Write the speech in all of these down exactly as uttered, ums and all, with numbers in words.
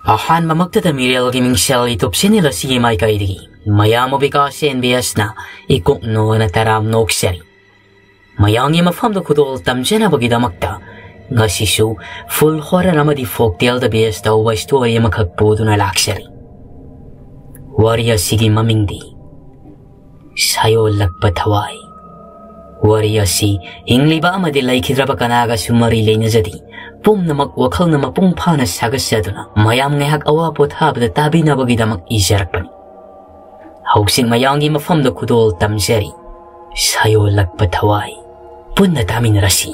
ꯑꯍꯥꯟꯕꯃꯛꯇꯗ ꯃꯤꯔꯦꯜꯒꯤ ꯃꯤꯡꯁꯦꯜ YouTube channel ꯑꯁꯤꯒꯤ ꯃꯥꯏꯀꯩꯗꯒꯤ ꯃꯌꯥꯝꯕꯨ ꯕꯤꯀꯥꯁ ꯑꯦꯟ ꯕꯤ ꯑꯦꯁꯅ ꯏꯀꯣꯛ ꯅꯣꯅ ꯇꯔꯥꯝ ꯅꯣꯛꯆꯔꯤ꯫ ꯃꯌꯥꯝꯒꯤ ꯃꯐꯝꯗ ꯈꯨꯗꯣꯜ ꯇꯝꯖꯅꯕꯒꯤꯗꯃꯛꯇ ꯉꯁꯤꯁꯨ full horror ꯑꯃꯗꯤ folktaleꯗ base ꯇꯧꯕ story ꯑꯃꯈꯛ ꯄꯨꯗꯨꯅ ꯂꯥꯛꯆꯔꯤ꯫ ꯋꯥꯔꯤ ꯑꯁꯤꯒꯤ ꯃꯃꯤꯡꯗꯤ ꯁꯥꯌꯣꯜꯂꯛꯄ ꯊꯋꯥꯏ꯫ ꯋꯥꯔꯤ ꯑꯁꯤ ꯍꯤꯡꯂꯤꯕ ꯑꯃꯗꯤ ꯂꯩꯈꯤꯗ꯭ꯔꯕ ꯀꯅꯥꯒꯁꯨ ꯃꯔꯤ ꯂꯩꯅꯖꯗꯦ꯫ ꯄꯨꯝꯅꯃꯛ ꯋꯥꯈꯜꯅ ꯃꯄꯨꯡ ꯐꯥꯅ ꯁꯥꯒꯠꯆꯗꯨꯅ ꯃꯌꯥꯝ ꯉꯥꯏꯍꯥꯛ ꯑꯋꯥ ꯄꯣꯊꯥꯕꯗ ꯇꯥꯕꯤꯅꯕꯒꯤꯗꯃꯛ ꯏꯖꯔꯛꯄꯅꯤ꯫ ꯍꯧꯖꯤꯛ ꯃꯌꯥꯝꯒꯤ ꯃꯐꯝꯗ ꯈꯨꯗꯣꯜ ꯇꯝꯖꯔꯤ꯫ ꯁꯥꯌꯣꯜꯂꯛꯄ ꯊꯋꯥꯏ꯫ ꯄꯨꯟꯅ ꯇꯥꯃꯤꯟꯅꯔꯁꯤ꯫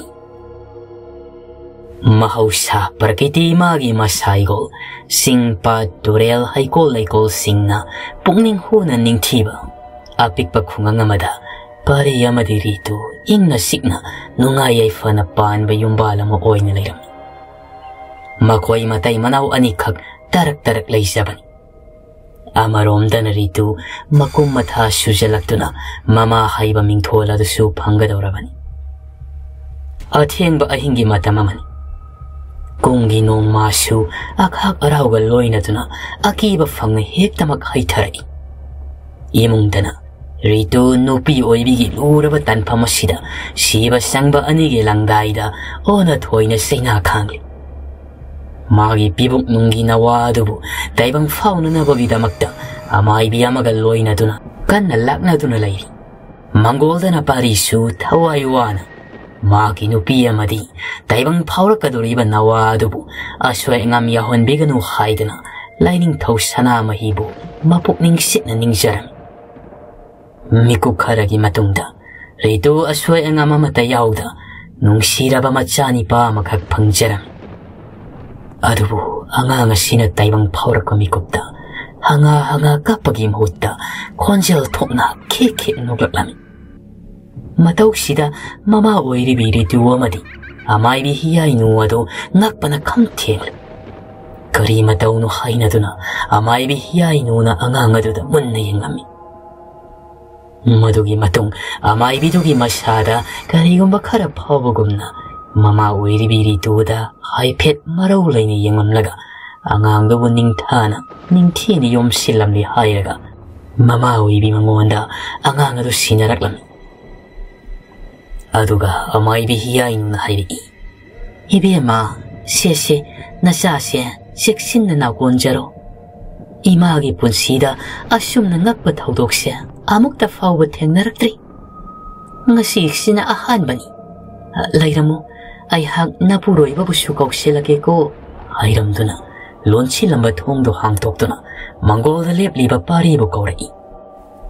ꯃꯍꯧꯁꯥ ꯄ꯭ꯔꯀꯤꯇꯤ ꯃꯥꯒꯤ ꯃꯁꯥꯏꯒꯣꯜ, ꯆꯤꯡ ꯄꯥꯠ ꯇꯨꯔꯦꯜ ꯍꯩꯀꯣꯜ ꯂꯩꯀꯣꯜꯁꯤꯡꯅ ꯄꯨꯛꯅꯤꯡ ꯍꯨꯅ ꯅꯤꯡꯊꯤꯕ ꯑꯄꯤꯛꯄ ꯈꯨꯡꯒꯪ ꯑꯃꯗ ꯄꯥꯔꯤ ꯑꯃꯗꯤ ꯔꯤꯇꯨ ꯏꯪꯅ ꯆꯤꯛꯅ ꯅꯨꯡꯉꯥꯏ ꯌꯥꯏꯐꯅ ꯄꯥꯟꯕ ꯌꯨꯝꯕꯥꯜ ꯑꯃ ꯑꯣꯏꯅ ꯂꯩꯔꯝꯃꯤ꯫ ꯃꯈꯣꯏ ꯃꯇꯩ ꯃꯅꯥꯎ ꯑꯅꯤꯈꯛ ꯇꯔꯛ ꯇꯔꯛ ꯂꯩꯖꯕꯅꯤ꯫ ꯑꯃꯔꯣꯝꯗꯅ ꯔꯤꯇꯨ ꯃꯀꯨꯝ ꯃꯊꯥ ꯁꯨꯖꯜꯂꯛꯇꯨꯅ ꯃꯃꯥ ꯍꯥꯏꯕ ꯃꯤꯡꯊꯣꯜ ꯑꯗꯨꯁꯨ ꯐꯪꯒꯗꯧꯔꯕꯅꯤ꯫ ꯑꯊꯦꯡꯕ ꯑꯍꯤꯡꯒꯤ ꯃꯇꯝ ꯑꯃꯅꯤ꯫ ꯀꯨꯝꯒꯤ ꯅꯣꯡꯃꯁꯨ ꯑꯈꯥꯛ ꯑꯔꯥꯎꯒ ꯂꯣꯏꯅꯗꯨꯅ ꯑꯀꯤꯕ ꯐꯪꯅ ꯍꯦꯛꯇꯃꯛ ꯍꯩꯊꯔꯛꯏ꯫ ꯏꯃꯨꯡꯗꯅ ꯔꯤꯇꯨ ꯅꯨꯄꯤ ꯑꯣꯏꯕꯤꯒꯤ ꯂꯨꯔꯕ ꯇꯥꯟꯐꯝ ꯑꯁꯤꯗ ꯁꯤꯕ ꯆꯪꯕ ꯑꯅꯤꯒꯤ ꯂꯪꯗꯥꯏꯗ ꯑꯣꯟꯅ ꯊꯣꯏꯅ ꯆꯩꯅꯥ ꯈꯥꯡꯂꯤ꯫ ꯃꯥꯒꯤ ꯄꯤꯕꯨꯛꯅꯨꯡꯒꯤ ꯅꯋꯥ ꯑꯗꯨꯕꯨ ꯇꯥꯏꯕꯪ ꯐꯥꯎꯅꯅꯕꯒꯤꯗꯃꯛꯇ ꯑꯃꯥꯏꯕꯤ ꯑꯃꯒ ꯂꯣꯏꯅꯗꯨꯅ ꯀꯟꯅ ꯂꯥꯛꯅꯗꯨꯅ ꯂꯩꯔꯤ꯫ ꯃꯪꯒꯣꯜꯗꯅ ꯄꯥꯔꯤꯁꯨ ꯊꯋꯥꯏ ꯋꯥꯅ ꯃꯥꯒꯤ ꯅꯨꯄꯤ ꯑꯃꯗꯤ ꯇꯥꯏꯕꯪ ꯐꯥꯎꯔꯛꯀꯗꯧꯔꯤꯕ ꯅꯋꯥ ꯑꯗꯨꯕꯨ ꯑꯁꯣꯏ ꯑꯉꯥꯝ ꯌꯥꯎꯍꯟꯕꯤꯒꯅꯨ ꯍꯥꯏꯗꯨꯅ ꯂꯥꯏꯅꯤꯡꯊꯧ ꯁꯅꯥꯃꯍꯤꯕꯨ ꯃꯄꯨꯛꯅꯤꯡ ꯁꯤꯠꯅ ꯅꯤꯡꯖꯔꯝꯃꯤ꯫ ꯃꯤꯀꯨꯞ ꯈꯔꯒꯤ ꯃꯇꯨꯡꯗ ꯔꯤꯇꯨ ꯑꯁꯣꯏ ꯑꯉꯥꯝ ꯑꯃꯠꯇ ꯌꯥꯎꯗ ꯅꯨꯡꯁꯤꯔꯕ ꯃꯆꯥꯅꯤꯄꯥ ꯑꯃꯈꯛ ꯐꯪꯖꯔꯝꯃꯤ꯫ ꯑꯗꯨꯕꯨ ꯑꯉꯥꯡ ꯑꯁꯤꯅ ꯇꯥꯏꯕꯪ ꯐꯥꯎꯔꯛꯄ ꯃꯤꯀꯨꯞꯇ ꯍꯪꯉꯥ ꯍꯪꯉꯥ ꯀꯞꯄꯒꯤ ꯃꯍꯨꯠꯇ ꯈꯣꯟꯖꯦꯜ ꯊꯣꯛꯅ ꯈꯦꯛ ꯈꯦꯛ ꯅꯣꯛꯂꯛꯂꯝꯃꯤ꯫ ꯃꯇꯧꯁꯤꯗ ꯃꯃꯥ ꯑꯣꯏꯔꯤꯕꯤ ꯔꯤꯇꯨ ꯑꯃꯗꯤ ꯑꯃꯥꯏꯕꯤ ꯍꯤꯌꯥꯏꯅꯨ ꯑꯗꯨ ꯉꯛꯄꯅ ꯈꯝ ꯊꯦꯡꯂꯦ꯫ ꯀꯔꯤ ꯃꯇꯧꯅꯣ ꯍꯥꯏꯅꯗꯨꯅ ꯑꯃꯥꯏꯕꯤ ꯍꯤꯌꯥꯏꯅꯨꯅ ꯑꯉꯥꯡ ꯑꯗꯨꯗ ꯃꯨꯟꯅ ꯌꯦꯡꯂꯝꯃꯤ꯫ ꯃꯗꯨꯒꯤ ꯃꯇꯨꯡ ꯑꯃꯥꯏꯕꯤꯗꯨꯒꯤ ꯃꯁꯥꯗ ꯀꯔꯤꯒꯨꯝꯕ ꯈꯔ ꯐꯥꯎꯕꯒꯨꯝꯅ ꯃꯃꯥ ꯑꯣꯏꯔꯤꯕꯤ ꯔꯤꯇꯨꯗ ꯍꯥꯏꯐꯦꯠ ꯃꯔꯧ ꯂꯩꯅ ꯌꯦꯡꯂꯝꯂꯒ ꯑꯉꯥꯡꯗꯨꯕꯨ ꯅꯤꯡꯊꯥꯅ, ꯅꯤꯡꯊꯤꯅ ꯌꯣꯝꯁꯤꯜꯂꯝꯂꯦ ꯍꯥꯏꯔꯒ ꯃꯃꯥ ꯑꯣꯏꯕꯤ ꯃꯉꯣꯟꯗ ꯑꯉꯥꯡ ꯑꯗꯨ ꯁꯤꯟꯅꯔꯛꯂꯝꯃꯤ꯫ ꯑꯗꯨꯒ ꯑꯃꯥꯏꯕꯤ ꯍꯤꯌꯥꯏꯅꯨꯅ ꯍꯥꯏꯔꯛꯏ, "ꯏꯕꯦꯝꯃ, ꯁꯦ ꯁꯦ, ꯅꯆꯥꯁꯦ ꯆꯦꯛꯁꯤꯟꯅ ꯅꯥꯀꯣꯟꯖꯔꯣ꯫ ꯏꯃꯥꯒꯤ ꯄꯨꯟꯁꯤꯗ ꯑꯁꯨꯝꯅ ꯉꯛꯄ ꯊꯧꯗꯣꯛꯁꯦ ꯑꯃꯨꯛꯇ ꯐꯥꯎꯕ ꯊꯦꯡꯅꯔꯛꯇ꯭ꯔꯤ꯫ ꯉꯁꯤꯁꯤꯅ ꯑꯍꯥꯟꯕꯅꯤ꯫ ꯂꯩꯔꯝꯃꯨ, ꯑꯩꯍꯥꯛ ꯅꯄꯨꯔꯣꯏꯕꯕꯨꯁꯨ ꯀꯧꯁꯤꯜꯂꯒꯦꯀꯣ" ꯍꯥꯏꯔꯝꯗꯨꯅ ꯂꯣꯟꯁꯤꯜꯂꯝꯕ ꯊꯣꯡꯗꯣ ꯍꯥꯡꯗꯣꯛꯇꯨꯅ ꯃꯪꯒꯣꯜꯗ ꯂꯦꯞꯂꯤꯕ ꯄꯥꯔꯤꯕꯨ ꯀꯧꯔꯛꯏ꯫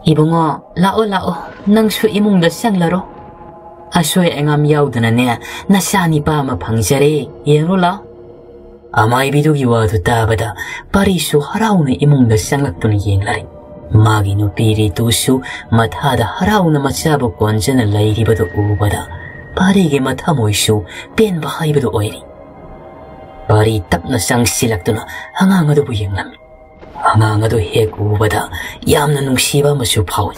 "ꯏꯕꯨꯡꯉꯣ, ꯂꯥꯛꯑꯣ, ꯂꯥꯛꯑꯣ, ꯅꯪꯁꯨ ꯏꯃꯨꯡꯗ ꯆꯪꯂꯔꯣ꯫ ꯑꯁꯣꯏ ꯑꯉꯥꯝ ꯌꯥꯎꯗꯅꯅꯦ, ꯅꯆꯥ ꯅꯤꯄꯥ ꯑꯃ ꯐꯪꯖꯔꯦ, ꯌꯦꯡꯂꯨ ꯂꯥꯛꯑꯣ"꯫ ꯑꯃꯥꯏꯕꯤꯗꯨꯒꯤ ꯋꯥꯗꯨ ꯇꯥꯕꯗ ꯄꯥꯔꯤꯁꯨ ꯍꯔꯥꯎꯅ ꯏꯃꯨꯡꯗ ꯆꯪꯂꯛꯇꯨꯅ ꯌꯦꯡꯂꯔꯦ꯫ ꯃꯥꯒꯤ ꯅꯨꯄꯤ ꯔꯤꯇꯨꯁꯨ ꯃꯊꯥꯗ ꯍꯔꯥꯎꯅ ꯃꯆꯥꯕꯨ ꯀꯣꯟꯖꯅ ꯂꯩꯔꯤꯕꯗꯨ ꯎꯕꯗ ꯄꯥꯔꯤꯒꯤ ꯃꯊꯃꯣꯏꯁꯨ ꯄꯦꯟꯕ ꯍꯥꯏꯕꯗꯨ ꯑꯣꯏꯔꯦ꯫ ꯄꯥꯔꯤ ꯇꯞꯅ ꯆꯪꯁꯤꯜꯂꯛꯇꯨꯅ ꯑꯉꯥꯡ ꯑꯗꯨꯕꯨ ꯌꯦꯡꯂꯝꯃꯤ꯫ ꯑꯉꯥꯡ ꯑꯗꯨ ꯍꯦꯛ ꯎꯕꯗ ꯌꯥꯝꯅ ꯅꯨꯡꯁꯤꯕ ꯑꯃꯁꯨ ꯐꯥꯎꯏ꯫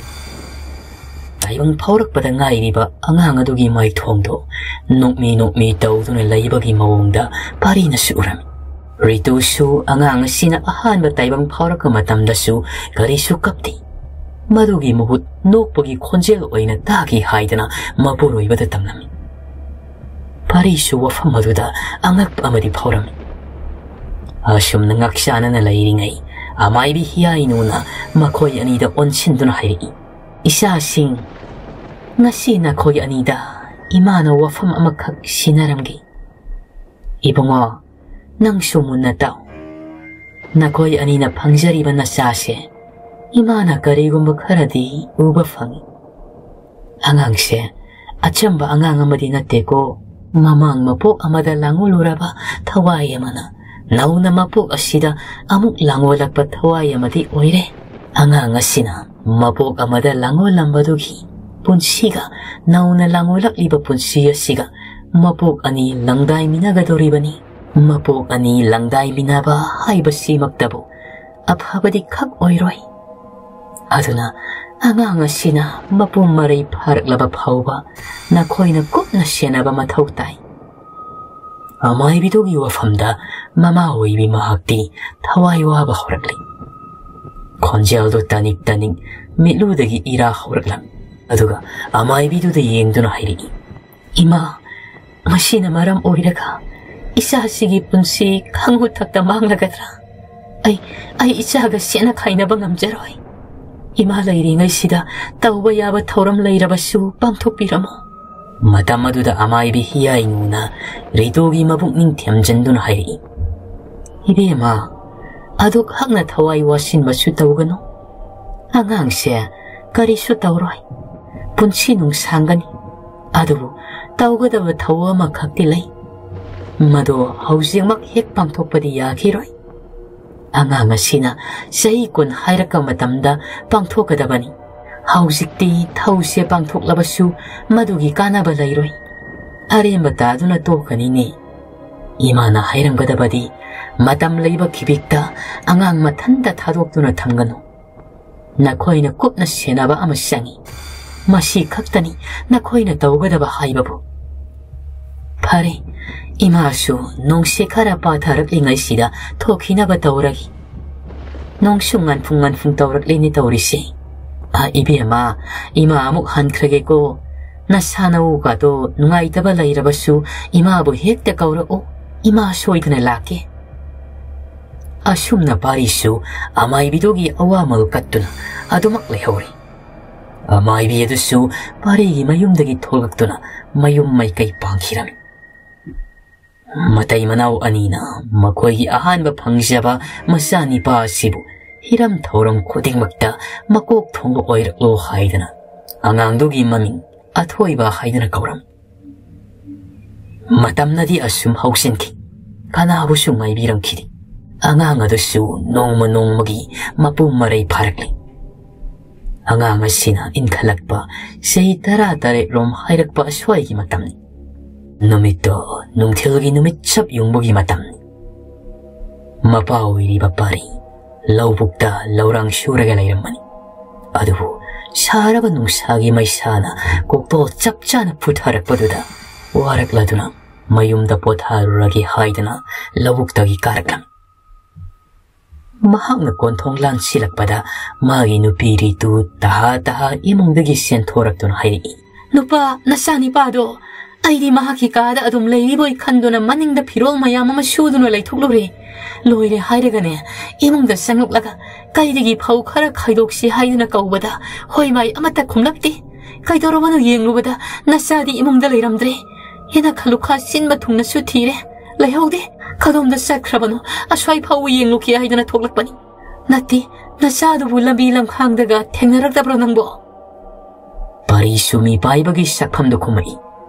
ꯇꯥꯏꯕꯪ ꯐꯥꯎꯔꯛꯄꯗ ꯉꯥꯏꯔꯤꯕ ꯑꯉꯥꯡ ꯑꯗꯨꯒꯤ ꯃꯥꯏꯊꯣꯡꯗꯨ ꯅꯣꯛꯃꯤ ꯅꯣꯛꯃꯤ ꯇꯧꯗꯨꯅ ꯂꯩꯕꯒꯤ ꯃꯑꯣꯡꯗ ꯄꯥꯔꯤꯅꯁꯨ ꯎꯔꯝꯃꯤ꯫ ꯔꯤꯇꯨꯁꯨ ꯑꯉꯥꯡ ꯑꯁꯤꯅ ꯑꯍꯥꯟꯕ ꯇꯥꯏꯕꯪ ꯐꯥꯎꯔꯛꯄ ꯃꯇꯝꯗꯁꯨ ꯀꯔꯤꯁꯨ ꯀꯞꯇꯦ꯫ ꯃꯗꯨꯒꯤ ꯃꯍꯨꯠ ꯅꯣꯛꯄꯒꯤ ꯈꯣꯟꯖꯦꯜ ꯑꯣꯏꯅ ꯇꯥꯈꯤ ꯍꯥꯏꯗꯅ ꯃꯄꯨꯔꯣꯏꯕꯗ ꯇꯝꯂꯝꯃꯤ꯫ ꯄꯥꯔꯤꯁꯨ ꯋꯥꯐꯝ ꯑꯗꯨꯗ ꯑꯉꯛꯄ ꯑꯃꯗꯤ ꯐꯥꯎꯔꯝꯃꯤ꯫ ꯑꯁꯨꯝꯅ ꯉꯥꯛꯆꯥꯅꯅ ꯂꯩꯔꯤꯉꯩ, ꯑꯃꯥꯏꯕꯤ ꯍꯤꯌꯥꯏꯅꯨꯅ ꯃꯈꯣꯏ ꯑꯅꯤꯗ ꯑꯣꯟꯁꯤꯟꯗꯨꯅ ꯍꯥꯏꯔꯛꯏ, "ꯏꯆꯥꯁꯤꯡ, ꯉꯁꯤ ꯅꯈꯣꯏ ꯑꯅꯤꯗ ꯏꯃꯥꯅ ꯋꯥꯐꯝ ꯑꯃꯈꯛ ꯁꯤꯟꯅꯔꯝꯒꯦ꯫ ꯏꯕꯨꯡꯉꯣ, ꯅꯪꯁꯨ ꯃꯨꯟꯅ ꯇꯥꯎ꯫ ꯅꯈꯣꯏ ꯑꯅꯤꯅ ꯐꯪꯖꯔꯤꯕ ꯅꯆꯥꯁꯦ ꯏꯃꯥꯅ ꯀꯔꯤꯒꯨꯝꯕ ꯈꯔꯗꯤ ꯎꯕ ꯐꯪꯏ꯫ ꯑꯉꯥꯡꯁꯦ ꯑꯆꯝꯕ ꯑꯉꯥꯡ ꯑꯃꯗꯤ ꯅꯠꯇꯦꯀꯣ꯫ ꯃꯃꯥꯡ ꯃꯄꯣꯛ ꯑꯃꯗ ꯂꯥꯡꯑꯣꯜꯂꯨꯔꯕ ꯊꯋꯥꯏ ꯑꯃꯅ ꯅꯧꯅ ꯃꯄꯣꯛ ꯑꯁꯤꯗ ꯑꯃꯨꯛ ꯂꯥꯡꯑꯣꯜꯂꯛꯄ ꯊꯋꯥꯏ ꯑꯃꯗꯤ ꯑꯣꯏꯔꯦ꯫ ꯑꯉꯥꯡ ꯑꯁꯤꯅ ꯃꯄꯣꯛ ꯑꯃꯗ ꯂꯥꯡꯑꯣꯜꯂꯝꯕꯗꯨꯒꯤ ꯄꯨꯟꯁꯤꯒ ꯅꯧꯅ ꯂꯥꯡꯑꯣꯜꯂꯛꯂꯤꯕ ꯄꯨꯟꯁꯤ ꯑꯁꯤꯒ ꯃꯄꯣꯛ ꯑꯅꯤ ꯂꯪꯗꯥꯏꯃꯤꯟꯅꯒꯗꯧꯔꯤꯕꯅꯤ꯫ ꯃꯄꯣꯛ ꯑꯅꯤ ꯂꯪꯗꯥꯏꯃꯤꯟꯅꯕ ꯍꯥꯏꯕꯁꯤꯃꯛꯇꯕꯨ ꯑꯐꯕꯗꯤ ꯈꯛ ꯑꯣꯏꯔꯣꯏ꯫ ꯑꯗꯨꯅ ꯑꯉꯥꯡ ꯑꯁꯤꯅ ꯃꯄꯨꯡ ꯃꯔꯩ ꯐꯥꯔꯛꯂꯕ ꯐꯥꯎꯕ ꯅꯈꯣꯏꯅ ꯀꯨꯞꯅ ꯁꯦꯟꯅꯕ ꯃꯊꯧ ꯇꯥꯏ"꯫ ꯑꯃꯥꯏꯕꯤꯗꯨꯒꯤ ꯋꯥꯐꯝꯗ ꯃꯃꯥ ꯑꯣꯏꯕꯤ ꯃꯍꯥꯛꯇꯤ ꯊꯋꯥꯏ ꯋꯥꯕ ꯍꯧꯔꯛꯂꯤ꯫ ꯈꯣꯟꯖꯦꯜꯗꯨ ꯇꯥꯅꯤꯡ ꯇꯥꯅꯤꯡ ꯃꯤꯠꯂꯨꯗꯒꯤ ꯏꯔꯥ ꯍꯧꯔꯛꯂꯝꯃꯤ꯫ ꯑꯗꯨꯒ ꯑꯃꯥꯏꯕꯤꯗꯨꯗ ꯌꯦꯡꯗꯨꯅ ꯍꯥꯏꯔꯛꯏ, "ꯏꯃꯥ, ꯃꯁꯤꯅ ꯃꯔꯝ ꯑꯣꯏꯔꯒ ꯏꯆꯥꯁꯤꯒꯤ ꯄꯨꯟꯁꯤ ꯈꯪꯍꯨꯠ ꯊꯛꯇ ꯃꯥꯡꯂꯒꯗ꯭ꯔꯥ? ꯑꯩ, ꯑꯩ ꯏꯆꯥꯒ ꯁꯦꯠꯅ ꯈꯥꯏꯅꯕ ꯉꯝꯖꯔꯣꯏ꯫ ꯏꯃꯥ ꯂꯩꯔꯤꯉꯩꯁꯤꯗ ꯇꯧꯕ ꯌꯥꯕ ꯊꯧꯔꯝ ꯂꯩꯔꯕꯁꯨ ꯄꯥꯡꯊꯣꯛꯄꯤꯔꯝꯃꯣ꯫" ꯃꯇꯝ ꯑꯗꯨꯗ ꯑꯃꯥꯏꯕꯤ ꯍꯤꯌꯥꯏꯅꯨꯅ ꯔꯤꯇꯨꯒꯤ ꯃꯕꯨꯛꯅꯤꯡ ꯊꯦꯝꯖꯤꯟꯗꯨꯅ ꯍꯥꯏꯔꯛꯏ, "ꯏꯕꯦꯝꯃ, ꯑꯗꯨꯛ ꯍꯛꯅ ꯊꯋꯥꯏ ꯋꯥꯁꯤꯟꯕꯁꯨ ꯇꯧꯒꯅꯨ꯫ ꯑꯉꯥꯡꯁꯦ ꯀꯔꯤꯁꯨ ꯇꯧꯔꯣꯏ꯫ ꯄꯨꯟꯁꯤ ꯅꯨꯡꯁꯥꯡꯒꯅꯤ꯫ ꯑꯗꯨꯕꯨ ꯇꯧꯒꯗꯕ ꯊꯧ ꯑꯃꯈꯛꯇꯤ ꯂꯩ꯫ ꯃꯗꯣ ꯍꯧꯖꯤꯛꯃꯛ ꯍꯦꯛ ꯄꯥꯡꯊꯣꯛꯄꯗꯤ ꯌꯥꯈꯤꯔꯣꯏ꯫ ꯑꯉꯥꯡ ꯑꯁꯤꯅ ꯆꯍꯤ ꯀꯨꯟ ꯍꯥꯏꯔꯛꯄ ꯃꯇꯝꯗ ꯄꯥꯡꯊꯣꯛꯀꯗꯕꯅꯤ꯫ ꯍꯧꯖꯤꯛꯇꯤ ꯊꯧꯁꯦ ꯄꯥꯡꯊꯣꯛꯂꯕꯁꯨ ꯃꯗꯨꯒꯤ ꯀꯥꯟꯅꯕ ꯂꯩꯔꯣꯏ꯫ ꯑꯔꯦꯝꯕ ꯇꯥꯗꯨꯅ ꯇꯣꯛꯀꯅꯤꯅꯦ꯫" ꯏꯃꯥꯅ ꯍꯥꯏꯔꯝꯒꯗꯕꯗꯤ, "ꯃꯇꯝ ꯂꯩꯕ ꯈꯤꯕꯤꯛꯇ ꯑꯉꯥꯡ ꯃꯊꯟꯇ ꯊꯥꯗꯣꯛꯇꯨꯅ ꯊꯝꯒꯅꯨ꯫ ꯅꯈꯣꯏꯅ ꯀꯨꯞꯅ ꯁꯦꯟꯅꯕ ꯑꯃ ꯆꯪꯏ꯫ ꯃꯁꯤ ꯈꯛꯇꯅꯤ ꯅꯈꯣꯏꯅ ꯇꯧꯒꯗꯕ ꯍꯥꯏꯕꯕꯨ꯫" ꯐꯔꯦ, ꯏꯃꯥꯁꯨ ꯅꯣꯡꯁꯦ ꯈꯔ ꯄꯥꯊꯔꯛꯂꯤꯉꯩꯁꯤꯗ ꯊꯣꯛꯈꯤꯅꯕ ꯇꯧꯔꯒꯦ꯫ ꯅꯣꯡꯁꯨ ꯉꯟꯐꯨꯡ ꯉꯟꯐꯨꯡ ꯇꯧꯔꯛꯂꯤꯅꯦ ꯇꯧꯔꯤꯁꯦ꯫ ꯑ, ꯏꯕꯦꯝꯃ, ꯏꯃꯥ ꯑꯃꯨꯛ ꯍꯟꯈ꯭ꯔꯒꯦꯀꯣ꯫ ꯅꯁꯥ ꯅꯎꯒꯗꯣ ꯅꯨꯡꯉꯥꯏꯇꯕ ꯂꯩꯔꯕꯁꯨ ꯏꯃꯥꯕꯨ ꯍꯦꯛꯇ ꯀꯧꯔꯛꯎ꯫ ꯏꯃꯥ ꯁꯣꯏꯗꯅ ꯂꯥꯛꯀꯦ꯫ ꯑꯁꯨꯝꯅ ꯄꯥꯔꯤꯁꯨ ꯑꯃꯥꯏꯕꯤꯗꯨꯒꯤ ꯑꯋꯥꯃꯜ ꯀꯠꯇꯨꯅ ꯑꯗꯨꯃꯛ ꯂꯩꯍꯧꯔꯤ꯫ ꯑꯃꯥꯏꯕꯤ ꯑꯗꯨꯁꯨ ꯄꯥꯔꯤꯒꯤ ꯃꯌꯨꯝꯗꯒꯤ ꯊꯣꯛꯂꯛꯇꯨꯅ ꯃꯌꯨꯝ ꯃꯥꯏꯀꯩ ꯄꯥꯡꯈꯤꯔꯝꯃꯤ꯫ ꯃꯇꯩ ꯃꯅꯥꯎ ꯑꯅꯤꯅ ꯃꯈꯣꯏꯒꯤ ꯑꯍꯥꯟꯕ ꯐꯪꯖꯕ ꯃꯆꯥꯅꯤꯄꯥ ꯑꯁꯤꯕꯨ ꯍꯤꯔꯝ ꯊꯧꯔꯝ ꯈꯨꯗꯤꯡꯃꯛꯇ ꯃꯀꯣꯛ ꯊꯣꯡꯕ ꯑꯣꯏꯔꯛꯂꯣ ꯍꯥꯏꯗꯨꯅ ꯑꯉꯥꯡꯗꯨꯒꯤ ꯃꯃꯤꯡ ꯑꯊꯣꯏꯕ ꯍꯥꯏꯗꯨꯅ ꯀꯧꯔꯝꯃꯤ꯫ ꯃꯇꯝꯅꯗꯤ ꯑꯁꯨꯝ ꯍꯧꯁꯤꯟꯈꯤ꯫ ꯀꯅꯥꯕꯨꯁꯨ ꯉꯥꯏꯕꯤꯔꯝꯈꯤꯗꯦ꯫ ꯑꯉꯥꯡ ꯑꯗꯨꯁꯨ ꯅꯣꯡꯃ ꯅꯣꯡꯃꯒꯤ ꯃꯄꯨꯡ ꯃꯔꯩ ꯐꯥꯔꯛꯂꯤ꯫ ꯑꯉꯥꯡ ꯑꯁꯤꯅ ꯏꯟꯈꯠꯂꯛꯄ ꯆꯍꯤ ꯇꯔꯥ ꯇꯔꯦꯠ ꯔꯣꯝ ꯍꯥꯏꯔꯛꯄ ꯑꯁ꯭ꯋꯥꯏꯒꯤ ꯃꯇꯝꯅꯤ꯫ ꯅꯨꯃꯤꯠꯇꯣ ꯅꯨꯡꯊꯤꯜꯒꯤ ꯅꯨꯃꯤꯠ ꯆꯞ ꯌꯨꯡꯕꯒꯤ ꯃꯇꯝꯅꯤ꯫ ꯃꯄꯥ ꯑꯣꯏꯔꯤꯕ ꯄꯥꯔꯤ ꯂꯧꯕꯨꯛꯇ ꯂꯧꯔꯥꯡ ꯁꯨꯔꯒ ꯂꯩꯔꯝꯕꯅꯤ꯫ ꯑꯗꯨꯕꯨ ꯁꯥꯔꯕ ꯅꯨꯡꯁꯥꯒꯤ ꯃꯩꯁꯥꯅ ꯀꯣꯛꯇꯣꯜ ꯆꯞ ꯆꯥꯅ ꯐꯨꯊꯔꯛꯄꯗꯨꯗ ꯋꯥꯔꯛꯂꯗꯨꯅ ꯃꯌꯨꯝꯗ ꯄꯣꯊꯥꯔꯨꯔꯒꯦ ꯍꯥꯏꯗꯨꯅ ꯂꯧꯕꯨꯛꯇꯒꯤ ꯀꯥꯔꯛꯂꯝꯃꯤ꯫ ꯃꯍꯥꯛꯅ ꯀꯣꯟꯊꯣꯡ ꯂꯥꯟꯁꯤꯜꯂꯛꯄꯗ ꯃꯥꯒꯤ ꯅꯨꯄꯤ ꯔꯤꯇꯨ ꯇꯍꯥ ꯇꯍꯥ ꯏꯃꯨꯡꯗꯒꯤ ꯆꯦꯟꯊꯣꯔꯛꯇꯨꯅ ꯍꯥꯏꯔꯛꯏ, "ꯅꯨꯄꯥ, ꯅꯆꯥꯅꯤꯄꯥꯗꯣ ꯑꯩꯗꯤ ꯃꯍꯥꯛꯀꯤ ꯀꯥꯗ ꯑꯗꯨꯝ ꯂꯩꯔꯤꯕꯣꯏ ꯈꯟꯗꯨꯅ ꯃꯅꯤꯡꯗ ꯐꯤꯔꯣꯜ ꯃꯌꯥꯝ ꯑꯃ ꯁꯨꯗꯨꯅ ꯂꯩꯊꯣꯛꯂꯨꯔꯦ꯫ ꯂꯣꯏꯔꯦ ꯍꯥꯏꯔꯒꯅꯦ, ꯏꯃꯨꯡꯗ ꯆꯪꯂꯛꯂꯒ ꯀꯩꯗꯒꯤ ꯐꯧ ꯈꯔ ꯈꯥꯏꯗꯣꯛꯁꯤ ꯍꯥꯏꯗꯨꯅ ꯀꯧꯕꯗ ꯍꯣꯏ ꯃꯥꯏ ꯑꯃꯠꯇ ꯈꯨꯝꯂꯛꯇꯦ꯫ ꯀꯩꯗꯧꯔꯕꯅꯣ ꯌꯦꯡꯂꯨꯕꯗ ꯅꯆꯥꯗꯤ ꯏꯃꯨꯡꯗ ꯂꯩꯔꯝꯗ꯭ꯔꯦ꯫ ꯏꯅ ꯈꯂꯨꯈꯥ ꯁꯤꯟꯕ ꯊꯨꯡꯅꯁꯨ ꯊꯤꯔꯦ, ꯂꯩꯍꯧꯗꯦ꯫ ꯀꯗꯣꯝꯗ ꯆꯠꯈ꯭ꯔꯕꯅꯣ? ꯑꯁ꯭ꯋꯥꯏ ꯐꯥꯎꯕ ꯌꯦꯡꯂꯨꯈꯤ ꯍꯥꯏꯗꯨꯅ ꯊꯣꯛꯂꯛꯄꯅꯤ꯫ ꯅꯠꯇꯦ, ꯅꯆꯥꯗꯨꯕꯨ ꯂꯝꯕꯤ ꯂꯝꯈꯥꯡꯗꯒ ꯊꯦꯡꯅꯔꯛꯇꯕ꯭ꯔꯣ ꯅꯪꯕꯣ?" ꯄꯥꯔꯤꯁꯨ ꯃꯤꯄꯥꯏꯕꯒꯤ ꯁꯛꯐꯝꯗꯨ ꯈꯨꯝꯃꯛꯏ,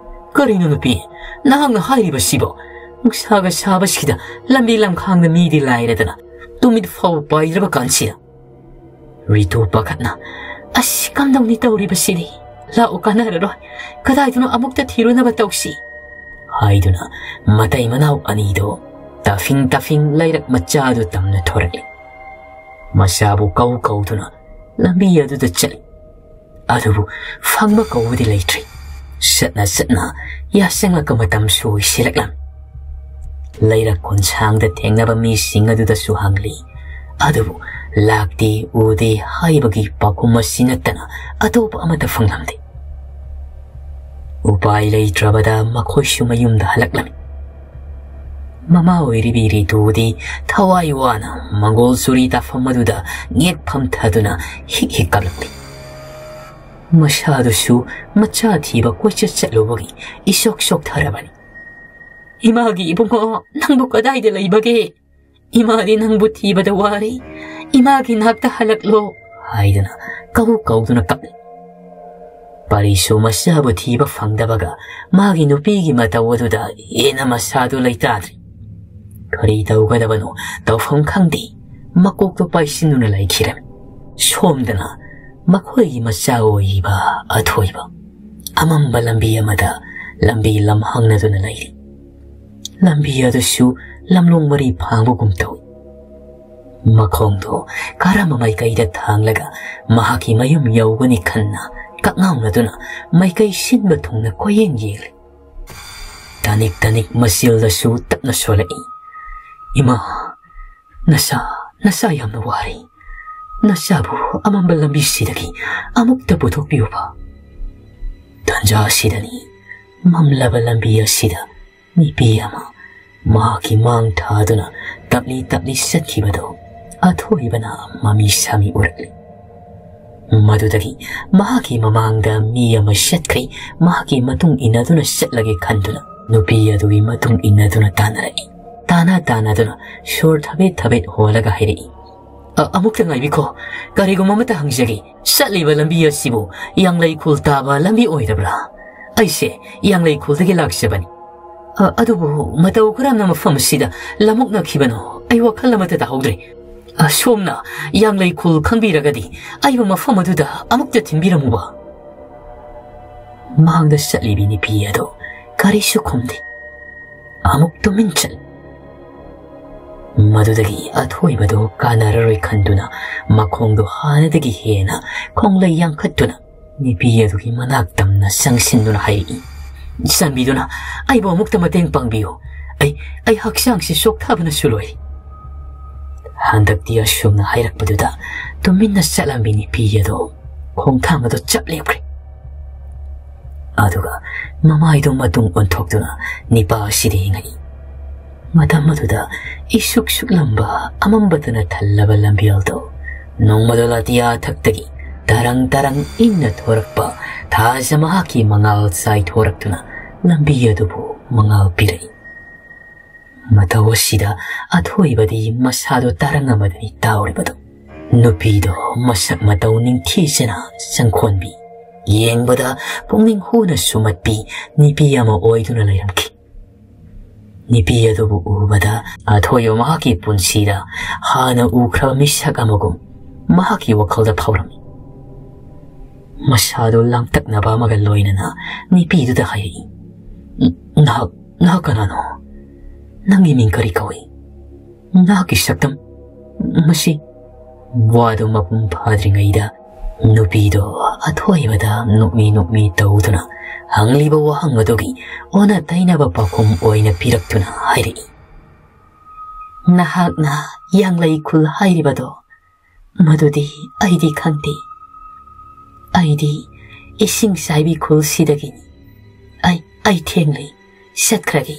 "ꯀꯔꯤꯅꯣ ꯅꯨꯄꯤ, ꯅꯍꯥꯛꯅ ꯍꯥꯏꯔꯤꯕꯁꯤꯕꯣ? ꯅꯨꯡꯁꯥꯒ ꯁꯥꯕꯁꯤꯗ ꯂꯝꯕꯤ ꯂꯝꯈꯥꯡꯗ ꯃꯤꯗꯤ ꯂꯥꯏꯔꯗꯅ ꯇꯨꯃꯤꯠ ꯐꯥꯎꯕ ꯄꯥꯏꯗ꯭ꯔꯕ ꯀꯥꯟꯁꯤꯗ?" ꯔꯤꯇꯨ ꯄꯥꯈꯠꯅ, "ꯑꯁ, ꯀꯝꯗꯧꯅꯤ ꯇꯧꯔꯤꯕꯁꯤꯗꯤ? ꯂꯥꯛꯎ, ꯀꯥꯟꯅꯔꯔꯣꯏ꯫ ꯀꯗꯥꯏꯗꯅꯣ ꯑꯃꯨꯛꯇ ꯊꯤꯔꯨꯅꯕ ꯇꯧꯁꯤ," ꯍꯥꯏꯗꯨꯅ ꯃꯇꯩ ꯃꯅꯥꯎ ꯑꯅꯤꯗꯣ ꯇꯥꯐꯤꯡ ꯇꯥꯐꯤꯡ ꯂꯩꯔꯛ ꯃꯆꯥꯗꯨ ꯇꯝꯅ ꯊꯣꯔꯛꯂꯤ꯫ ꯃꯆꯥꯕꯨ ꯀꯧ ꯀꯧꯗꯨꯅ ꯂꯝꯕꯤ ꯑꯗꯨꯗ ꯆꯠꯂꯤ꯫ ꯑꯗꯨꯕꯨ ꯐꯪꯕ ꯀꯧꯕꯗꯤ ꯂꯩꯇ꯭ꯔꯤ꯫ ꯆꯠꯅ ꯆꯠꯅ ꯌꯥꯆꯪꯂꯛꯄ ꯃꯇꯝꯁꯨ ꯑꯣꯏꯁꯤꯜꯂꯛꯂꯝꯃꯤ꯫ ꯂꯩꯔꯛ ꯈꯣꯟꯁꯥꯡꯗ ꯊꯦꯡꯅꯕ ꯃꯤꯁꯤꯡ ꯑꯗꯨꯗꯁꯨ ꯍꯪꯂꯤ꯫ ꯑꯗꯨꯕꯨ ꯂꯥꯛꯇꯦ, ꯎꯗꯦ ꯍꯥꯏꯕꯒꯤ ꯄꯥꯎꯈꯨꯝ ꯑꯁꯤ ꯅꯠꯇꯅ ꯑꯇꯣꯞꯄ ꯑꯃꯠꯇ ꯐꯪꯂꯝꯗꯦ꯫ ꯎꯄꯥꯏ ꯂꯩꯇ꯭ꯔꯕꯗ ꯃꯈꯣꯏꯁꯨ ꯃꯌꯨꯝꯗ ꯍꯜꯂꯛꯂꯝꯃꯤ꯫ ꯃꯃꯥ ꯑꯣꯏꯔꯤꯕꯤ ꯔꯤꯇꯨꯗꯤ ꯊꯋꯥꯏ ꯋꯥꯅ ꯃꯪꯒꯣꯜ ꯆꯨꯔꯤ ꯇꯥꯐꯝ ꯑꯗꯨꯗ ꯉꯦꯛ ꯐꯝꯊꯗꯨꯅ ꯍꯤꯛ ꯍꯤꯛ ꯀꯞꯂꯛꯂꯤ꯫ ꯃꯁꯥꯗꯨꯁꯨ ꯃꯆꯥ ꯊꯤꯕ ꯀꯣꯏꯆꯠ ꯆꯠꯂꯨꯕꯒꯤ ꯏꯁꯣꯛ ꯁꯣꯛꯊꯔꯕꯅꯤ꯫ "ꯏꯃꯥꯒꯤ ꯏꯕꯨꯡꯉꯣ, ꯅꯪꯕꯨ ꯀꯗꯥꯏꯗ ꯂꯩꯕꯒꯦ? ꯏꯃꯥꯗꯤ ꯅꯪꯕꯨ ꯊꯤꯕꯗ ꯋꯥꯔꯦ꯫ ꯏꯃꯥꯒꯤ ꯅꯥꯛꯇ ꯍꯜꯂꯛꯂꯣ," ꯍꯥꯏꯗꯨꯅ ꯀꯧ ꯀꯧꯗꯨꯅ ꯀꯞꯂꯤ꯫ ꯄꯥꯔꯤꯁꯨ ꯃꯆꯥꯕꯨ ꯊꯤꯕ ꯐꯪꯗꯕꯒ ꯃꯥꯒꯤ ꯅꯨꯄꯤꯒꯤ ꯃꯇꯧ ꯑꯗꯨꯗ ꯍꯦꯟꯅ ꯃꯁꯥꯗꯨ ꯂꯩꯇꯥꯗ꯭ꯔꯦ꯫ ꯀꯔꯤ ꯇꯧꯒꯗꯕꯅꯣ ꯇꯧꯐꯝ ꯈꯪꯗꯦ꯫ ꯃꯀꯣꯛꯇꯣ ꯄꯥꯏꯁꯤꯟꯗꯨꯅ ꯂꯩꯈꯤꯔꯦ꯫ ꯁꯣꯝꯗꯅ ꯃꯈꯣꯏꯒꯤ ꯃꯆꯥ ꯑꯣꯏꯔꯤꯕ ꯑꯊꯣꯏꯕ ꯑꯃꯝꯕ ꯂꯝꯕꯤ ꯑꯃꯗ ꯂꯝꯕꯤ ꯂꯝꯍꯥꯡꯅꯗꯨꯅ ꯂꯩꯔꯤ꯫ ꯂꯝꯕꯤ ꯑꯗꯨꯁꯨ ꯂꯝꯂꯣꯡ ꯃꯔꯤ ꯐꯥꯡꯕꯒꯨꯝ ꯇꯧꯏ꯫ ꯃꯈꯣꯡꯗꯣ ꯀꯔꯝꯕ ꯃꯥꯏꯀꯩꯗ ꯊꯥꯡꯂꯒ ꯃꯍꯥꯛꯀꯤ ꯃꯌꯨꯝ ꯌꯧꯒꯅꯤ ꯈꯟꯅ ꯀꯛꯉꯥꯎꯅꯗꯨꯅ ꯃꯥꯏꯀꯩ ꯁꯤꯟꯕ ꯊꯨꯡꯅ ꯀꯣꯏꯌꯦꯡ ꯌꯦꯡꯂꯤ꯫ ꯇꯅꯤꯛ ꯇꯅꯤꯛ ꯃꯆꯤꯜꯗꯁꯨ ꯇꯞꯅ ꯁꯣꯜꯂꯛꯏ꯫ "ꯏꯃꯥ, ꯅꯁꯥ, ꯅꯁꯥ ꯌꯥꯝꯅ ꯋꯥꯔꯤ꯫ ꯅꯁꯥꯕꯨ ꯑꯃꯝꯕ ꯂꯝꯕꯤꯁꯤꯗꯒꯤ ꯑꯃꯨꯛꯇ ꯄꯨꯊꯣꯛꯄꯤꯌꯨꯕ꯫" ꯇꯥꯟꯖꯥ ꯑꯁꯤꯗꯅꯤ ꯃꯝꯂꯕ ꯂꯝꯕꯤ ꯑꯁꯤꯗ ꯅꯨꯄꯤ ꯑꯃ ꯃꯍꯥꯛꯀꯤ ꯃꯥꯡ ꯊꯥꯗꯨꯅ ꯇꯞꯂꯤ ꯇꯞꯂꯤ ꯆꯠꯈꯤꯕꯗꯨ ꯑꯊꯣꯏꯕꯅ ꯃꯃꯤ ꯁꯥꯃꯤ ꯎꯔꯛꯂꯤ꯫ ꯃꯗꯨꯗꯒꯤ ꯃꯍꯥꯛꯀꯤ ꯃꯃꯥꯡꯗ ꯃꯤ ꯑꯃ ꯆꯠꯈ꯭ꯔꯦ꯫ ꯃꯍꯥꯛꯀꯤ ꯃꯇꯨꯡ ꯏꯟꯅꯗꯨꯅ ꯆꯠꯂꯒꯦ ꯈꯟꯗꯨꯅ ꯅꯨꯄꯤ ꯑꯗꯨꯒꯤ ꯃꯇꯨꯡ ꯏꯟꯅꯗꯨꯅ ꯇꯥꯟꯅꯔꯛꯏ꯫ ꯇꯥꯟꯅ ꯇꯥꯟꯅꯗꯨꯅ ꯁꯣꯔ ꯊꯕꯦꯠ ꯊꯕꯦꯠ ꯍꯣꯜꯂꯒ ꯍꯥꯏꯔꯛꯏ, "ꯑ-, ꯑꯃꯨꯛꯇ ꯉꯥꯏꯕꯤꯈꯣ, ꯀꯔꯤꯒꯨꯝꯕ ꯑꯃꯇ ꯍꯪꯖꯒꯦ꯫ ꯆꯠꯂꯤꯕ ꯂꯝꯕꯤ ꯑꯁꯤꯕꯨ ꯌꯥꯡꯂꯩ ꯈꯨꯜ ꯇꯥꯕ ꯂꯝꯕꯤ ꯑꯣꯏꯗꯕ꯭ꯔꯥ? ꯑꯩꯁꯦ ꯌꯥꯡꯂꯩ ꯈꯨꯜꯗꯒꯤ ꯂꯥꯛꯆꯕꯅꯤ꯫ ꯑ, ꯑꯗꯨꯕꯨ ꯃꯇꯧ ꯀꯔꯝꯅ ꯃꯐꯝ ꯑꯁꯤꯗ ꯂꯝꯃꯨꯛꯅꯈꯤꯕꯅꯣ? ꯑꯩ ꯋꯥꯈꯜ ꯑꯃꯠꯇ ꯇꯥꯍꯧꯗ꯭ꯔꯦ꯫ ꯑ, ꯁꯣꯝꯅ ꯌꯥꯡꯂꯩ ꯈꯨꯜ ꯈꯪꯕꯤꯔꯒꯗꯤ ꯑꯩꯕꯨ ꯃꯐꯝ ꯑꯗꯨꯗ ꯑꯃꯨꯛꯇ ꯊꯤꯟꯕꯤꯔꯝꯃꯨꯕ꯫" ꯃꯥꯡꯗ ꯆꯠꯂꯤꯕꯤ ꯅꯨꯄꯤ ꯑꯗꯨ ꯀꯔꯤꯁꯨ ꯈꯨꯝꯗꯦ꯫ ꯑꯃꯨꯛ ꯇꯨꯃꯤꯟ ꯆꯠ꯫ ꯃꯗꯨꯗꯒꯤ ꯑꯊꯣꯏꯕꯗꯨ ꯀꯥꯟꯅꯔꯔꯣꯏ ꯈꯟꯗꯨꯅ ꯃꯈꯣꯡꯗꯨ ꯍꯥꯟꯅꯗꯒꯤ ꯍꯦꯟꯅ ꯈꯣꯡꯂꯩ ꯌꯥꯡꯈꯠꯇꯨꯅ ꯅꯨꯄꯤ ꯑꯗꯨꯒꯤ ꯃꯅꯥꯛ ꯇꯝꯅ ꯆꯪꯁꯤꯟꯗꯨꯅ ꯍꯥꯏꯔꯛꯏ, "ꯆꯥꯟꯕꯤꯗꯨꯅ ꯑꯩꯕꯨ ꯑꯃꯨꯛꯇ ꯃꯇꯦꯡ ꯄꯥꯡꯕꯤꯌꯨ꯫ ꯑꯩ, ꯑꯩ ꯍꯛꯆꯥꯡꯁꯤ ꯆꯣꯛꯊꯕꯅꯁꯨ ꯂꯣꯏꯔꯦ꯫" ꯍꯟꯗꯛꯇꯤ ꯑꯁꯨꯝꯅ ꯍꯥꯏꯔꯛꯄꯗꯨꯗ ꯇꯨꯃꯤꯟꯅ ꯆꯠꯂꯝꯃꯤ ꯅꯨꯄꯤ ꯑꯗꯨ ꯈꯣꯡꯊꯥꯡ ꯑꯗꯨ ꯆꯞ ꯂꯦꯞꯈ꯭ꯔꯦ꯫ ꯑꯗꯨꯒ ꯃꯃꯥꯏꯗꯨ ꯃꯇꯨꯡ ꯑꯣꯟꯊꯣꯛꯇꯨꯅ ꯅꯤꯄꯥ ꯑꯁꯤꯗ ꯌꯦꯡꯉꯛꯏ꯫ ꯃꯇꯝ ꯑꯗꯨꯗ ꯏꯁꯨꯛ ꯁꯨꯛꯂꯝꯕ ꯑꯃꯝꯕꯇꯅ ꯊꯜꯂꯕ ꯂꯝꯕꯦꯜꯗꯨ ꯅꯣꯡꯃꯗꯣꯜ ꯑꯇꯤꯌꯥ ꯊꯛꯇꯒꯤ ꯇꯔꯪ ꯇꯔꯪ ꯏꯪꯅ ꯊꯣꯔꯛꯄ ꯊꯥꯖ ꯃꯍꯥꯛꯀꯤ ꯃꯉꯥꯜ ꯆꯥꯏꯊꯣꯔꯛꯇꯨꯅ ꯂꯝꯕꯤ ꯑꯗꯨꯕꯨ ꯃꯉꯥꯜ ꯄꯤꯔꯛꯏ꯫ ꯃꯇꯧ ꯑꯁꯤꯗ ꯑꯊꯣꯏꯕꯗꯤ ꯃꯁꯥꯗꯨ ꯇꯔꯪ ꯑꯃꯗꯅꯤ ꯇꯥꯎꯔꯤꯕꯗꯨ꯫ ꯅꯨꯄꯤꯗꯣ ꯃꯁꯛ ꯃꯇꯧ ꯅꯤꯡꯊꯤꯖꯅ ꯆꯪꯈꯣꯟꯕꯤ, ꯌꯦꯡꯕꯗ ꯄꯨꯛꯅꯤꯡ ꯍꯨꯅ ꯁꯨꯝꯍꯠꯄꯤ ꯅꯨꯄꯤ ꯑꯃ ꯑꯣꯏꯗꯨꯅ ꯂꯩꯔꯝꯈꯤ꯫ ꯅꯨꯄꯤ ꯑꯗꯨꯕꯨ ꯎꯕꯗ ꯑꯊꯣꯏꯕ ꯃꯍꯥꯛꯀꯤ ꯄꯨꯟꯁꯤꯗ ꯍꯥꯟꯅ ꯎꯈ꯭ꯔꯕ ꯃꯤꯁꯛ ꯑꯃꯒꯨꯝ ꯃꯍꯥꯛꯀꯤ ꯋꯥꯈꯜꯗ ꯐꯥꯎꯔꯝꯃꯤ꯫ ꯃꯁꯥꯗꯨ ꯂꯥꯡꯇꯛꯅꯕ ꯑꯃꯒ ꯂꯣꯏꯅꯅ ꯅꯨꯄꯤꯗꯨꯗ ꯍꯥꯏꯔꯛꯏ, "ꯅꯍꯥꯛ, ꯅꯍꯥꯛ ꯀꯅꯥꯅꯣ? ꯅꯪꯒꯤ ꯃꯤꯡ ꯀꯔꯤ ꯀꯧꯏ? ꯅꯍꯥꯛꯀꯤ ꯁꯛꯇꯝ?" ꯃꯁꯤ ꯋꯥꯗꯨ ꯃꯄꯨꯡ ꯐꯥꯗ꯭ꯔꯤꯉꯩꯗ ꯅꯨꯄꯤꯗꯣ ꯑꯊꯣꯏꯕꯗ ꯅꯣꯛꯃꯤ ꯅꯣꯛꯃꯤ ꯇꯧꯗꯨꯅ ꯍꯪꯂꯤꯕ ꯋꯥꯍꯪ ꯑꯗꯨꯒꯤ ꯑꯣꯟꯅ ꯇꯩꯅꯕ ꯄꯥꯎꯈꯨꯝ ꯑꯣꯏꯅ ꯄꯤꯔꯛꯇꯨꯅ ꯍꯥꯏꯔꯛꯏ, "ꯅꯍꯥꯛꯅ ꯌꯥꯡꯂꯩ ꯈꯨꯜ ꯍꯥꯏꯔꯤꯕꯗꯣ, ꯃꯗꯨꯗꯤ ꯑꯩꯗꯤ ꯈꯪꯗꯦ꯫ ꯑꯩꯗꯤ ꯏꯁꯤꯡ ꯆꯥꯏꯕꯤ ꯈꯨꯜꯁꯤꯗꯒꯤꯅꯤ꯫ ꯑꯩ, ꯑꯩ ꯊꯦꯡꯂꯦ, ꯆꯠꯈ꯭ꯔꯒꯦ"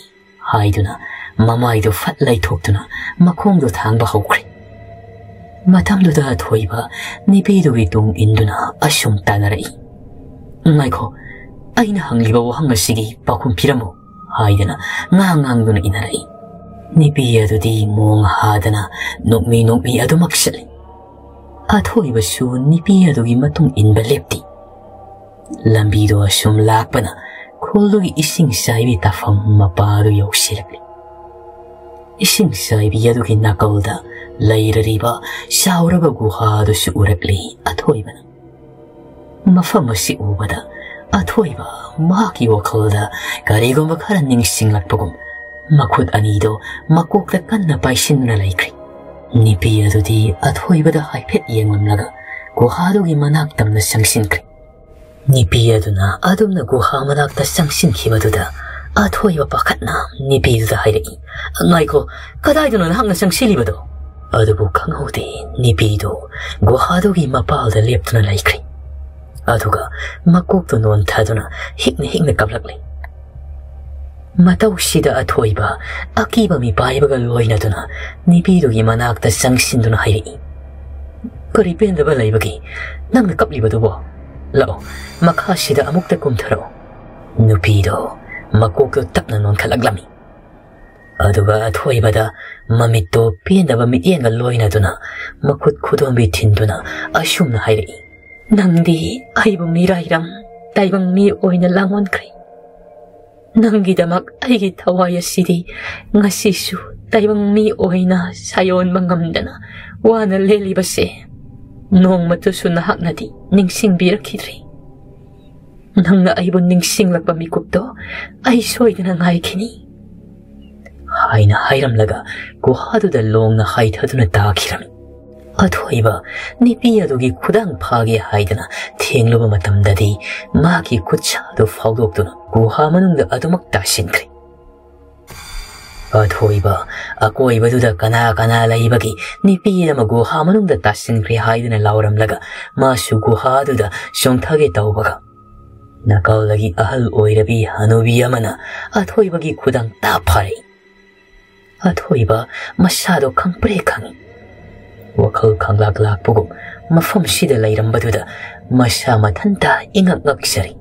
ꯍꯥꯏꯗꯨꯅ ꯃꯃꯥꯏꯗꯨ ꯐꯠ ꯂꯩꯊꯣꯛꯇꯨꯅ ꯃꯈꯣꯡꯗꯨ ꯊꯥꯡꯕ ꯍꯧꯈ꯭ꯔꯦ꯫ ꯃꯇꯝꯗꯨꯗ ꯑꯊꯣꯏꯕ ꯅꯨꯄꯤꯗꯨꯒꯤ ꯇꯨꯡ ꯏꯟꯗꯨꯅ ꯑꯁꯨꯝ ꯇꯥꯟꯅꯔꯛꯏ, "ꯉꯥꯏꯈꯣ, ꯑꯩꯅ ꯍꯪꯂꯤꯕ ꯋꯥꯍꯪ ꯑꯁꯤꯒꯤ ꯄꯥꯎꯈꯨꯝ ꯄꯤꯔꯝꯃꯨ" ꯍꯥꯏꯗꯅ ꯉꯥꯡ ꯉꯥꯡꯗꯨꯅ ꯏꯟꯅꯔꯛꯏ꯫ ꯅꯨꯄꯤ ꯑꯗꯨꯗꯤ ꯃꯣꯡ ꯍꯥꯗꯅ ꯅꯣꯛꯃꯤ ꯅꯣꯛꯃꯤ ꯑꯗꯨꯃꯛ ꯆꯠꯂꯤ꯫ ꯑꯊꯣꯏꯕꯁꯨ ꯅꯨꯄꯤ ꯑꯗꯨꯒꯤ ꯃꯇꯨꯡ ꯏꯟꯕ ꯂꯦꯞꯇꯦ꯫ ꯂꯝꯕꯤꯗꯣ ꯑꯁꯨꯝ ꯂꯥꯛꯄꯅ ꯈꯨꯜꯗꯨꯒꯤ ꯏꯁꯤꯡ ꯆꯥꯏꯕꯤ ꯇꯥꯐꯝ ꯃꯄꯥꯗꯨ ꯌꯧꯁꯤꯜꯂꯛꯂꯤ꯫ ꯏꯁꯤꯡ ꯆꯥꯏꯕꯤ ꯑꯗꯨꯒꯤ ꯅꯥꯀꯜꯗ ꯂꯩꯔꯔꯤꯕ ꯆꯥꯎꯔꯕ ꯒꯨꯍꯥꯗꯨꯁꯨ ꯎꯔꯛꯂꯤ ꯑꯊꯣꯏꯕꯅ꯫ ꯃꯐꯝ ꯑꯁꯤ ꯎꯕꯗ ꯑꯊꯣꯏꯕ ꯃꯍꯥꯛꯀꯤ ꯋꯥꯈꯜꯗ ꯀꯔꯤꯒꯨꯝꯕ ꯈꯔ ꯅꯤꯡꯁꯤꯡꯂꯛꯄꯒꯨꯝ ꯃꯈꯨꯠ ꯑꯅꯤꯗꯣ ꯃꯀꯣꯛꯇ ꯀꯟꯅ ꯄꯥꯏꯁꯤꯟꯗꯨꯅ ꯂꯩꯈ꯭ꯔꯦ꯫ ꯅꯨꯄꯤ ꯑꯗꯨꯗꯤ ꯑꯊꯣꯏꯕꯗ ꯍꯥꯏꯐꯦꯠ ꯌꯦꯡꯂꯝꯂꯒ ꯒꯨꯍꯥꯗꯨꯒꯤ ꯃꯅꯥꯛ ꯇꯝꯅ ꯆꯪꯁꯤꯟꯈ꯭ꯔꯦ꯫ ꯅꯨꯄꯤ ꯑꯗꯨꯅ ꯑꯗꯨꯝꯅ ꯒꯨꯍꯥ ꯃꯅꯥꯛꯇ ꯆꯪꯁꯤꯟꯈꯤꯕꯗꯨꯗ ꯑꯊꯣꯏꯕ ꯄꯥꯈꯠꯅ ꯅꯨꯄꯤꯗꯨꯗ ꯍꯥꯏꯔꯛꯏ, "ꯉꯥꯏꯈꯣ, ꯀꯗꯥꯏꯗꯅꯣ ꯅꯍꯥꯛꯅ ꯆꯪꯁꯤꯜꯂꯤꯕꯗꯣ?" ꯑꯗꯨꯕꯨ ꯈꯪꯍꯧꯗꯦ, ꯅꯨꯄꯤꯗꯨ ꯒꯨꯍꯥꯗꯨꯒꯤ ꯃꯄꯥꯜꯗ ꯂꯦꯞꯇꯨꯅ ꯂꯩꯈ꯭ꯔꯦ꯫ ꯑꯗꯨꯒ ꯃꯀꯣꯛꯇꯨ ꯅꯣꯟꯊꯗꯨꯅ ꯍꯤꯛꯅ ꯍꯤꯛꯅ ꯀꯞꯂꯛꯂꯦ꯫ ꯃꯇꯧꯁꯤꯗ ꯑꯊꯣꯏꯕ ꯑꯀꯤꯕ ꯃꯤꯄꯥꯏꯕꯒ ꯂꯣꯏꯅꯗꯨꯅ ꯅꯨꯄꯤꯗꯨꯒꯤ ꯃꯅꯥꯛꯇ ꯆꯪꯁꯤꯟꯗꯨꯅ ꯍꯥꯏꯔꯛꯏ, "ꯀꯔꯤ ꯄꯦꯟꯗꯕ ꯂꯩꯕꯒꯦ ꯅꯪꯅ ꯀꯞꯂꯤꯕꯗꯨꯕꯣ? ꯂꯥꯛꯑꯣ, ꯃꯈꯥꯁꯤꯗ ꯑꯃꯨꯛꯇ ꯀꯨꯝꯊꯔꯛꯑꯣ꯫" ꯅꯨꯄꯤꯗꯣ ꯃꯀꯣꯛꯇꯨ ꯇꯞꯅ ꯅꯣꯟꯈꯠꯂꯛꯂꯝꯃꯤ꯫ ꯑꯗꯨꯒ ꯑꯊꯣꯏꯕꯗ ꯃꯃꯤꯠꯇꯣ ꯄꯦꯟꯗꯕ ꯃꯤꯠꯌꯦꯡꯒ ꯂꯣꯏꯅꯗꯨꯅ ꯃꯈꯨꯠ ꯈꯨꯗꯣꯝꯕꯤ ꯊꯤꯟꯗꯨꯅ ꯑꯁꯨꯝꯅ ꯍꯥꯏꯔꯛꯏ, "ꯅꯪꯗꯤ ꯑꯩꯕꯨ ꯃꯤꯔꯥꯏꯔꯝ ꯇꯥꯏꯕꯪ ꯃꯤ ꯑꯣꯏꯅ ꯂꯥꯡꯑꯣꯟꯈ꯭ꯔꯦ꯫ ꯅꯪꯒꯤꯗꯃꯛ ꯑꯩꯒꯤ ꯊꯋꯥꯏ ꯑꯁꯤꯗꯤ ꯉꯁꯤꯁꯨ ꯇꯥꯏꯕꯪ ꯃꯤ ꯑꯣꯏꯅ ꯁꯥꯌꯣꯟꯕ ꯉꯝꯗꯅ ꯋꯥꯅ ꯂꯦꯜꯂꯤꯕꯁꯦ ꯅꯣꯡꯃꯇꯁꯨ ꯅꯍꯥꯛꯅꯗꯤ ꯅꯤꯡꯁꯤꯡꯕꯤꯔꯛꯈꯤꯗ꯭ꯔꯦ꯫ ꯅꯪꯅ ꯑꯩꯕꯨ ꯅꯤꯡꯁꯤꯡꯂꯛꯄ ꯃꯤꯀꯨꯞꯇꯣ ꯑꯩ ꯁꯣꯏꯗꯅ ꯉꯥꯏꯈꯤꯅꯤ" ꯍꯥꯏꯅ ꯍꯥꯏꯔꯝꯂꯒ ꯒꯨꯍꯥꯗꯨꯗ ꯂꯣꯡꯅ ꯍꯥꯏꯊꯗꯨꯅ ꯇꯥꯈꯤꯔꯝꯃꯤ꯫ ꯑꯊꯣꯏꯕ ꯅꯨꯄꯤ ꯑꯗꯨꯒꯤ ꯈꯨꯗꯥꯡ ꯐꯥꯒꯦ ꯍꯥꯏꯗꯅ ꯊꯦꯡꯂꯨꯕ ꯃꯇꯝꯗꯗꯤ ꯃꯥꯒꯤ ꯈꯨꯠꯁꯥꯗꯨ ꯐꯥꯎꯗꯣꯛꯇꯨꯅ ꯒꯨꯍꯥ ꯃꯅꯨꯡꯗ ꯑꯗꯨꯃꯛ ꯇꯥꯁꯤꯟꯈ꯭ꯔꯦ꯫ ꯑꯊꯣꯏꯕ ꯑꯀꯣꯏꯕꯗꯨꯗ ꯀꯅꯥ ꯀꯅꯥ ꯂꯩꯕꯒꯦ, ꯅꯨꯄꯤ ꯑꯃ ꯒꯨꯍꯥ ꯃꯅꯨꯡꯗ ꯇꯥꯁꯤꯟꯈ꯭ꯔꯦ ꯍꯥꯏꯗꯨꯅ ꯂꯥꯎꯔꯝꯂꯒ ꯃꯥꯁꯨ ꯒꯨꯍꯥꯗꯨꯗ ꯆꯣꯡꯊꯒꯦ ꯇꯧꯕꯒ, ꯅꯥꯀꯜꯗꯒꯤ ꯑꯍꯜ ꯑꯣꯏꯔꯕꯤ ꯍꯅꯨꯕꯤ ꯑꯃꯅ ꯑꯊꯣꯏꯕꯒꯤ ꯈꯨꯗꯥꯡ ꯇꯥ ꯐꯥꯔꯛꯏ꯫ ꯑꯊꯣꯏꯕ ꯃꯁꯥꯗꯣ ꯈꯪꯄ꯭ꯔꯦ ꯈꯪꯏ꯫ ꯋꯥꯈꯜ ꯈꯪꯂꯥꯛ ꯂꯥꯛꯄꯒꯨꯝ ꯃꯐꯝꯁꯤꯗ ꯂꯩꯔꯝꯕꯗꯨꯗ ꯃꯁꯥ ꯃꯊꯟꯇ ꯏꯉꯛ ꯉꯛꯆꯔꯤ꯫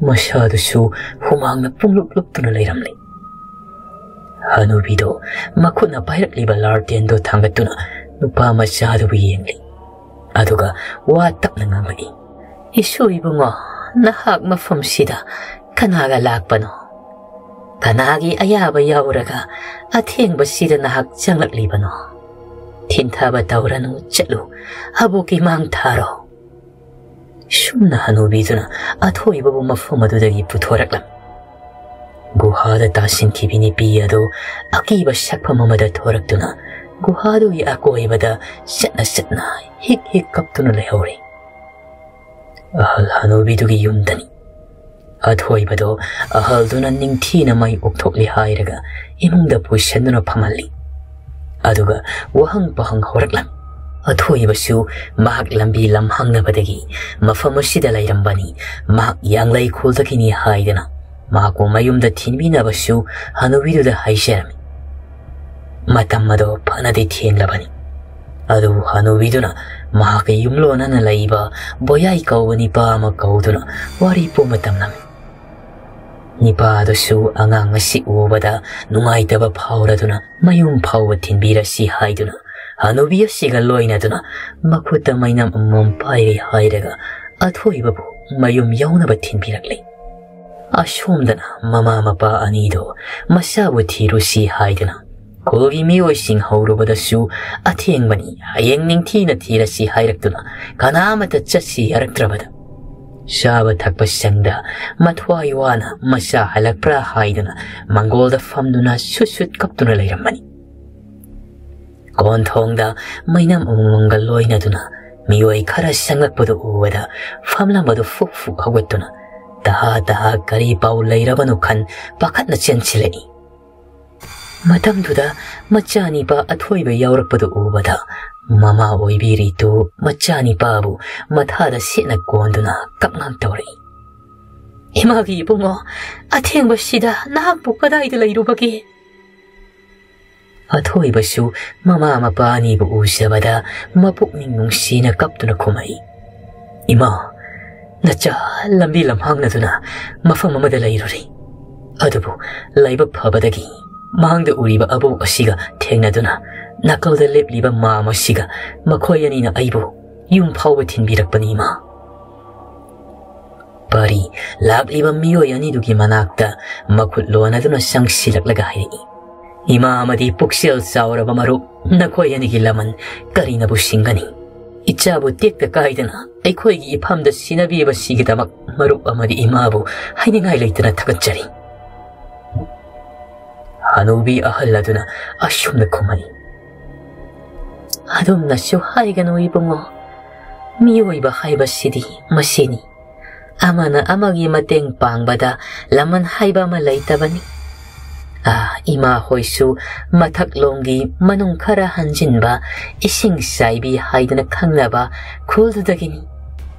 ꯃꯁꯥꯗꯨꯁꯨ ꯍꯨꯃꯥꯡꯅ ꯄꯨꯡꯂꯨꯞ ꯂꯨꯞꯇꯨꯅ ꯂꯩꯔꯝꯂꯤ꯫ ꯍꯅꯨꯕꯤꯗꯣ ꯃꯈꯨꯠꯅ ꯄꯥꯏꯔꯛꯂꯤꯕ ꯂꯥꯔꯇꯦꯟꯗꯣ ꯊꯥꯡꯒꯠꯇꯨꯅ ꯅꯨꯄꯥ ꯃꯆꯥꯗꯨꯕꯨ ꯌꯦꯡꯂꯤ꯫ ꯑꯗꯨꯒ ꯋꯥ ꯇꯞꯅ ꯉꯥꯡꯂꯛꯏ, "ꯏꯁꯨ ꯏꯕꯨꯡꯉꯣ, ꯅꯍꯥꯛ ꯃꯐꯝꯁꯤꯗ ꯀꯅꯥꯒ ꯂꯥꯛꯄꯅꯣ? ꯀꯅꯥꯒꯤ ꯑꯌꯥꯕ ꯌꯥꯎꯔꯒ ꯑꯊꯦꯡꯕꯁꯤꯗ ꯅꯍꯥꯛ ꯆꯪꯂꯛꯂꯤꯕꯅꯣ? ꯊꯤꯟꯊꯕ ꯇꯧꯔꯅꯨ, ꯆꯠꯂꯨ, ꯑꯕꯣꯛꯀꯤ ꯃꯥꯡ ꯊꯥꯔꯣ꯫" ꯁꯨꯝꯅ ꯍꯅꯨꯕꯤꯗꯨꯅ ꯑꯊꯣꯏꯕꯕꯨ ꯃꯐꯝ ꯑꯗꯨꯗꯒꯤ ꯄꯨꯊꯣꯔꯛꯂꯝꯃꯤ꯫ ꯒꯨꯍꯥꯗ ꯇꯥꯁꯤꯟꯈꯤꯕꯤ ꯅꯨꯄꯤ ꯑꯗꯨ ꯑꯀꯤꯕ ꯁꯛꯐꯝ ꯑꯃꯗ ꯊꯣꯔꯛꯇꯨꯅ ꯒꯨꯍꯥꯗꯨꯒꯤ ꯑꯀꯣꯏꯕꯗ ꯆꯠꯅ ꯆꯠꯅ ꯍꯤꯛ ꯍꯤꯛ ꯀꯞꯇꯨꯅ ꯂꯩꯍꯧꯔꯦ꯫ ꯑꯍꯜ ꯍꯅꯨꯕꯤꯗꯨꯒꯤ ꯌꯨꯝꯗꯅꯤ꯫ ꯑꯊꯣꯏꯕꯗꯣ ꯑꯍꯜꯗꯨꯅ ꯅꯤꯡꯊꯤꯅ ꯃꯩ ꯑꯣꯛꯊꯣꯛꯂꯤ ꯍꯥꯏꯔꯒ ꯏꯃꯨꯡꯗ ꯄꯨꯁꯤꯟꯗꯨꯅ ꯐꯝꯍꯜꯂꯤ꯫ ꯑꯗꯨꯒ ꯋꯥꯍꯪ ꯄꯥꯍꯪ ꯍꯧꯔꯛꯂꯝꯃꯤ꯫ ꯑꯊꯣꯏꯕꯁꯨ ꯃꯍꯥꯛ ꯂꯝꯕꯤ ꯂꯝꯍꯥꯡꯅꯕꯗꯒꯤ ꯃꯐꯝ ꯑꯁꯤꯗ ꯂꯩꯔꯝꯕꯅꯤ, ꯃꯍꯥꯛ ꯌꯥꯡꯂꯩ ꯈꯨꯜꯗꯒꯤꯅꯤ ꯍꯥꯏꯗꯅ ꯃꯍꯥꯛꯄꯨ ꯃꯌꯨꯝꯗ ꯊꯤꯟꯕꯤꯅꯕꯁꯨ ꯍꯅꯨꯕꯤꯗꯨꯗ ꯍꯥꯏꯖꯔꯝꯃꯤ꯫ ꯃꯇꯝ ꯑꯗꯣ ꯐꯅꯗꯤ ꯊꯦꯡꯂꯕꯅꯤ꯫ ꯑꯗꯨꯕꯨ ꯍꯅꯨꯕꯤꯗꯨꯅ ꯃꯍꯥꯛꯀꯤ ꯌꯨꯝꯂꯣꯟꯅꯅ ꯂꯩꯕ ꯕꯣꯌꯥꯏ ꯀꯧꯕ ꯅꯤꯄꯥ ꯑꯃ ꯀꯧꯗꯨꯅ ꯋꯥꯔꯤ ꯄꯨꯝꯕ ꯇꯝꯂꯝꯃꯤ꯫ ꯅꯤꯄꯥ ꯑꯗꯨꯁꯨ ꯑꯉꯥꯡ ꯑꯁꯤ ꯎꯕꯗ ꯅꯨꯡꯉꯥꯏꯇꯕ ꯐꯥꯎꯔꯗꯨꯅ ꯃꯌꯨꯝ ꯐꯥꯎꯕ ꯊꯤꯟꯕꯤꯔꯁꯤ ꯍꯥꯏꯗꯨꯅ ꯍꯅꯨꯕꯤ ꯑꯁꯤꯒ ꯂꯣꯏꯅꯗꯨꯅ ꯃꯈꯨꯠꯇ ꯃꯩꯅꯝ ꯑꯃꯃꯝ ꯄꯥꯏꯔꯦ ꯍꯥꯏꯔꯒ ꯑꯊꯣꯏꯕꯕꯨ ꯃꯌꯨꯝ ꯌꯧꯅꯕ ꯊꯤꯟꯕꯤꯔꯛꯂꯤ꯫ ꯑꯁꯣꯝꯗꯅ ꯃꯃꯥ ꯃꯄꯥ ꯑꯅꯤꯗꯣ ꯃꯆꯥꯕꯨ ꯊꯤꯔꯨꯁꯤ ꯍꯥꯏꯗꯨꯅ ꯈꯨꯜꯒꯤ ꯃꯤꯑꯣꯏꯁꯤꯡ ꯍꯧꯔꯨꯕꯗꯁꯨ ꯑꯊꯦꯡꯕꯅꯤ, ꯍꯌꯦꯡ ꯅꯤꯡꯊꯤꯅ ꯊꯤꯔꯁꯤ ꯍꯥꯏꯔꯛꯇꯨꯅ ꯀꯅꯥ ꯑꯃꯠꯇ ꯆꯠꯁꯤ ꯌꯥꯔꯛꯇ꯭ꯔꯕꯗ ꯆꯥꯕ ꯊꯛꯄ ꯁꯪꯗ ꯃꯊ꯭ꯋꯥꯏ ꯋꯥꯅ ꯃꯆꯥ ꯍꯜꯂꯛꯄ꯭ꯔꯥ ꯍꯥꯏꯗꯨꯅ ꯃꯪꯒꯣꯜꯗ ꯐꯝꯗꯨꯅ ꯁꯨꯠ ꯁꯨꯠ ꯀꯞꯇꯨꯅ ꯂꯩꯔꯝꯕꯅꯤ꯫ ꯀꯣꯟꯊꯣꯡꯗ ꯃꯩꯅꯝ ꯑꯃꯃꯝꯒ ꯂꯣꯏꯅꯗꯨꯅ ꯃꯤꯑꯣꯏ ꯈꯔ ꯆꯪꯂꯛꯄꯗꯨ ꯎꯕꯗ ꯐꯝꯂꯝꯕꯗꯨ ꯐꯨꯛ ꯐꯨꯛ ꯍꯧꯒꯠꯇꯨꯅ ꯇꯍꯥ ꯇꯍꯥ ꯀꯔꯤ ꯄꯥꯎ ꯂꯩꯔꯕꯅꯣ ꯈꯟ ꯄꯥꯈꯠꯅ ꯆꯦꯟꯁꯤꯜꯂꯛꯏ꯫ ꯃꯇꯝꯗꯨꯗ ꯃꯆꯥꯅꯤꯄꯥ ꯑꯊꯣꯏꯕ ꯌꯥꯎꯔꯛꯄꯗꯨ ꯎꯕꯗ ꯃꯃꯥ ꯑꯣꯏꯕꯤ ꯔꯤꯇꯨ ꯃꯆꯥꯅꯤꯄꯥꯕꯨ ꯃꯊꯥꯗ ꯁꯦꯠꯅ ꯀꯣꯟꯗꯨꯅ ꯀꯞꯉꯥꯡ ꯇꯧꯔꯛꯏ꯫ "ꯏꯃꯥꯒꯤ ꯏꯕꯨꯡꯉꯣ, ꯑꯊꯦꯡꯕꯁꯤꯗ ꯅꯍꯥꯛꯄꯨ ꯀꯗꯥꯏꯗ ꯂꯩꯔꯨꯕꯒꯦ?" ꯑꯊꯣꯏꯕꯁꯨ ꯃꯃꯥ ꯃꯄꯥ ꯑꯅꯤꯕꯨ ꯎꯖꯕꯗ ꯃꯄꯨꯛꯅꯤꯡ ꯅꯨꯡꯁꯤꯅ ꯀꯞꯇꯨꯅ ꯈꯨꯝꯃꯛꯏ꯫ "ꯏꯃꯥ, ꯅꯆꯥ ꯂꯝꯕꯤ ꯂꯝꯍꯥꯡꯅꯗꯨꯅ ꯃꯐꯝ ꯑꯃꯗ ꯂꯩꯔꯨꯔꯤ꯫ ꯑꯗꯨꯕꯨ ꯂꯥꯏꯕꯛ ꯐꯕꯗꯒꯤ ꯃꯥꯡꯗ ꯎꯔꯤꯕ ꯑꯕꯣꯛ ꯑꯁꯤꯒ ꯊꯦꯡꯅꯗꯨꯅ ꯅꯥꯀꯜꯗ ꯂꯦꯞꯂꯤꯕ ꯃꯥꯝ ꯑꯁꯤꯒ ꯃꯈꯣꯏ ꯑꯅꯤꯅ ꯑꯩꯕꯨ ꯌꯨꯝ ꯐꯥꯎꯕ ꯊꯤꯟꯕꯤꯔꯛꯄꯅꯤ, ꯏꯃꯥ꯫" ꯄꯥꯔꯤ ꯂꯥꯛꯂꯤꯕ ꯃꯤꯑꯣꯏ ꯑꯅꯤꯗꯨꯒꯤ ꯃꯅꯥꯛꯇ ꯃꯈꯨꯠ ꯂꯣꯟꯅꯗꯨꯅ ꯆꯪꯁꯤꯜꯂꯛꯂꯒ ꯍꯥꯏꯔꯛꯏ, "ꯏꯃꯥ ꯑꯃꯗꯤ ꯄꯨꯛꯆꯦꯜ ꯆꯥꯎꯔꯕ ꯃꯔꯨꯞ, ꯅꯈꯣꯏ ꯑꯅꯤꯒꯤ ꯂꯃꯟ ꯀꯔꯤꯅꯕꯨ ꯁꯤꯡꯒꯅꯤ? ꯏꯆꯥꯕꯨ ꯇꯦꯛꯇ ꯀꯥꯏꯗꯅ ꯑꯩꯈꯣꯏꯒꯤ ꯏꯐꯝꯗ ꯁꯤꯟꯅꯕꯤꯕꯁꯤꯒꯤꯗꯃꯛ ꯃꯔꯨꯞ ꯑꯃꯗꯤ ꯏꯃꯥꯕꯨ ꯍꯥꯏꯅꯤꯡꯉꯥꯏ ꯂꯩꯇꯅ ꯊꯥꯒꯠꯆꯔꯤ꯫" ꯍꯅꯨꯕꯤ ꯑꯍꯜ ꯑꯗꯨꯅ ꯑꯁꯨꯝꯅ ꯈꯨꯝꯃꯛꯏ, "ꯑꯗꯨꯝꯅꯁꯨ ꯍꯥꯏꯒꯅꯨ ꯏꯕꯨꯡꯉꯣ, ꯃꯤꯑꯣꯏꯕ ꯍꯥꯏꯕꯁꯤꯗꯤ ꯃꯁꯤꯅꯤ꯫ ꯑꯃꯅ ꯑꯃꯒꯤ ꯃꯇꯦꯡ ꯄꯥꯡꯕꯗ ꯂꯃꯟ ꯍꯥꯏꯕ ꯑꯃ ꯂꯩꯇꯕꯅꯤ꯫ ꯑꯥ, ꯏꯃꯥ ꯍꯣꯏꯁꯨ ꯃꯊꯛꯂꯣꯝꯒꯤ ꯃꯅꯨꯡ ꯈꯔ ꯍꯟꯖꯤꯟꯕ ꯏꯁꯤꯡ ꯆꯥꯏꯕꯤ ꯍꯥꯏꯗꯅ ꯈꯪꯅꯕ ꯈꯨꯜꯗꯨꯗꯒꯤꯅꯤ꯫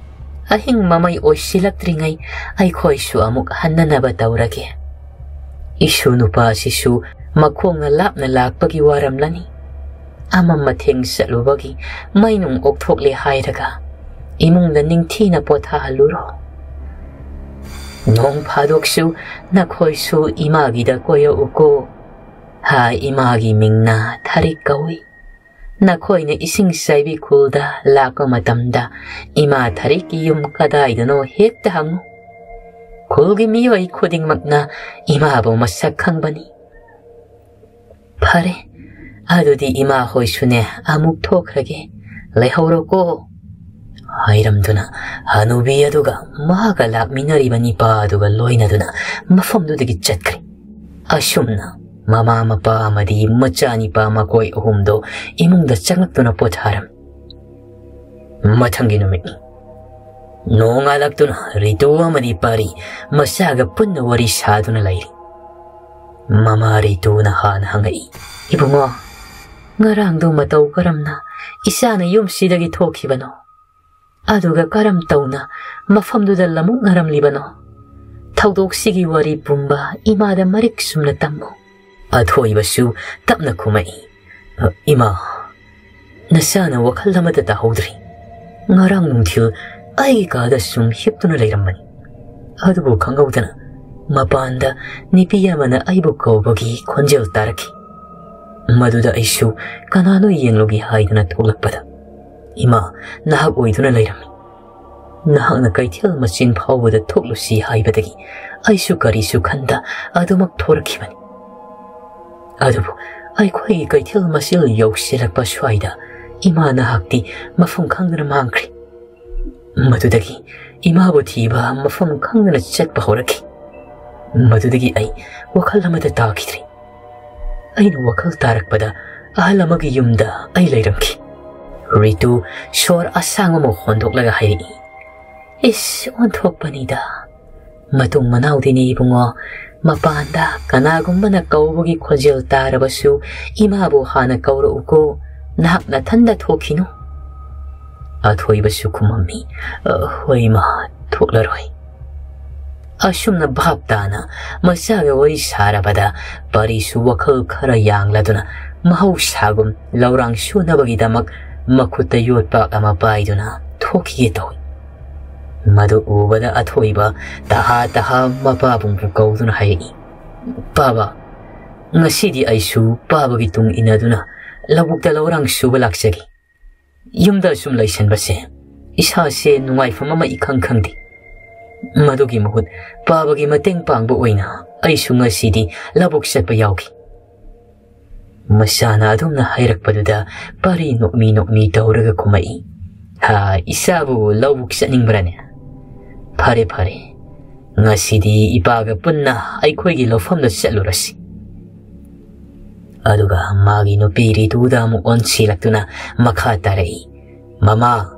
ꯑꯍꯤꯡ ꯃꯃꯩ ꯑꯣꯏꯁꯤꯜꯂꯛꯇ꯭ꯔꯤꯉꯩ ꯑꯩꯈꯣꯏꯁꯨ ꯑꯃꯨꯛ ꯍꯟꯅꯅꯕ ꯇꯧꯔꯒꯦ꯫ ꯏꯁꯨ ꯅꯨꯄꯥꯁꯤꯁꯨ ꯃꯈꯣꯡꯅ ꯂꯥꯞꯅ ꯂꯥꯛꯄꯒꯤ ꯋꯥꯔꯝꯂꯅꯤ꯫ ꯑꯃꯝ ꯑꯊꯦꯡ ꯆꯠꯂꯨꯕꯒꯤ ꯃꯩ ꯅꯨꯡ ꯑꯣꯛꯊꯣꯛꯂꯦ ꯍꯥꯏꯔꯒ ꯏꯃꯨꯡꯗ ꯅꯤꯡꯊꯤꯅ ꯄꯣꯊꯥꯍꯜꯂꯨꯔꯣ꯫ ꯅꯣꯡ ꯐꯥꯗꯣꯛꯁꯨ ꯅꯈꯣꯏꯁꯨ ꯏꯃꯥꯒꯤꯗ ꯀꯣꯏꯔꯛꯎꯀꯣ꯫ ꯍꯥ, ꯏꯃꯥꯒꯤ ꯃꯤꯡꯅ ꯊꯥꯔꯤꯛ ꯀꯧꯏ꯫ ꯅꯈꯣꯏꯅ ꯏꯁꯤꯡ ꯆꯥꯏꯕꯤ ꯈꯨꯜꯗ ꯂꯥꯛꯄ ꯃꯇꯝꯗ ꯏꯃꯥ ꯊꯥꯔꯤꯛꯀꯤ ꯌꯨꯝ ꯀꯗꯥꯏꯗꯅꯣ ꯍꯦꯛꯇ ꯍꯪꯉꯨ꯫ ꯈꯨꯜꯒꯤ ꯃꯤꯑꯣꯏ ꯈꯨꯗꯤꯡꯃꯛꯅ ꯏꯃꯥꯕꯨ ꯃꯁꯛ ꯈꯪꯕꯅꯤ꯫ ꯐꯔꯦ, ꯑꯗꯨꯗꯤ ꯏꯃꯥ ꯍꯣꯏꯁꯨꯅꯦ ꯑꯃꯨꯛ ꯊꯣꯛꯈ꯭ꯔꯒꯦ, ꯂꯩꯍꯧꯔꯣꯀꯣ꯫" ꯍꯥꯏꯔꯝꯗꯨꯅ ꯍꯅꯨꯕꯤ ꯑꯗꯨꯒ ꯃꯍꯥꯛꯀ ꯂꯥꯛꯃꯤꯟꯅꯔꯤꯕ ꯅꯤꯄꯥ ꯑꯗꯨꯒ ꯂꯣꯏꯅꯗꯨꯅ ꯃꯐꯝꯗꯨꯗꯒꯤ ꯆꯠꯈ꯭ꯔꯦ꯫ ꯑꯁꯨꯝꯅ ꯃꯃꯥ, ꯃꯄꯥ ꯑꯃꯗꯤ ꯃꯆꯥꯅꯤꯄꯥ ꯃꯈꯣꯏ ꯑꯍꯨꯝꯗꯣ ꯏꯃꯨꯡꯗ ꯆꯪꯂꯛꯇꯨꯅ ꯄꯣꯊꯥꯔꯝꯃꯤ꯫ ꯃꯊꯪꯒꯤ ꯅꯨꯃꯤꯠꯅꯤ꯫ ꯅꯣꯡꯉꯥꯜꯂꯛꯇꯨꯅ ꯔꯤꯇꯨ ꯑꯃꯗꯤ ꯄꯥꯔꯤ ꯃꯆꯥꯒ ꯄꯨꯟꯅ ꯋꯥꯔꯤ ꯁꯥꯗꯨꯅ ꯂꯩꯔꯤ꯫ ꯃꯃꯥ ꯔꯤꯇꯨꯅ ꯍꯥꯟꯅ ꯍꯪꯉꯛꯏ, "ꯏꯕꯨꯡꯉꯣ, ꯉꯔꯥꯡꯗꯣ ꯃꯇꯧ ꯀꯔꯝꯅ ꯏꯆꯥꯅ ꯌꯨꯝꯁꯤꯗꯒꯤ ꯊꯣꯛꯈꯤꯕꯅꯣ? ꯑꯗꯨꯒ ꯀꯔꯝ ꯇꯧꯅ ꯃꯐꯝꯗꯨꯗ ꯂꯃꯨꯛꯅꯔꯝꯂꯤꯕꯅꯣ? ꯊꯧꯗꯣꯛꯁꯤꯒꯤ ꯋꯥꯔꯤ ꯄꯨꯝꯕ ꯏꯃꯥꯗ ꯃꯔꯤꯛ ꯆꯨꯝꯅ ꯇꯝꯃꯨ꯫" ꯑꯊꯣꯏꯕꯁꯨ ꯇꯞꯅ ꯈꯨꯝꯃꯛꯏ, "ꯏꯃꯥ, ꯅꯆꯥꯅ ꯋꯥꯈꯜ ꯑꯃꯠꯇ ꯇꯥꯍꯧꯗ꯭ꯔꯤ꯫ ꯉꯔꯥꯡ ꯅꯨꯡꯊꯤꯜ ꯑꯩꯒꯤ ꯀꯥꯗ ꯁꯨꯝ ꯍꯤꯞꯇꯨꯅ ꯂꯩꯔꯝꯕꯅꯤ꯫ ꯑꯗꯨꯕꯨ ꯈꯪꯍꯧꯗꯅ ꯃꯄꯥꯟꯗ ꯅꯨꯄꯤ ꯑꯃꯅ ꯑꯩꯕꯨ ꯀꯧꯕꯒꯤ ꯈꯣꯟꯖꯦꯜ ꯇꯥꯔꯛꯈꯤ꯫ ꯃꯗꯨꯗ ꯑꯩꯁꯨ ꯀꯅꯥꯅꯣ ꯌꯦꯡꯂꯨꯒꯦ ꯍꯥꯏꯗꯨꯅ ꯊꯣꯛꯂꯛꯄꯗ, ꯏꯃꯥ, ꯅꯍꯥꯛ ꯑꯣꯏꯗꯨꯅ ꯂꯩꯔꯝꯃꯤ꯫ ꯅꯍꯥꯛꯅ ꯀꯩꯊꯦꯜ ꯃꯆꯤꯟ ꯐꯥꯎꯕꯗ ꯊꯣꯛꯂꯨꯁꯤ ꯍꯥꯏꯕꯗꯒꯤ ꯑꯩꯁꯨ ꯀꯔꯤꯁꯨ ꯈꯟꯗ ꯑꯗꯨꯃꯛ ꯊꯣꯔꯛꯈꯤꯕꯅꯤ꯫ ꯑꯗꯨꯕꯨ ꯑꯩꯈꯣꯏꯒꯤ ꯀꯩꯊꯦꯜ ꯃꯆꯤꯟ ꯌꯧꯁꯤꯜꯂꯛꯄ ꯁ꯭ꯋꯥꯏꯗ ꯏꯃꯥ ꯅꯍꯥꯛꯇꯤ ꯃꯐꯝ ꯈꯪꯗꯅ ꯃꯥꯡꯈ꯭ꯔꯦ꯫ ꯃꯗꯨꯗꯒꯤ ꯏꯃꯥꯕꯨ ꯊꯤꯕ ꯃꯐꯝ ꯈꯪꯗꯅ ꯆꯠꯄ ꯍꯧꯔꯛꯈꯤ꯫ ꯃꯗꯨꯗꯒꯤ ꯑꯩ ꯋꯥꯈꯜ ꯑꯃꯗ ꯇꯥꯈꯤꯗ꯭ꯔꯦ꯫ ꯑꯩꯅ ꯋꯥꯈꯜ ꯇꯥꯔꯛꯄꯗ ꯑꯍꯜ ꯑꯃꯒꯤ ꯌꯨꯝꯗ ꯑꯩ ꯂꯩꯔꯝꯈꯤ꯫" ꯔꯤꯇꯨ ꯁꯣꯔ ꯑꯁꯥꯡꯕ ꯑꯃ ꯍꯣꯟꯗꯣꯛꯂꯒ ꯍꯥꯏꯔꯛꯏ, "ꯏꯁ, ꯑꯣꯟꯊꯣꯛꯄꯅꯤꯗ꯫ ꯃꯇꯨꯡ ꯃꯅꯥꯎꯗꯤꯅꯦ ꯏꯕꯨꯡꯉꯣ, ꯃꯄꯥꯟꯗ ꯀꯅꯥꯒꯨꯝꯕꯅ ꯀꯧꯕꯒꯤ ꯈꯣꯟꯖꯦꯜ ꯇꯥꯔꯕꯁꯨ ꯏꯃꯥꯕꯨ ꯍꯥꯟꯅ ꯀꯧꯔꯛꯎꯀꯣ, ꯅꯍꯥꯛ ꯅꯊꯟꯗ ꯊꯣꯛꯈꯤꯅꯨ꯫" ꯑꯊꯣꯏꯕꯁꯨ ꯈꯨꯝꯃꯝꯃꯤ, "ꯑ, ꯍꯣꯏ ꯏꯃꯥ, ꯊꯣꯛꯂꯔꯣꯏ꯫" ꯑꯁꯨꯝꯅ ꯚꯥꯞ ꯇꯥꯅ ꯃꯆꯥꯒ ꯋꯥꯔꯤ ꯁꯥꯔꯕꯗ ꯄꯥꯔꯤꯁꯨ ꯋꯥꯈꯜ ꯈꯔ ꯌꯥꯡꯂꯗꯨꯅ ꯃꯍꯧꯁꯥꯒꯨꯝ ꯂꯧꯔꯥꯡ ꯁꯨꯅꯕꯒꯤꯗꯃꯛ ꯃꯈꯨꯠꯇ ꯌꯣꯠꯄꯥꯛ ꯑꯃ ꯄꯥꯏꯗꯨꯅ ꯊꯣꯛꯈꯤꯒꯦ ꯇꯧꯏ꯫ ꯃꯗꯨ ꯎꯕꯗ ꯑꯊꯣꯏꯕ ꯇꯍꯥ ꯇꯍꯥ ꯃꯄꯥꯕꯨꯡꯕꯨ ꯀꯧꯗꯨꯅ ꯍꯥꯏꯔꯛꯏ, "ꯄꯥꯕ, ꯉꯁꯤꯗꯤ ꯑꯩꯁꯨ ꯄꯥꯕꯒꯤ ꯇꯨꯡ ꯏꯟꯅꯗꯨꯅ ꯂꯧꯕꯨꯛꯇ ꯂꯧꯔꯥꯡ ꯁꯨꯕ ꯂꯥꯛꯆꯒꯦ꯫ ꯌꯨꯝꯗ ꯑꯁꯨꯝ ꯂꯩꯁꯟꯕꯁꯦ ꯏꯁꯥꯁꯦ ꯅꯨꯡꯉꯥꯏꯐꯝ ꯑꯃ ꯏꯈꯪ ꯈꯪꯗꯦ꯫ ꯃꯗꯨꯒꯤ ꯃꯍꯨꯠ ꯄꯥꯕꯒꯤ ꯃꯇꯦꯡ ꯄꯥꯡꯕ ꯑꯣꯏꯅ ꯑꯩꯁꯨ ꯉꯁꯤꯗꯤ ꯂꯧꯕꯨꯛ ꯆꯠꯄ ꯌꯥꯎꯒꯦ꯫" ꯃꯆꯥꯅ ꯑꯗꯨꯝꯅ ꯍꯥꯏꯔꯛꯄꯗꯨꯗ ꯄꯥꯔꯤ ꯅꯣꯛꯃꯤ ꯅꯣꯛꯃꯤ ꯇꯧꯔꯒ ꯈꯨꯝꯃꯛꯏ, "ꯍꯥ, ꯏꯆꯥꯕꯨ ꯂꯧꯕꯨꯛ ꯆꯠꯅꯤꯡꯕ꯭ꯔꯅꯦ? ꯐꯔꯦ, ꯐꯔꯦ, ꯉꯁꯤꯗꯤ ꯏꯄꯥꯒ ꯄꯨꯟꯅ ꯑꯩꯈꯣꯏꯒꯤ ꯂꯧꯐꯝꯗ ꯆꯠꯂꯨꯔꯁꯤ꯫" ꯑꯗꯨꯒ ꯃꯥꯒꯤ ꯅꯨꯄꯤ ꯔꯤꯇꯨꯗ ꯑꯃꯨꯛ ꯑꯣꯟꯁꯤꯜꯂꯛꯇꯨꯅ ꯃꯈꯥ ꯇꯥꯔꯛꯏ, "ꯃꯃꯥ,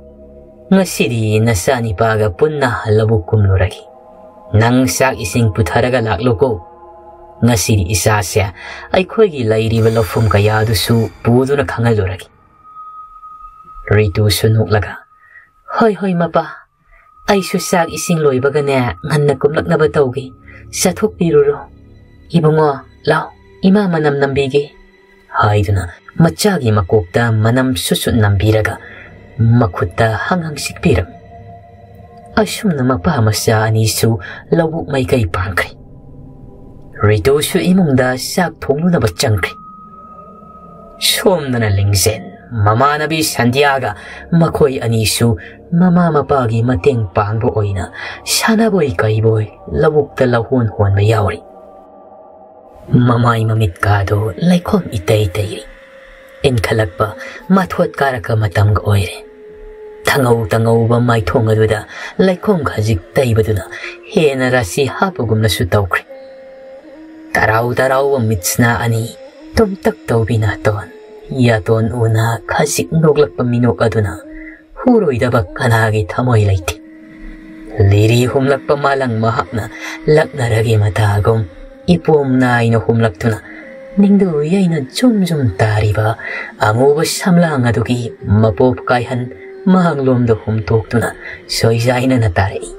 ꯉꯁꯤꯗꯤ ꯅꯆꯥꯅꯤꯄꯥꯒ ꯄꯨꯟꯅ ꯂꯧꯕꯨꯛ ꯀꯨꯝꯂꯨꯔꯒꯦ꯫ ꯅꯪ ꯆꯥꯛ ꯏꯁꯤꯡ ꯄꯨꯊꯔꯒ ꯂꯥꯛꯂꯨꯀꯣ꯫ ꯉꯁꯤꯗꯤ ꯏꯆꯥꯁꯦ ꯑꯩꯈꯣꯏꯒꯤ ꯂꯩꯔꯤꯕ ꯂꯧꯐꯝ ꯀꯌꯥꯗꯨꯁꯨ ꯄꯨꯗꯨꯅ ꯈꯪꯍꯜꯂꯨꯔꯒꯦ"꯫ ꯔꯤꯇꯨꯁꯨ ꯅꯣꯛꯂꯒ, "ꯍꯣꯏ, ꯍꯣꯏ, ꯃꯄꯥ, ꯑꯩꯁꯨ ꯆꯥꯛ ꯏꯁꯤꯡ ꯂꯣꯏꯕꯒꯅꯦ, ꯉꯟꯅ ꯀꯨꯝꯂꯛꯅꯕ ꯇꯧꯒꯦ꯫ ꯆꯠꯊꯣꯛꯄꯤꯔꯨꯔꯣ꯫ ꯏꯕꯨꯡꯉꯣ, ꯂꯥꯎ, ꯏꯃꯥ ꯃꯅꯝ ꯅꯝꯕꯤꯒꯦ" ꯍꯥꯏꯗꯨꯅ ꯃꯆꯥꯒꯤ ꯃꯀꯣꯛꯇ ꯃꯅꯝ ꯁꯨꯠ ꯁꯨꯠ ꯅꯝꯕꯤꯔꯒ ꯃꯈꯨꯠꯇ ꯍꯪ ꯍꯪ ꯁꯤꯛꯄꯤꯔꯝꯃꯤ꯫ ꯑꯁꯨꯝꯅ ꯃꯄꯥ ꯃꯆꯥ ꯑꯅꯤꯁꯨ ꯂꯧꯕꯨꯛ ꯃꯥꯏꯀꯩ ꯄꯥꯡꯈ꯭ꯔꯦ꯫ ꯔꯤꯇꯨꯁꯨ ꯏꯃꯨꯡꯗ ꯆꯥꯛ ꯊꯣꯡꯂꯨꯅꯕ ꯆꯪꯈ꯭ꯔꯦ꯫ ꯁꯣꯝꯗꯅ ꯂꯤꯡꯖꯦꯟ, ꯃꯃꯥꯟꯅꯕꯤ ꯁꯟꯙ꯭ꯌꯥꯒ ꯃꯈꯣꯏ ꯑꯅꯤꯁꯨ ꯃꯃꯥ ꯃꯄꯥꯒꯤ ꯃꯇꯦꯡ ꯄꯥꯡꯕ ꯑꯣꯏꯅ ꯁꯥꯟꯅꯕꯣꯏ ꯀꯩꯕꯣꯏ ꯂꯧꯕꯨꯛꯇ ꯂꯧꯍꯣꯟ ꯍꯣꯟꯕ ꯌꯥꯎꯔꯤ꯫ ꯃꯃꯥꯏ ꯃꯃꯤꯠꯀꯥꯗꯣ ꯂꯩꯈꯣꯝ ꯏꯇꯩ ꯇꯩꯔꯤ꯫ ꯏꯟꯈꯠꯂꯛꯄ ꯃꯊꯣꯠ ꯀꯥꯔꯛꯄ ꯃꯇꯝꯒ ꯑꯣꯏꯔꯦ꯫ ꯊꯉꯧ ꯇꯉꯧꯕ ꯃꯥꯏꯊꯣꯡ ꯑꯗꯨꯗ ꯂꯩꯈꯣꯝ ꯈꯖꯤꯛ ꯇꯩꯕꯗꯨꯅ ꯍꯦꯟꯅ ꯔꯥꯁꯤ ꯍꯥꯞꯄꯒꯨꯝꯅꯁꯨ ꯇꯧꯈ꯭ꯔꯦ꯫ ꯇꯔꯥꯎ ꯇꯔꯥꯎꯕ ꯃꯤꯠꯁꯤꯅ ꯑꯅꯤ, ꯇꯨꯝꯇꯛ ꯇꯧꯕꯤ ꯅꯥꯇꯣꯟ, ꯌꯥꯇꯣꯟ ꯎꯅ ꯈꯖꯤꯛ ꯅꯣꯛꯂꯛꯄ ꯃꯤꯅꯣꯛ ꯑꯗꯨꯅ ꯍꯨꯔꯣꯏꯗꯕ ꯀꯅꯥꯒꯤ ꯊꯃꯣꯏ ꯂꯩꯇꯦ꯫ ꯂꯤꯔꯤ ꯍꯨꯝꯂꯛꯄ ꯃꯥꯂꯪ ꯃꯍꯥꯛꯅ ꯂꯛꯅꯔꯒꯦ ꯃꯇꯥꯒꯨꯝ ꯏꯄꯣꯝ ꯅꯥꯏꯅ ꯍꯨꯝꯂꯛꯇꯨꯅ ꯅꯤꯡꯗꯨ ꯌꯩꯅ ꯖꯨꯝ ꯖꯨꯝ ꯇꯥꯔꯤꯕ ꯑꯃꯨꯕ ꯁꯝꯂꯥꯡ ꯑꯗꯨꯒꯤ ꯃꯄꯣꯞ ꯀꯥꯏꯍꯟ ꯃꯍꯥꯛꯂꯣꯝꯗ ꯍꯨꯝꯇꯣꯛꯇꯨꯅ ꯁꯣꯏꯖꯥꯏꯅꯅ ꯇꯥꯔꯛꯏ꯫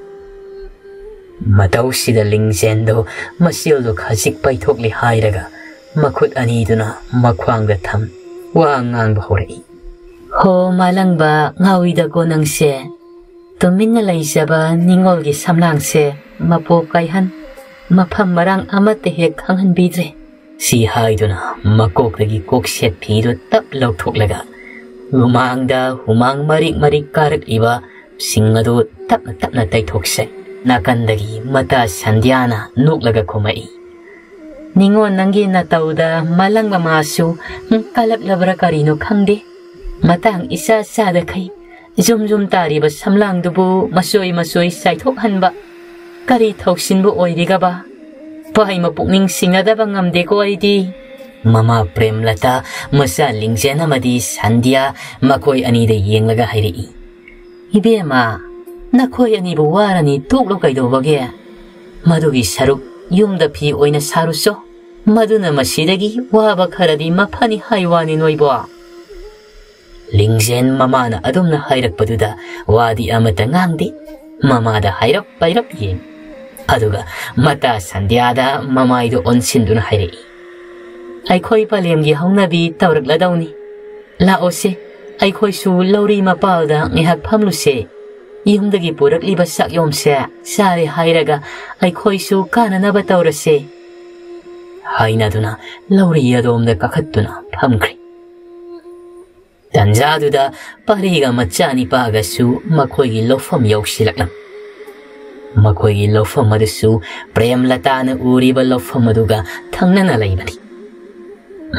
ꯃꯇꯧꯁꯤꯗ ꯂꯤꯡꯖꯦꯟꯗꯣ ꯃꯆꯤꯜꯗꯣ ꯈꯖꯤꯛ ꯄꯩꯊꯣꯛꯂꯦ ꯍꯥꯏꯔꯒ ꯃꯈꯨꯠ ꯑꯅꯤꯗꯨꯅ ꯃꯈ꯭ꯋꯥꯡꯗ ꯊꯝ ꯋꯥ ꯉꯥꯡꯕ ꯍꯧꯔꯛꯏ꯫ "ꯍꯣ ꯃꯥꯂꯪꯕ ꯉꯥꯎꯏꯗꯀꯣ ꯅꯪꯁꯦ꯫ ꯇꯨꯃꯤꯟꯅ ꯂꯩꯖꯕ ꯅꯤꯡꯉꯣꯜꯒꯤ ꯁꯝꯂꯥꯡꯁꯦ ꯃꯄꯣꯞ ꯀꯥꯏꯍꯟ ꯃꯐꯝ ꯃꯔꯥꯡ ꯑꯃꯠꯇ ꯍꯦꯛ ꯈꯪꯍꯟꯕꯤꯗ꯭ꯔꯦ"꯫ ꯁꯤ ꯍꯥꯏꯗꯨꯅ ꯃꯀꯣꯛꯇꯒꯤ ꯀꯣꯛꯁꯦꯠ ꯐꯤꯗꯨ ꯇꯞ ꯂꯧꯊꯣꯛꯂꯒ ꯂꯨꯃꯥꯡꯗ ꯍꯨꯃꯥꯡ ꯃꯔꯤꯛ ꯃꯔꯤꯛ ꯀꯥꯔꯛꯂꯤꯕ ꯁꯤꯡ ꯑꯗꯨ ꯇꯞꯅ ꯇꯞꯅ ꯇꯩꯊꯣꯛꯁꯦ꯫ ꯅꯥꯀꯟꯗꯒꯤ ꯃꯇꯥ ꯁꯟꯙ꯭ꯌꯥꯅ ꯅꯣꯛꯂꯒ ꯈꯨꯝꯃꯛꯏ꯫ "ꯅꯤꯡꯉꯣ, ꯅꯪꯒꯤ ꯅꯇꯧꯗ ꯃꯥꯂꯪꯕ ꯃꯥꯁꯨ ꯀꯜꯂꯛꯂꯕ꯭ꯔꯥ ꯀꯔꯤꯅꯣ ꯈꯪꯗꯦ꯫ ꯃꯇꯥꯡ ꯏꯆꯥ ꯆꯥꯗꯈꯩ ꯖꯨꯝ ꯖꯨꯝ ꯇꯥꯔꯤꯕ ꯁꯝꯂꯥꯡꯗꯨꯕꯨ ꯃꯆꯣꯏ ꯃꯆꯣꯏ ꯆꯥꯏꯊꯣꯛꯍꯟꯕ꯫ ꯀꯔꯤ ꯊꯧꯁꯤꯟꯕꯨ ꯑꯣꯏꯔꯤꯒꯕ? ꯄꯥꯏꯃ ꯄꯨꯛꯅꯤꯡ ꯁꯤꯡꯅꯗꯕ ꯉꯝꯗꯦꯀꯣ ꯑꯩꯗꯤ"꯫ ꯃꯃꯥ ꯄ꯭ꯔꯦꯝꯂꯇꯥ, ꯃꯆꯥ ꯂꯤꯡꯖꯦꯟ ꯑꯃꯗꯤ ꯁꯟꯙ꯭ꯌꯥ, ꯃꯈꯣꯏ ꯑꯅꯤꯗ ꯌꯦꯡꯂꯒ ꯍꯥꯏꯔꯛꯏ, "ꯏꯕꯦꯝꯃ, ꯅꯈꯣꯏ ꯑꯅꯤꯕꯨ ꯋꯥꯔꯅꯤ ꯇꯣꯛꯂꯣ ꯀꯩꯗꯧꯕꯒꯦ? ꯃꯗꯨꯒꯤ ꯁꯔꯨꯛ ꯌꯨꯝꯗ ꯐꯤ ꯑꯣꯏꯅ ꯁꯥꯔꯨꯆꯣ꯫ ꯃꯗꯨꯅ ꯃꯁꯤꯗꯒꯤ ꯋꯥꯕ ꯈꯔꯗꯤ ꯃꯐꯅꯤ ꯍꯥꯏ ꯋꯥꯅꯤ ꯅꯣꯏꯕꯣ꯫" ꯂꯤꯡꯖꯦꯟ ꯃꯃꯥꯅ ꯑꯗꯨꯝꯅ ꯍꯥꯏꯔꯛꯄꯗꯨꯗ ꯋꯥꯗꯤ ꯑꯃꯠꯇ ꯉꯥꯡꯗꯦ꯫ ꯃꯃꯥꯗ ꯍꯥꯏꯔꯞ ꯄꯥꯏꯔꯞ ꯌꯦꯡ꯫ ꯑꯗꯨꯒ ꯃꯇꯥ ꯁꯟꯙ꯭ꯌꯥꯗ ꯃꯃꯥꯏꯗꯨ ꯑꯣꯟꯁꯤꯟꯗꯨꯅ ꯍꯥꯏꯔꯛꯏ, "ꯑꯩꯈꯣꯏ ꯄꯂꯦꯝꯒꯤ ꯍꯧꯅꯕꯤ ꯇꯧꯔꯛꯂꯗꯧꯅꯤ꯫ ꯂꯥꯛꯑꯣꯁꯦ, ꯑꯩꯈꯣꯏꯁꯨ ꯂꯧꯔꯤ ꯃꯄꯥꯜꯗ ꯉꯥꯏꯍꯥꯛ ꯐꯝꯂꯨꯁꯦ꯫ ꯌꯨꯝꯗꯒꯤ ꯄꯨꯔꯛꯂꯤꯕ ꯆꯥꯛꯌꯣꯝꯁꯦ ꯆꯥꯔꯦ ꯍꯥꯏꯔꯒ ꯑꯩꯈꯣꯏꯁꯨ ꯀꯥꯅꯅꯕ ꯇꯧꯔꯁꯦ꯫" ꯍꯥꯏꯅꯗꯨꯅ ꯂꯧꯔꯤ ꯑꯗꯣꯝꯗ ꯀꯥꯈꯠꯇꯨꯅ ꯐꯝꯈ꯭ꯔꯦ꯫ ꯇꯟꯖꯥꯗꯨꯗ ꯄꯔꯤꯒ ꯃꯆꯥꯅꯤꯄꯥꯒꯁꯨ ꯃꯈꯣꯏꯒꯤ ꯂꯧꯐꯝ ꯌꯧꯁꯤꯜꯂꯛꯂꯝ꯫ ꯃꯈꯣꯏꯒꯤ ꯂꯧꯐꯝ ꯑꯗꯨꯁꯨ ꯄ꯭ꯔꯦꯝꯂꯇꯥꯅ ꯎꯔꯤꯕ ꯂꯧꯐꯝ ꯑꯗꯨꯒ ꯊꯪꯅꯅ ꯂꯩꯕꯅꯤ꯫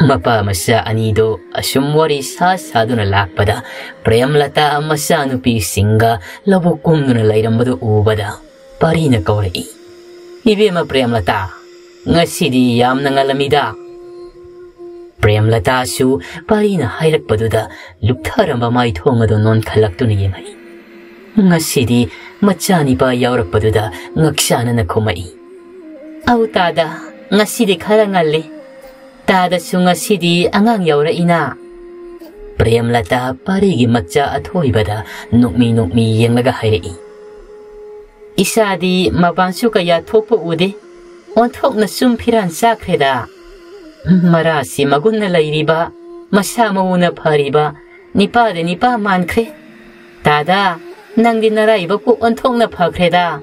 ꯃꯄꯥ ꯃꯆꯥ ꯑꯅꯤꯗꯨ ꯑꯁꯨꯝ ꯋꯥꯔꯤ ꯁꯥ ꯁꯥꯗꯨꯅ ꯂꯥꯛꯄꯗ, ꯄ꯭ꯔꯦꯝꯂꯇꯥ ꯃꯆꯥꯅꯨꯄꯤꯁꯤꯡꯒ ꯂꯧꯕꯨꯛ ꯀꯨꯝꯗꯨꯅ ꯂꯩꯔꯝꯕꯗꯨ ꯎꯕꯗ, ꯄꯔꯤꯅ ꯀꯧꯔꯛꯏ, "ꯏꯕꯦꯝꯃ ꯄ꯭ꯔꯦꯝꯂꯇꯥ, ꯉꯁꯤꯗꯤ ꯌꯥꯝꯅ ꯉꯜꯂꯝꯃꯤꯗ꯫" ꯄ꯭ꯔꯦꯝꯂꯇꯥꯁꯨ ꯄꯔꯤꯅ ꯍꯥꯏꯔꯛꯄꯗꯨꯗ ꯂꯨꯞꯊꯔꯝꯕ ꯃꯥꯏꯊꯣꯡ ꯑꯗꯨ ꯅꯣꯟꯈꯠꯂꯛꯇꯨꯅ ꯌꯦꯡꯉꯛꯏ꯫ ꯉꯁꯤꯗꯤ ꯃꯆꯥꯅꯤꯄꯥ ꯌꯥꯎꯔꯛꯄꯗꯨꯗ ꯉꯛꯁꯥꯅꯅ ꯈꯨꯝꯃꯛꯏ, "ꯑꯧ ꯇꯥꯗ, ꯉꯁꯤꯗꯤ ꯈꯔ ꯉꯜꯂꯤ꯫ ꯇꯥꯗꯁꯨ ꯉꯁꯤꯗꯤ ꯑꯉꯥꯡ ꯌꯥꯎꯔꯛꯏꯅ꯫" ꯄ꯭ꯔꯦꯝꯂꯇꯥ ꯄꯔꯤꯒꯤ ꯃꯆꯥ ꯑꯊꯣꯏꯕꯗ ꯅꯣꯛꯃꯤ ꯅꯣꯛꯃꯤ ꯌꯦꯡꯂꯒ ꯍꯥꯏꯔꯛꯏ, "ꯏꯆꯥꯗꯤ ꯃꯄꯥꯟꯁꯨ ꯀꯌꯥ ꯊꯣꯛꯄ ꯎꯗꯦ꯫ ꯑꯣꯟꯊꯣꯛꯅ ꯆꯨꯝ ꯐꯤꯔꯥꯟ ꯆꯥꯈ꯭ꯔꯦꯗ꯫ ꯃꯔꯥꯁꯤ ꯃꯒꯨꯟꯅ ꯂꯩꯔꯤꯕ, ꯃꯁꯥ ꯃꯎꯅ ꯐꯔꯤꯕ, ꯅꯤꯄꯥꯗ ꯅꯤꯄꯥ ꯃꯥꯟꯈ꯭ꯔꯦ꯫ ꯇꯥꯗ, ꯅꯪꯗꯤ ꯅꯔꯥꯏꯕꯛꯄꯨ ꯑꯣꯟꯊꯣꯛꯅ ꯐꯈ꯭ꯔꯦꯗ꯫"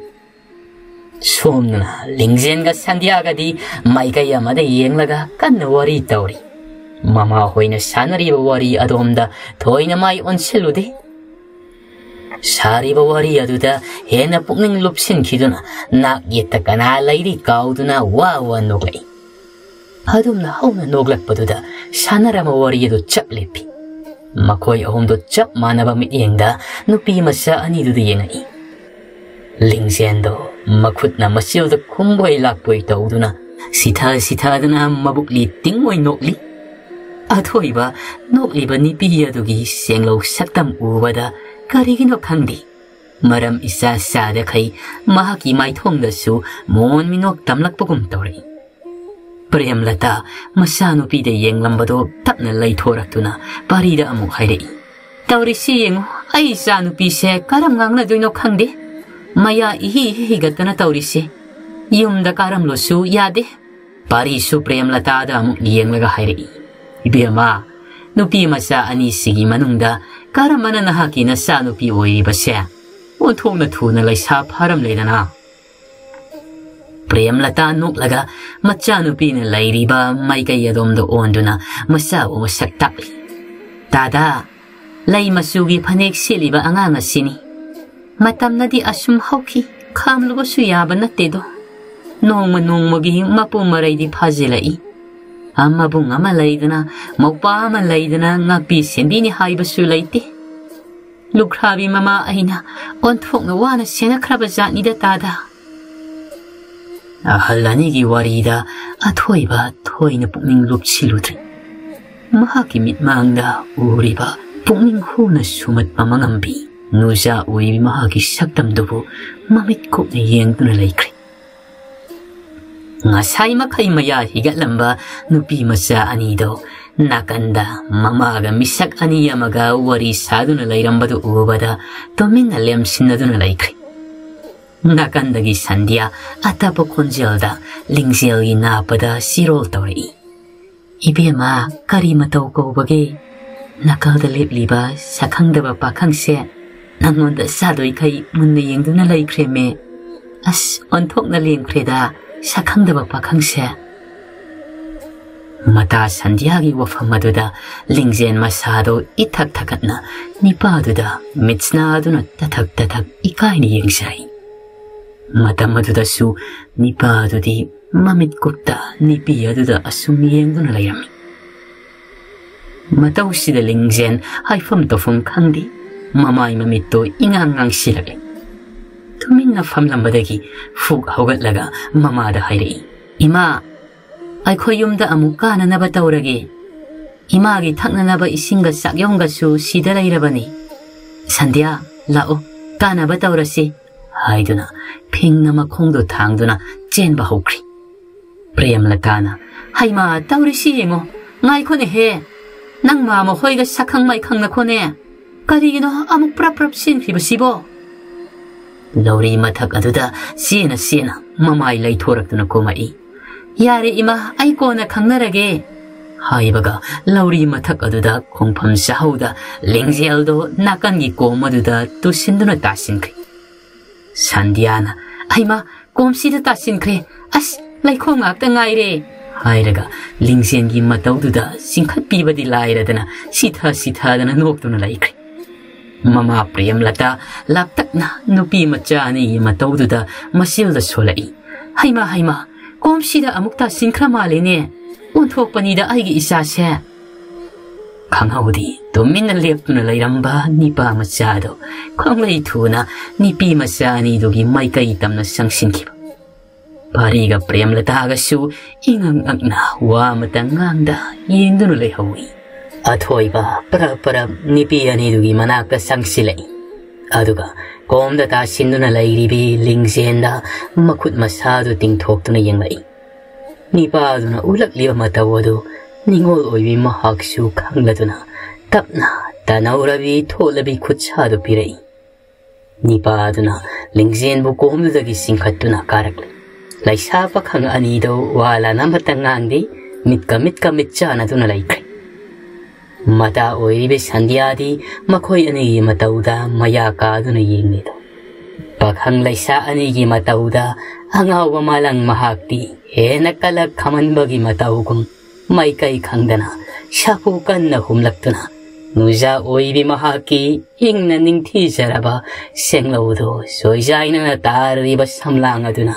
ꯁꯣꯝꯗꯅ ꯂꯤꯡꯖꯦꯟꯒ ꯁꯟꯙ꯭ꯌꯥꯒꯗꯤ ꯃꯥꯏꯀꯩ ꯑꯃꯗ ꯌꯦꯡꯂꯒ ꯀꯟꯅ ꯋꯥꯔꯤ ꯇꯧꯔꯤ꯫ ꯃꯃꯥ ꯍꯣꯏꯅ ꯁꯥꯟꯅꯔꯤꯕ ꯋꯥꯔꯤ ꯑꯗꯣꯝꯗ ꯊꯣꯏꯅ ꯃꯥꯏ ꯑꯣꯟꯁꯤꯜꯂꯨꯗꯦ꯫ ꯁꯥꯔꯤꯕ ꯋꯥꯔꯤ ꯑꯗꯨꯗ ꯍꯦꯟꯅ ꯄꯨꯛꯅꯤꯡ ꯂꯨꯞꯁꯤꯟꯈꯤꯗꯨꯅ ꯅꯥꯛ ꯌꯦꯠꯇ ꯀꯅꯥ ꯂꯩꯔꯤ ꯀꯥꯎꯗꯨꯅ ꯋꯥ ꯋꯥ ꯅꯣꯛꯂꯛꯏ꯫ ꯑꯗꯨꯝꯅ ꯍꯧꯅ ꯅꯣꯛꯂꯛꯄꯗꯨꯗ ꯁꯥꯟꯅꯔꯝꯕ ꯋꯥꯔꯤ ꯑꯗꯨ ꯆꯞ ꯂꯦꯞꯄꯤ꯫ ꯃꯈꯣꯏ ꯑꯍꯨꯝꯗꯨ ꯆꯞ ꯃꯥꯟꯅꯕ ꯃꯤꯠꯌꯦꯡꯗ ꯅꯨꯄꯤ ꯃꯆꯥ ꯑꯅꯤꯗꯨꯗ ꯌꯦꯡꯉꯛꯏ꯫ ꯂꯤꯡꯖꯦꯟꯗꯣ ꯃꯈꯨꯠꯅ ꯃꯆꯤꯜꯗ ꯈꯨꯝꯕꯣꯏ ꯂꯥꯛꯄꯣꯏ ꯇꯧꯗꯨꯅ ꯁꯤꯊ ꯁꯤꯊꯗꯅ ꯃꯕꯨꯛꯂꯤ ꯇꯤꯡ ꯑꯣꯏ ꯅꯣꯛꯂꯤ꯫ ꯑꯊꯣꯏꯕ ꯅꯣꯛꯂꯤꯕ ꯅꯨꯄꯤ ꯑꯗꯨꯒꯤ ꯁꯦꯡꯂꯧ ꯁꯛꯇꯝ ꯎꯕꯗ ꯀꯔꯤꯒꯤꯅꯣ ꯈꯪꯗꯦ, ꯃꯔꯝ ꯏꯆꯥ ꯆꯥꯗꯈꯩ ꯃꯍꯥꯛꯀꯤ ꯃꯥꯏꯊꯣꯡꯗꯁꯨ ꯃꯣꯟ ꯃꯤꯅꯣꯛ ꯇꯝꯂꯛꯄꯒꯨꯝ ꯇꯧꯔꯛꯏ꯫ ꯄ꯭ꯔꯦꯝꯂꯇꯥ ꯃꯆꯥꯅꯨꯄꯤꯗ ꯌꯦꯡꯂꯝꯕꯗꯣ ꯇꯞꯅ ꯂꯩꯊꯣꯔꯛꯇꯨꯅ ꯄꯥꯔꯤꯗ ꯑꯃꯨꯛ ꯍꯥꯏꯔꯛꯏ, "ꯇꯧꯔꯤꯁꯤ ꯌꯦꯡꯉꯨ, ꯑꯩ ꯏꯆꯥꯅꯨꯄꯤꯁꯦ ꯀꯔꯝ ꯉꯥꯡꯅꯗꯣꯏꯅꯣ ꯈꯪꯗꯦ꯫ ꯃꯌꯥ ꯏꯍꯤ ꯍꯤꯒꯠꯇꯅ ꯇꯧꯔꯤꯁꯤ꯫ ꯌꯨꯝꯗ ꯀꯥꯔꯝꯂꯣꯁꯨ ꯌꯥꯗꯦ꯫" ꯄꯥꯔꯤꯁꯨ ꯄ꯭ꯔꯦꯝꯂꯇꯥꯗ ꯑꯃꯨꯛ ꯌꯦꯡꯂꯒ ꯍꯥꯏꯔꯛꯏ, "ꯏꯕꯦꯝꯃ, ꯅꯨꯄꯤ ꯃꯆꯥ ꯑꯅꯤꯁꯤꯒꯤ ꯃꯅꯨꯡꯗ ꯀꯔꯝꯕꯅ ꯅꯍꯥꯛꯀꯤ ꯅꯆꯥꯅꯨꯄꯤ ꯑꯣꯏꯔꯤꯕꯁꯦ? ꯑꯣꯟꯊꯣꯛꯅ ꯊꯨꯅ ꯂꯩꯁꯥ ꯐꯥꯔꯝꯂꯦꯗꯅ꯫" ꯄ꯭ꯔꯦꯝꯂꯇꯥ ꯅꯣꯛꯂꯒ ꯃꯆꯥꯅꯨꯄꯤꯅ ꯂꯩꯔꯤꯕ ꯃꯥꯏꯀꯩ ꯑꯗꯣꯝꯗ ꯑꯣꯟꯗꯨꯅ ꯃꯆꯥꯕꯨ ꯃꯁꯛ ꯇꯥꯛꯂꯤ꯫ "ꯇꯥꯗꯥ, ꯂꯩ ꯃꯆꯨꯒꯤ ꯐꯅꯦꯛ ꯁꯦꯠꯂꯤꯕ ꯑꯉꯥꯡ ꯑꯁꯤꯅꯤ꯫ ꯃꯇꯝꯅꯗꯤ ꯑꯁꯨꯝ ꯍꯧꯈꯤ, ꯈꯥꯝꯂꯨꯕꯁꯨ ꯌꯥꯕ ꯅꯠꯇꯦꯗꯣ꯫ ꯅꯣꯡꯃ ꯅꯣꯡꯃꯒꯤ ꯃꯄꯨ ꯃꯔꯩꯗꯤ ꯐꯥꯖꯤꯜꯂꯛꯏ꯫ ꯑꯃꯕꯨꯡ ꯑꯃ ꯂꯩꯗꯅ, ꯃꯧꯄꯥ ꯑꯃ ꯂꯩꯗꯅ ꯉꯥꯛꯄꯤ ꯁꯦꯟꯕꯤꯅꯤ ꯍꯥꯏꯕꯁꯨ ꯂꯩꯇꯦ꯫ ꯂꯨꯈ꯭ꯔꯥꯕꯤ ꯃꯃꯥ ꯑꯩꯅ ꯑꯣꯟꯊꯣꯛꯅ ꯋꯥꯅ ꯁꯦꯟꯅꯈ꯭ꯔꯕ ꯖꯥꯠꯅꯤꯗ ꯇꯥꯗ꯫" ꯑꯍꯜ ꯑꯅꯤꯒꯤ ꯋꯥꯔꯤꯗ ꯑꯊꯣꯏꯕ ꯊꯣꯏꯅ ꯄꯨꯛꯅꯤꯡ ꯂꯨꯞꯁꯤꯜꯂꯨꯗ꯭ꯔꯦ꯫ ꯃꯍꯥꯛꯀꯤ ꯃꯤꯠꯃꯥꯡꯗ ꯎꯔꯤꯕ ꯄꯨꯛꯅꯤꯡ ꯍꯨꯅ ꯁꯨꯝꯍꯠꯄ ꯃꯉꯝꯕꯤ ꯅꯨꯖꯥ ꯑꯣꯏꯕꯤ ꯃꯍꯥꯛꯀꯤ ꯁꯛꯇꯝꯗꯨꯕꯨ ꯃꯃꯤꯠ ꯀꯨꯞꯅ ꯌꯦꯡꯗꯨꯅ ꯂꯩꯈ꯭ꯔꯦ꯫ ꯉꯁꯥꯏ ꯃꯈꯩ ꯃꯌꯥ ꯍꯤꯒꯠꯂꯝꯕ ꯅꯨꯄꯤ ꯃꯆꯥ ꯑꯅꯤꯗꯣ ꯅꯥꯀꯟꯗ ꯃꯃꯥꯒ ꯃꯤꯁꯛ ꯑꯅꯤ ꯑꯃꯒ ꯋꯥꯔꯤ ꯁꯥꯗꯨꯅ ꯂꯩꯔꯝꯕꯗꯨ ꯎꯕꯗ ꯇꯨꯃꯤꯟꯅ ꯂꯦꯝꯁꯤꯟꯅꯗꯨꯅ ꯂꯩꯈ꯭ꯔꯦ꯫ ꯅꯥꯀꯟꯗꯒꯤ ꯁꯟꯙ꯭ꯌꯥ ꯑꯇꯞꯄ ꯈꯣꯟꯖꯦꯜꯗ ꯂꯤꯡꯖꯦꯜꯒꯤ ꯅꯥꯞꯄꯗ ꯁꯤꯔꯣꯜ ꯇꯧꯔꯛꯏ, "ꯏꯕꯦꯝꯃ, ꯀꯔꯤ ꯃꯇꯧ ꯀꯧꯕꯒꯦ? ꯅꯥꯀꯜꯗ ꯂꯦꯞꯂꯤꯕ ꯁꯛꯈꯪꯗꯕ ꯄꯥꯈꯪꯁꯦ ꯅꯪꯉꯣꯟꯗ ꯆꯥꯗꯣꯏꯈꯩ ꯃꯨꯟꯅ ꯌꯦꯡꯗꯨꯅ ꯂꯩꯈ꯭ꯔꯦꯃꯦ꯫ ꯑꯁ, ꯑꯣꯟꯊꯣꯛꯅ ꯂꯦꯝꯈ꯭ꯔꯦꯗ ꯁꯛꯈꯪꯗꯕ ꯄꯥꯈꯪꯁꯦ꯫" ꯃꯇꯥ ꯁꯟꯙ꯭ꯌꯥꯒꯤ ꯋꯥꯐꯝ ꯑꯗꯨꯗ ꯂꯤꯡꯖꯦꯜ ꯃꯁꯥꯗꯣ ꯏꯊꯛ ꯊꯛꯀꯠꯅ ꯅꯤꯄꯥꯗꯨꯗ ꯃꯤꯠꯁꯅꯥꯗꯨꯅ ꯇꯊꯛ ꯇꯊꯛ ꯏꯀꯥꯏꯅ ꯌꯦꯡꯖꯔꯤ꯫ ꯃꯇꯝ ꯑꯗꯨꯗꯁꯨ ꯅꯤꯄꯥꯗꯨꯗꯤ ꯃꯃꯤꯠ ꯀꯨꯞꯇ ꯅꯨꯄꯤ ꯑꯗꯨꯗ ꯑꯁꯨꯝ ꯌꯦꯡꯗꯨꯅ ꯂꯩꯔꯝꯃꯤ꯫ ꯃꯇꯧꯁꯤꯗ ꯂꯤꯡꯖꯦꯜ ꯍꯥꯏꯐꯝ ꯇꯧꯐꯝ ꯈꯪꯗꯦ꯫ ꯃꯃꯥꯏ ꯃꯃꯤꯠꯇꯣ ꯏꯉꯥꯡ ꯉꯥꯡꯁꯤꯜꯂꯛꯂꯦ꯫ ꯇꯨꯃꯤꯟꯅ ꯐꯝꯂꯝꯕꯗꯒꯤ ꯐꯨꯛ ꯍꯧꯒꯠꯂꯒ ꯃꯃꯥꯗ ꯍꯥꯏꯔꯛꯏ, "ꯏꯃꯥ, ꯑꯩꯈꯣꯏ ꯌꯨꯝꯗ ꯑꯃꯨꯛ ꯀꯥꯅꯅꯕ ꯇꯧꯔꯒꯦ꯫ ꯏꯃꯥꯒꯤ ꯊꯛꯅꯅꯕ ꯏꯁꯤꯡꯒ ꯆꯥꯛꯌꯣꯡꯒꯁꯨ ꯁꯤꯗ ꯂꯩꯔꯕꯅꯤ꯫ ꯁꯟꯙ꯭ꯌꯥ, ꯂꯥꯛꯑꯣ, ꯀꯥꯅꯕ ꯇꯧꯔꯁꯤ," ꯍꯥꯏꯗꯨꯅ ꯐꯤꯡꯅ ꯃꯈꯣꯡꯗꯣ ꯊꯥꯡꯗꯨꯅ ꯆꯦꯟꯕ ꯍꯧꯈ꯭ꯔꯤ꯫ ꯄ꯭ꯔꯦꯝꯂꯇꯥꯅ, "ꯍꯩꯃꯥ, ꯇꯧꯔꯤꯁꯤ ꯌꯦꯡꯉꯣ, ꯉꯥꯏꯈꯣꯅꯦꯍꯦ, ꯅꯪ ꯃꯥ ꯃꯈꯣꯏꯒ ꯁꯛꯈꯪ ꯃꯥꯏꯈꯪꯅꯈꯣꯅꯦ꯫ ꯀꯔꯤꯒꯤꯅꯣ ꯑꯃꯨꯛ ꯄ꯭ꯔꯞ ꯄ꯭ꯔꯞ ꯆꯦꯟꯈ꯭ꯔꯤꯕꯁꯤꯕꯣ?" ꯂꯧꯔꯤ ꯃꯊꯛ ꯑꯗꯨꯗ ꯆꯦꯅ ꯆꯦꯅ ꯃꯃꯥꯏ ꯂꯩꯊꯣꯔꯛꯇꯨꯅ ꯀꯨꯝꯃꯛꯏ꯫ "ꯌꯥꯔꯦ ꯏꯃꯥ, ꯑꯩ ꯀꯣꯟꯅ ꯈꯪꯅꯔꯒꯦ," ꯍꯥꯏꯕꯒ ꯂꯧꯔꯤ ꯃꯊꯛ ꯑꯗꯨꯗ ꯈꯣꯡꯐꯝ ꯆꯥꯍꯧꯗ ꯂꯤꯡꯖꯦꯜꯗꯣ ꯅꯥꯀꯟꯒꯤ ꯀꯣꯝ ꯑꯗꯨꯗ ꯇꯨꯁꯤꯟꯗꯨꯅ ꯇꯥꯁꯤꯟꯈ꯭ꯔꯤ꯫ ꯁꯟꯙ꯭ꯌꯥꯅ, "ꯍꯩꯃꯥ, ꯀꯣꯝꯁꯤꯗ ꯇꯥꯁꯤꯟꯈ꯭ꯔꯦ꯫ ꯑꯁ, ꯂꯩꯈꯣꯝ ꯉꯥꯛꯇ ꯉꯥꯏꯔꯦ," ꯍꯥꯏꯔꯒ ꯂꯤꯡꯖꯦꯜꯒꯤ ꯃꯇꯧꯗꯨꯗ ꯆꯤꯡꯈꯠꯄꯤꯕꯗꯤ ꯂꯥꯏꯔꯗꯅ ꯁꯤꯊ ꯁꯤꯊꯗꯅ ꯅꯣꯛꯇꯨꯅ ꯂꯩꯈ꯭ꯔꯦ꯫ ꯃꯃꯥ ꯄ꯭ꯔꯦꯝꯂꯇꯥ ꯂꯥꯞꯇꯛꯅ ꯅꯨꯄꯤ ꯃꯆꯥ ꯑꯅꯤꯒꯤ ꯃꯇꯧꯗꯨꯗ ꯃꯆꯤꯜꯗ ꯁꯣꯜꯂꯛꯏ꯫ "ꯍꯩꯃꯥ, ꯍꯩꯃꯥ, ꯀꯣꯝꯁꯤꯗ ꯑꯃꯨꯛ ꯇꯥꯁꯤꯟꯈ꯭ꯔ ꯃꯥꯜꯂꯦꯅꯦ꯫ ꯑꯣꯟꯊꯣꯛꯄꯅꯤꯗ ꯑꯩꯒꯤ ꯏꯆꯥꯁꯦ꯫" ꯈꯪꯍꯧꯗꯦ ꯇꯨꯃꯤꯟꯅ ꯂꯦꯞꯇꯨꯅ ꯂꯩꯔꯝꯕ ꯅꯤꯄꯥ ꯃꯆꯥꯗꯣ ꯈꯣꯡꯂꯩ ꯊꯨꯅ ꯅꯤꯄꯤ ꯃꯆꯥ ꯑꯅꯤꯗꯨꯒꯤ ꯃꯥꯏꯀꯩ ꯇꯝꯅ ꯆꯪꯁꯤꯟꯈꯤꯕ꯫ ꯄꯥꯔꯤꯒ ꯄ꯭ꯔꯦꯝꯂꯇꯥꯒꯁꯨ ꯏꯉꯛ ꯉꯛꯅ ꯋꯥ ꯑꯃꯇ ꯉꯥꯡꯗ ꯌꯦꯡꯗꯨꯅ ꯂꯩꯍꯧꯏ꯫ ꯑꯊꯣꯏꯕ ꯄꯔꯞ ꯄꯔꯞ ꯅꯤꯄꯤ ꯑꯅꯤꯗꯨꯒꯤ ꯃꯅꯥꯛꯇ ꯆꯪꯁꯤꯜꯂꯛꯏ꯫ ꯑꯗꯨꯒ ꯀꯣꯝꯗ ꯇꯥꯁꯤꯟꯗꯨꯅ ꯂꯩꯔꯤꯕꯤ ꯂꯤꯡꯖꯦꯟꯗ ꯃꯈꯨꯠ ꯃꯁꯥꯗꯨ ꯇꯤꯡꯊꯣꯛꯇꯨꯅ ꯌꯦꯡꯂꯛꯏ꯫ ꯅꯤꯄꯥꯗꯨꯅ ꯎꯠꯂꯛꯂꯤꯕ ꯃꯇꯧ ꯑꯗꯨ ꯅꯤꯡꯉꯣꯜ ꯑꯣꯏꯕꯤ ꯃꯍꯥꯛꯁꯨ ꯈꯪꯂꯗꯨꯅ ꯇꯞꯅ ꯇꯅꯧꯔꯕꯤ ꯊꯣꯠꯂꯕꯤ ꯈꯨꯠꯁꯥꯗꯨ ꯄꯤꯔꯛꯏ꯫ ꯅꯤꯄꯥꯗꯨꯅ ꯂꯤꯡꯖꯦꯟꯕꯨ ꯀꯣꯝꯗꯨꯗꯒꯤ ꯆꯤꯡꯈꯠꯇꯨꯅ ꯀꯥꯔꯛꯂꯤ꯫ ꯂꯩꯁꯥ ꯄꯥꯈꯪ ꯑꯅꯤꯗꯨ ꯋꯥ ꯂꯥꯟ ꯑꯃꯠꯇ ꯉꯥꯡꯗꯦ, ꯃꯤꯠꯀ ꯃꯤꯠꯀ ꯃꯤꯠ ꯆꯥꯟꯅꯗꯨꯅ ꯂꯩꯈ꯭ꯔꯦ꯫ ꯃꯇꯥ ꯑꯣꯏꯔꯤꯕ ꯁꯟꯙ꯭ꯌꯥꯗꯤ ꯃꯈꯣꯏ ꯑꯅꯤꯒꯤ ꯃꯇꯧꯗ ꯃꯌꯥ ꯀꯥꯗꯨꯅ ꯌꯦꯡꯂꯤꯗꯣ꯫ ꯄꯥꯈꯪ ꯂꯩꯁꯥ ꯑꯅꯤꯒꯤ ꯃꯇꯧꯗ ꯑꯉꯥꯎꯕ ꯃꯥꯂꯪ ꯃꯍꯥꯛꯇꯤ ꯍꯦꯟꯅ ꯀꯂꯛ ꯈꯝꯍꯟꯕꯒꯤ ꯃꯇꯧꯒꯨꯝ ꯃꯥꯏꯀꯩ ꯈꯪꯗꯅ ꯁꯥꯐꯨ ꯀꯟꯅ ꯍꯨꯝꯂꯛꯇꯨꯅ ꯅꯨꯖꯥ ꯑꯣꯏꯕꯤ ꯃꯍꯥꯛꯀꯤ ꯏꯪꯅ ꯅꯤꯡꯊꯤꯖꯔꯕ ꯁꯦꯡꯂꯧꯗꯨ ꯁꯣꯏꯖꯥꯏꯅꯅ ꯇꯥꯔꯤꯕ ꯁꯝꯂꯥꯡ ꯑꯗꯨꯅ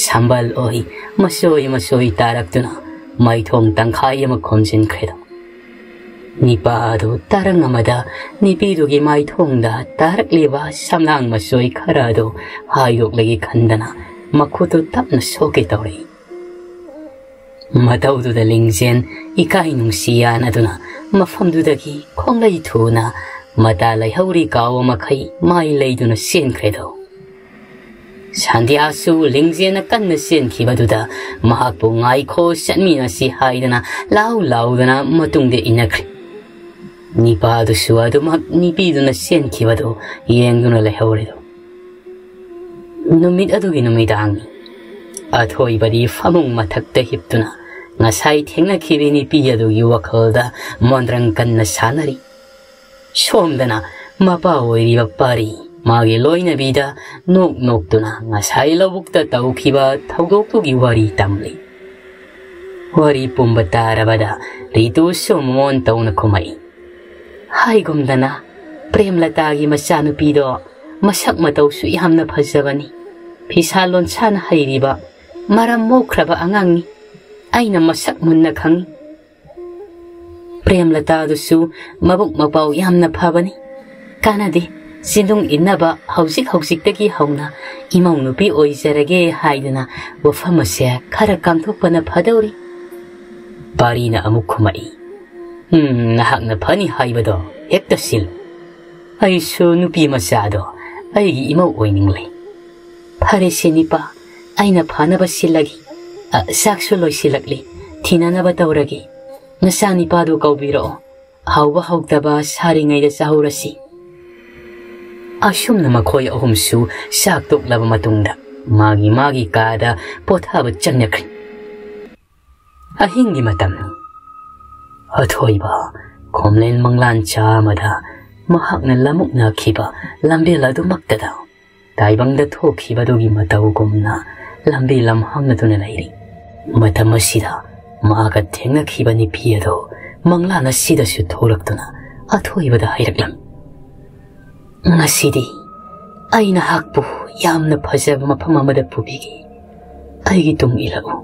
ꯁꯝꯕꯜ ꯑꯣꯏ ꯃꯁꯣꯏ ꯃꯁꯣꯏ ꯇꯥꯔꯛꯇꯨꯅ ꯃꯥꯏꯊꯣꯡ ꯇꯪꯈꯥꯏ ꯑꯃ ꯈꯣꯝꯖꯤꯟꯈ꯭ꯔꯦꯗꯣ꯫ ꯅꯤꯄꯥ ꯑꯗꯨ ꯇꯔꯪ ꯑꯃꯗ ꯅꯤꯄꯤꯗꯨꯒꯤ ꯃꯥꯏꯊꯣꯡꯗ ꯇꯥꯔꯛꯂꯤꯕ ꯁꯝꯂꯥꯡ ꯃꯁꯣꯏ ꯈꯔ ꯑꯗꯨ ꯍꯥꯏꯗꯣꯛꯂꯒꯦ ꯈꯟꯗꯅ ꯃꯈꯨꯠꯇꯨ ꯇꯞꯅ ꯁꯣꯛꯀꯦ ꯇꯧꯔꯛꯏ꯫ ꯃꯇꯧꯗꯨꯗ ꯂꯤꯡꯖꯦꯜ ꯏꯀꯥꯏ ꯅꯨꯡꯁꯤ ꯌꯥꯅꯗꯨꯅ ꯃꯐꯝꯗꯨꯗꯒꯤ ꯈꯣꯡꯂꯩ ꯊꯨꯅ ꯃꯇꯥ ꯂꯩꯍꯧꯔꯤ ꯀꯥꯎꯕ ꯃꯈꯩ ꯃꯥꯏ ꯂꯩꯗꯨꯅ ꯆꯦꯟꯈ꯭ꯔꯦꯗꯣ꯫ ꯁꯥꯟꯗ꯭ꯌꯥꯁꯨ ꯂꯤꯡꯖꯦꯜꯅ ꯀꯟꯅ ꯆꯦꯟꯈꯤꯕꯗꯨꯗ ꯃꯍꯥꯛꯄꯨ "ꯉꯥꯏꯈꯣ, ꯆꯠꯃꯤꯟꯅꯁꯤ" ꯍꯥꯏꯗꯅ ꯂꯥꯎ ꯂꯥꯎꯗꯅ ꯃꯇꯨꯡꯗ ꯏꯟꯅꯈ꯭ꯔꯦ꯫ ꯅꯤꯄꯥꯗꯨꯁꯨ ꯑꯗꯨꯃꯛ ꯅꯤꯄꯤꯗꯨꯅ ꯆꯦꯟꯈꯤꯕꯗꯨ ꯌꯦꯡꯗꯨꯅ ꯂꯩꯍꯧꯔꯦꯗꯣ꯫ ꯅꯨꯃꯤꯠ ꯑꯗꯨꯒꯤ ꯅꯨꯃꯤꯗꯥꯡꯅꯤ꯫ ꯑꯊꯣꯏꯕꯗꯤ ꯐꯃꯨꯡ ꯃꯊꯛꯇ ꯍꯤꯞꯇꯨꯅ ꯉꯁꯥꯏ ꯊꯦꯡꯅꯈꯤꯕ ꯅꯤꯄꯤ ꯑꯗꯨꯒꯤ ꯋꯥꯈꯜꯗ ꯃꯣꯟꯗ꯭ꯔꯪ ꯀꯟꯅ ꯁꯥꯟꯅꯔꯤ꯫ ꯁꯣꯝꯗꯅ ꯃꯄꯥ ꯑꯣꯏꯔꯤꯕ ꯄꯥꯔꯤ ꯃꯥꯒꯤ ꯂꯣꯏꯅꯕꯤꯗ ꯅꯣꯛ ꯅꯣꯛꯇꯨꯅ ꯉꯁꯥꯏ ꯂꯧꯕꯨꯛꯇ ꯇꯧꯈꯤꯕ ꯊꯧꯗꯣꯛꯇꯨꯒꯤ ꯋꯥꯔꯤ ꯇꯝꯂꯤ꯫ ꯋꯥꯔꯤ ꯄꯨꯝꯕ ꯇꯥꯔꯕꯗ ꯔꯤꯇꯨꯁꯨ ꯃꯃꯣꯟ ꯇꯧꯅ ꯈꯨꯝꯃꯛꯏ꯫ ꯍꯥꯏꯒꯨꯝꯗꯅ, ꯄ꯭ꯔꯦꯝꯂꯇꯥꯒꯤ ꯃꯆꯥꯅꯨꯄꯤꯗꯣ ꯃꯁꯛ ꯃꯇꯧꯁꯨ ꯌꯥꯝꯅ ꯐꯖꯕꯅꯤ꯫ ꯐꯤꯁꯥ ꯂꯣꯟꯁꯥꯅ ꯍꯩꯔꯤꯕ, ꯃꯔꯝ ꯃꯣꯛꯈ꯭ꯔꯕ ꯑꯉꯥꯡꯅꯤ꯫ ꯑꯩꯅ ꯃꯁꯛ ꯃꯨꯟꯅ ꯈꯪꯏ꯫ ꯄ꯭ꯔꯦꯝꯂꯇꯥꯗꯨꯁꯨ ꯃꯕꯨꯛ ꯃꯄꯥꯎ ꯌꯥꯝꯅ ꯐꯕꯅꯤ꯫ ꯀꯥꯟꯅꯗꯦ, ꯆꯤꯟꯗꯨꯡ ꯏꯟꯅꯕ ꯍꯧꯖꯤꯛ ꯍꯧꯖꯤꯛꯇꯒꯤ ꯍꯧꯅ ꯏꯃꯧ ꯅꯨꯄꯤ ꯑꯣꯏꯖꯔꯒꯦ ꯍꯥꯏꯗꯨꯅ ꯋꯥꯐꯝ ꯑꯁꯦ ꯈꯔ ꯀꯥꯡꯊꯣꯛꯄꯅ ꯐꯗꯧꯔꯤ꯫ ꯄꯥꯔꯤꯅ ꯑꯃꯨꯛ ꯈꯨꯝꯃꯛꯏ, "ꯎꯝ, ꯅꯍꯥꯛꯅ ꯐꯅꯤ ꯍꯥꯏꯕꯗꯣ ꯍꯦꯛꯇ ꯁꯤꯜꯂꯨ꯫ ꯑꯩꯁꯨ ꯅꯨꯄꯤ ꯃꯆꯥꯗꯣ ꯑꯩꯒꯤ ꯏꯃꯧ ꯑꯣꯏꯅꯤꯡꯂꯦ꯫" "ꯐꯔꯦꯁꯦ ꯅꯤꯄꯥ, ꯑꯩꯅ ꯐꯅꯕ ꯁꯤꯜꯂꯒꯦ꯫ ꯑ, ꯆꯥꯛꯁꯨ ꯂꯣꯏꯁꯤꯜꯂꯛꯂꯦ, ꯊꯤꯅꯅꯕ ꯇꯧꯔꯒꯦ꯫ ꯅꯆꯥ ꯅꯤꯄꯥꯗꯨ ꯀꯧꯕꯤꯔꯛꯑꯣ, ꯍꯥꯎꯕ ꯍꯥꯎꯇꯕ ꯁꯥꯔꯤꯉꯩꯗ ꯆꯥꯍꯧꯔꯁꯤ꯫" ꯑꯁꯨꯝꯅ ꯃꯈꯣꯏ ꯑꯍꯨꯝꯁꯨ ꯆꯥꯛ ꯇꯣꯛꯂꯕ ꯃꯇꯨꯡꯗ ꯃꯥꯒꯤ ꯃꯥꯒꯤ ꯀꯥꯗ ꯄꯣꯊꯥꯕ ꯆꯪꯅꯈ꯭ꯔꯦ꯫ ꯑꯍꯤꯡꯒꯤ ꯃꯇꯝꯅꯤ꯫ ꯑꯊꯣꯏꯕ ꯈꯣꯝꯂꯦꯟ ꯃꯪꯂꯥꯟ ꯆꯥ ꯑꯃꯗ ꯃꯍꯥꯛꯅ ꯂꯃꯨꯛꯅꯈꯤꯕ ꯂꯝꯕꯦꯜ ꯑꯗꯨꯃꯛꯇꯗ ꯇꯥꯏꯕꯪꯗ ꯊꯣꯛꯈꯤꯕꯗꯨꯒꯤ ꯃꯇꯧꯒꯨꯝꯅ ꯂꯝꯕꯤ ꯂꯝꯍꯥꯡꯅꯗꯨꯅ ꯂꯩꯔꯤ꯫ ꯃꯇꯝ ꯑꯁꯤꯗ ꯃꯍꯥꯛꯀ ꯊꯦꯡꯅꯈꯤꯕ ꯅꯨꯄꯤ ꯑꯗꯨ ꯃꯪꯂꯥꯟ ꯑꯁꯤꯗꯁꯨ ꯊꯣꯛꯂꯛꯇꯨꯅ ꯑꯊꯣꯏꯕꯗ ꯍꯥꯏꯔꯛꯂꯝꯃꯤ, "ꯉꯁꯤꯗꯤ ꯑꯩ ꯅꯍꯥꯛꯄꯨ ꯌꯥꯝꯅ ꯐꯖꯕ ꯃꯐꯝ ꯑꯃꯗ ꯄꯨꯕꯤꯒꯦ꯫ ꯑꯩꯒꯤ ꯇꯨꯡ ꯏꯜꯂꯛꯎ꯫"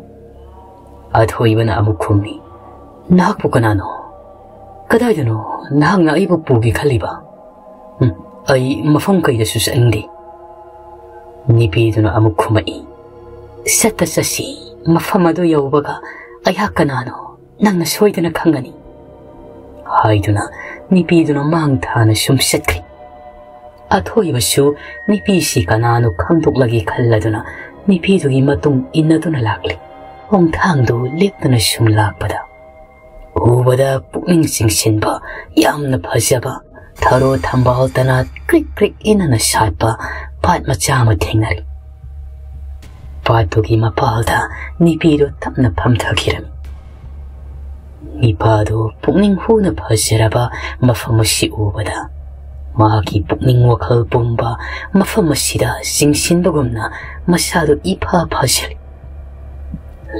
ꯑꯊꯣꯏꯕꯅ ꯑꯃꯨꯛ ꯈꯨꯝꯃꯤ, "ꯅꯍꯥꯛꯄꯨ ꯀꯅꯥꯅꯣ? ꯀꯗꯥꯏꯗꯅꯣ ꯅꯍꯥꯛꯅ ꯑꯩꯕꯨ ꯄꯨꯒꯦ ꯈꯜꯂꯤꯕ? ꯎꯝ, ꯑꯩ ꯃꯐꯝ ꯀꯩꯗꯁꯨ ꯆꯠꯅꯤꯡꯗꯦ꯫" ꯅꯨꯄꯤꯗꯨꯅ ꯑꯃꯨꯛ ꯈꯨꯝꯃꯛꯏ, "ꯆꯠꯇ ꯆꯠꯁꯤ, ꯃꯐꯝ ꯑꯗꯨ ꯌꯧꯕꯒ "ꯑꯩꯍꯥꯛ ꯀꯅꯥꯅꯣ ꯅꯪꯅ ꯁꯣꯏꯗꯅ ꯈꯪꯒꯅꯤ" ꯍꯥꯏꯗꯨꯅ ꯅꯨꯄꯤꯗꯨꯅ ꯃꯥꯡ ꯊꯥꯅ ꯁꯨꯝ ꯆꯠꯈ꯭ꯔꯦ꯫ ꯑꯊꯣꯏꯕꯁꯨ ꯅꯨꯄꯤꯁꯤ ꯀꯅꯥꯅꯣ ꯈꯪꯗꯣꯛꯂꯒꯦ ꯈꯜꯂꯗꯨꯅ ꯅꯨꯄꯤꯗꯨꯒꯤ ꯃꯇꯨꯡ ꯏꯟꯅꯗꯨꯅ ꯂꯥꯛꯂꯤ꯫ ꯈꯣꯡꯊꯥꯡꯗꯨ ꯂꯦꯞꯇꯅ ꯁꯨꯝ ꯂꯥꯛꯄꯗ ꯎꯕꯗ ꯄꯨꯛꯅꯤꯡ ꯆꯤꯡꯁꯤꯟꯕ ꯌꯥꯝꯅ ꯐꯖꯕ ꯊꯔꯣ ꯊꯝꯕꯥꯜ ꯇꯅꯥꯠ ꯀ꯭ꯔꯤꯛ ꯀ꯭ꯔꯤꯛ ꯏꯅꯅ ꯁꯥꯠꯄ ꯄꯥꯠ ꯃꯆꯥ ꯑꯃ ꯊꯦꯡꯅꯔꯤ꯫ ꯄꯥꯠꯇꯨꯒꯤ ꯃꯄꯥꯜꯗ ꯅꯨꯄꯤꯗꯨ ꯇꯞꯅ ꯐꯝꯊꯈꯤꯔꯝꯃꯤ꯫ ꯅꯨꯄꯥꯗꯨ ꯄꯨꯛꯅꯤꯡ ꯍꯨꯅ ꯐꯖꯔꯕ ꯃꯐꯝ ꯑꯁꯤ ꯎꯕꯗ ꯃꯍꯥꯛꯀꯤ ꯄꯨꯛꯅꯤꯡ ꯋꯥꯈꯜ ꯄꯨꯝꯕ ꯃꯐꯝ ꯑꯁꯤꯗ ꯆꯤꯡꯁꯤꯟꯕꯒꯨꯝꯅ ꯃꯁꯥꯗꯨ ꯏꯐ ꯐꯖꯔꯤ꯫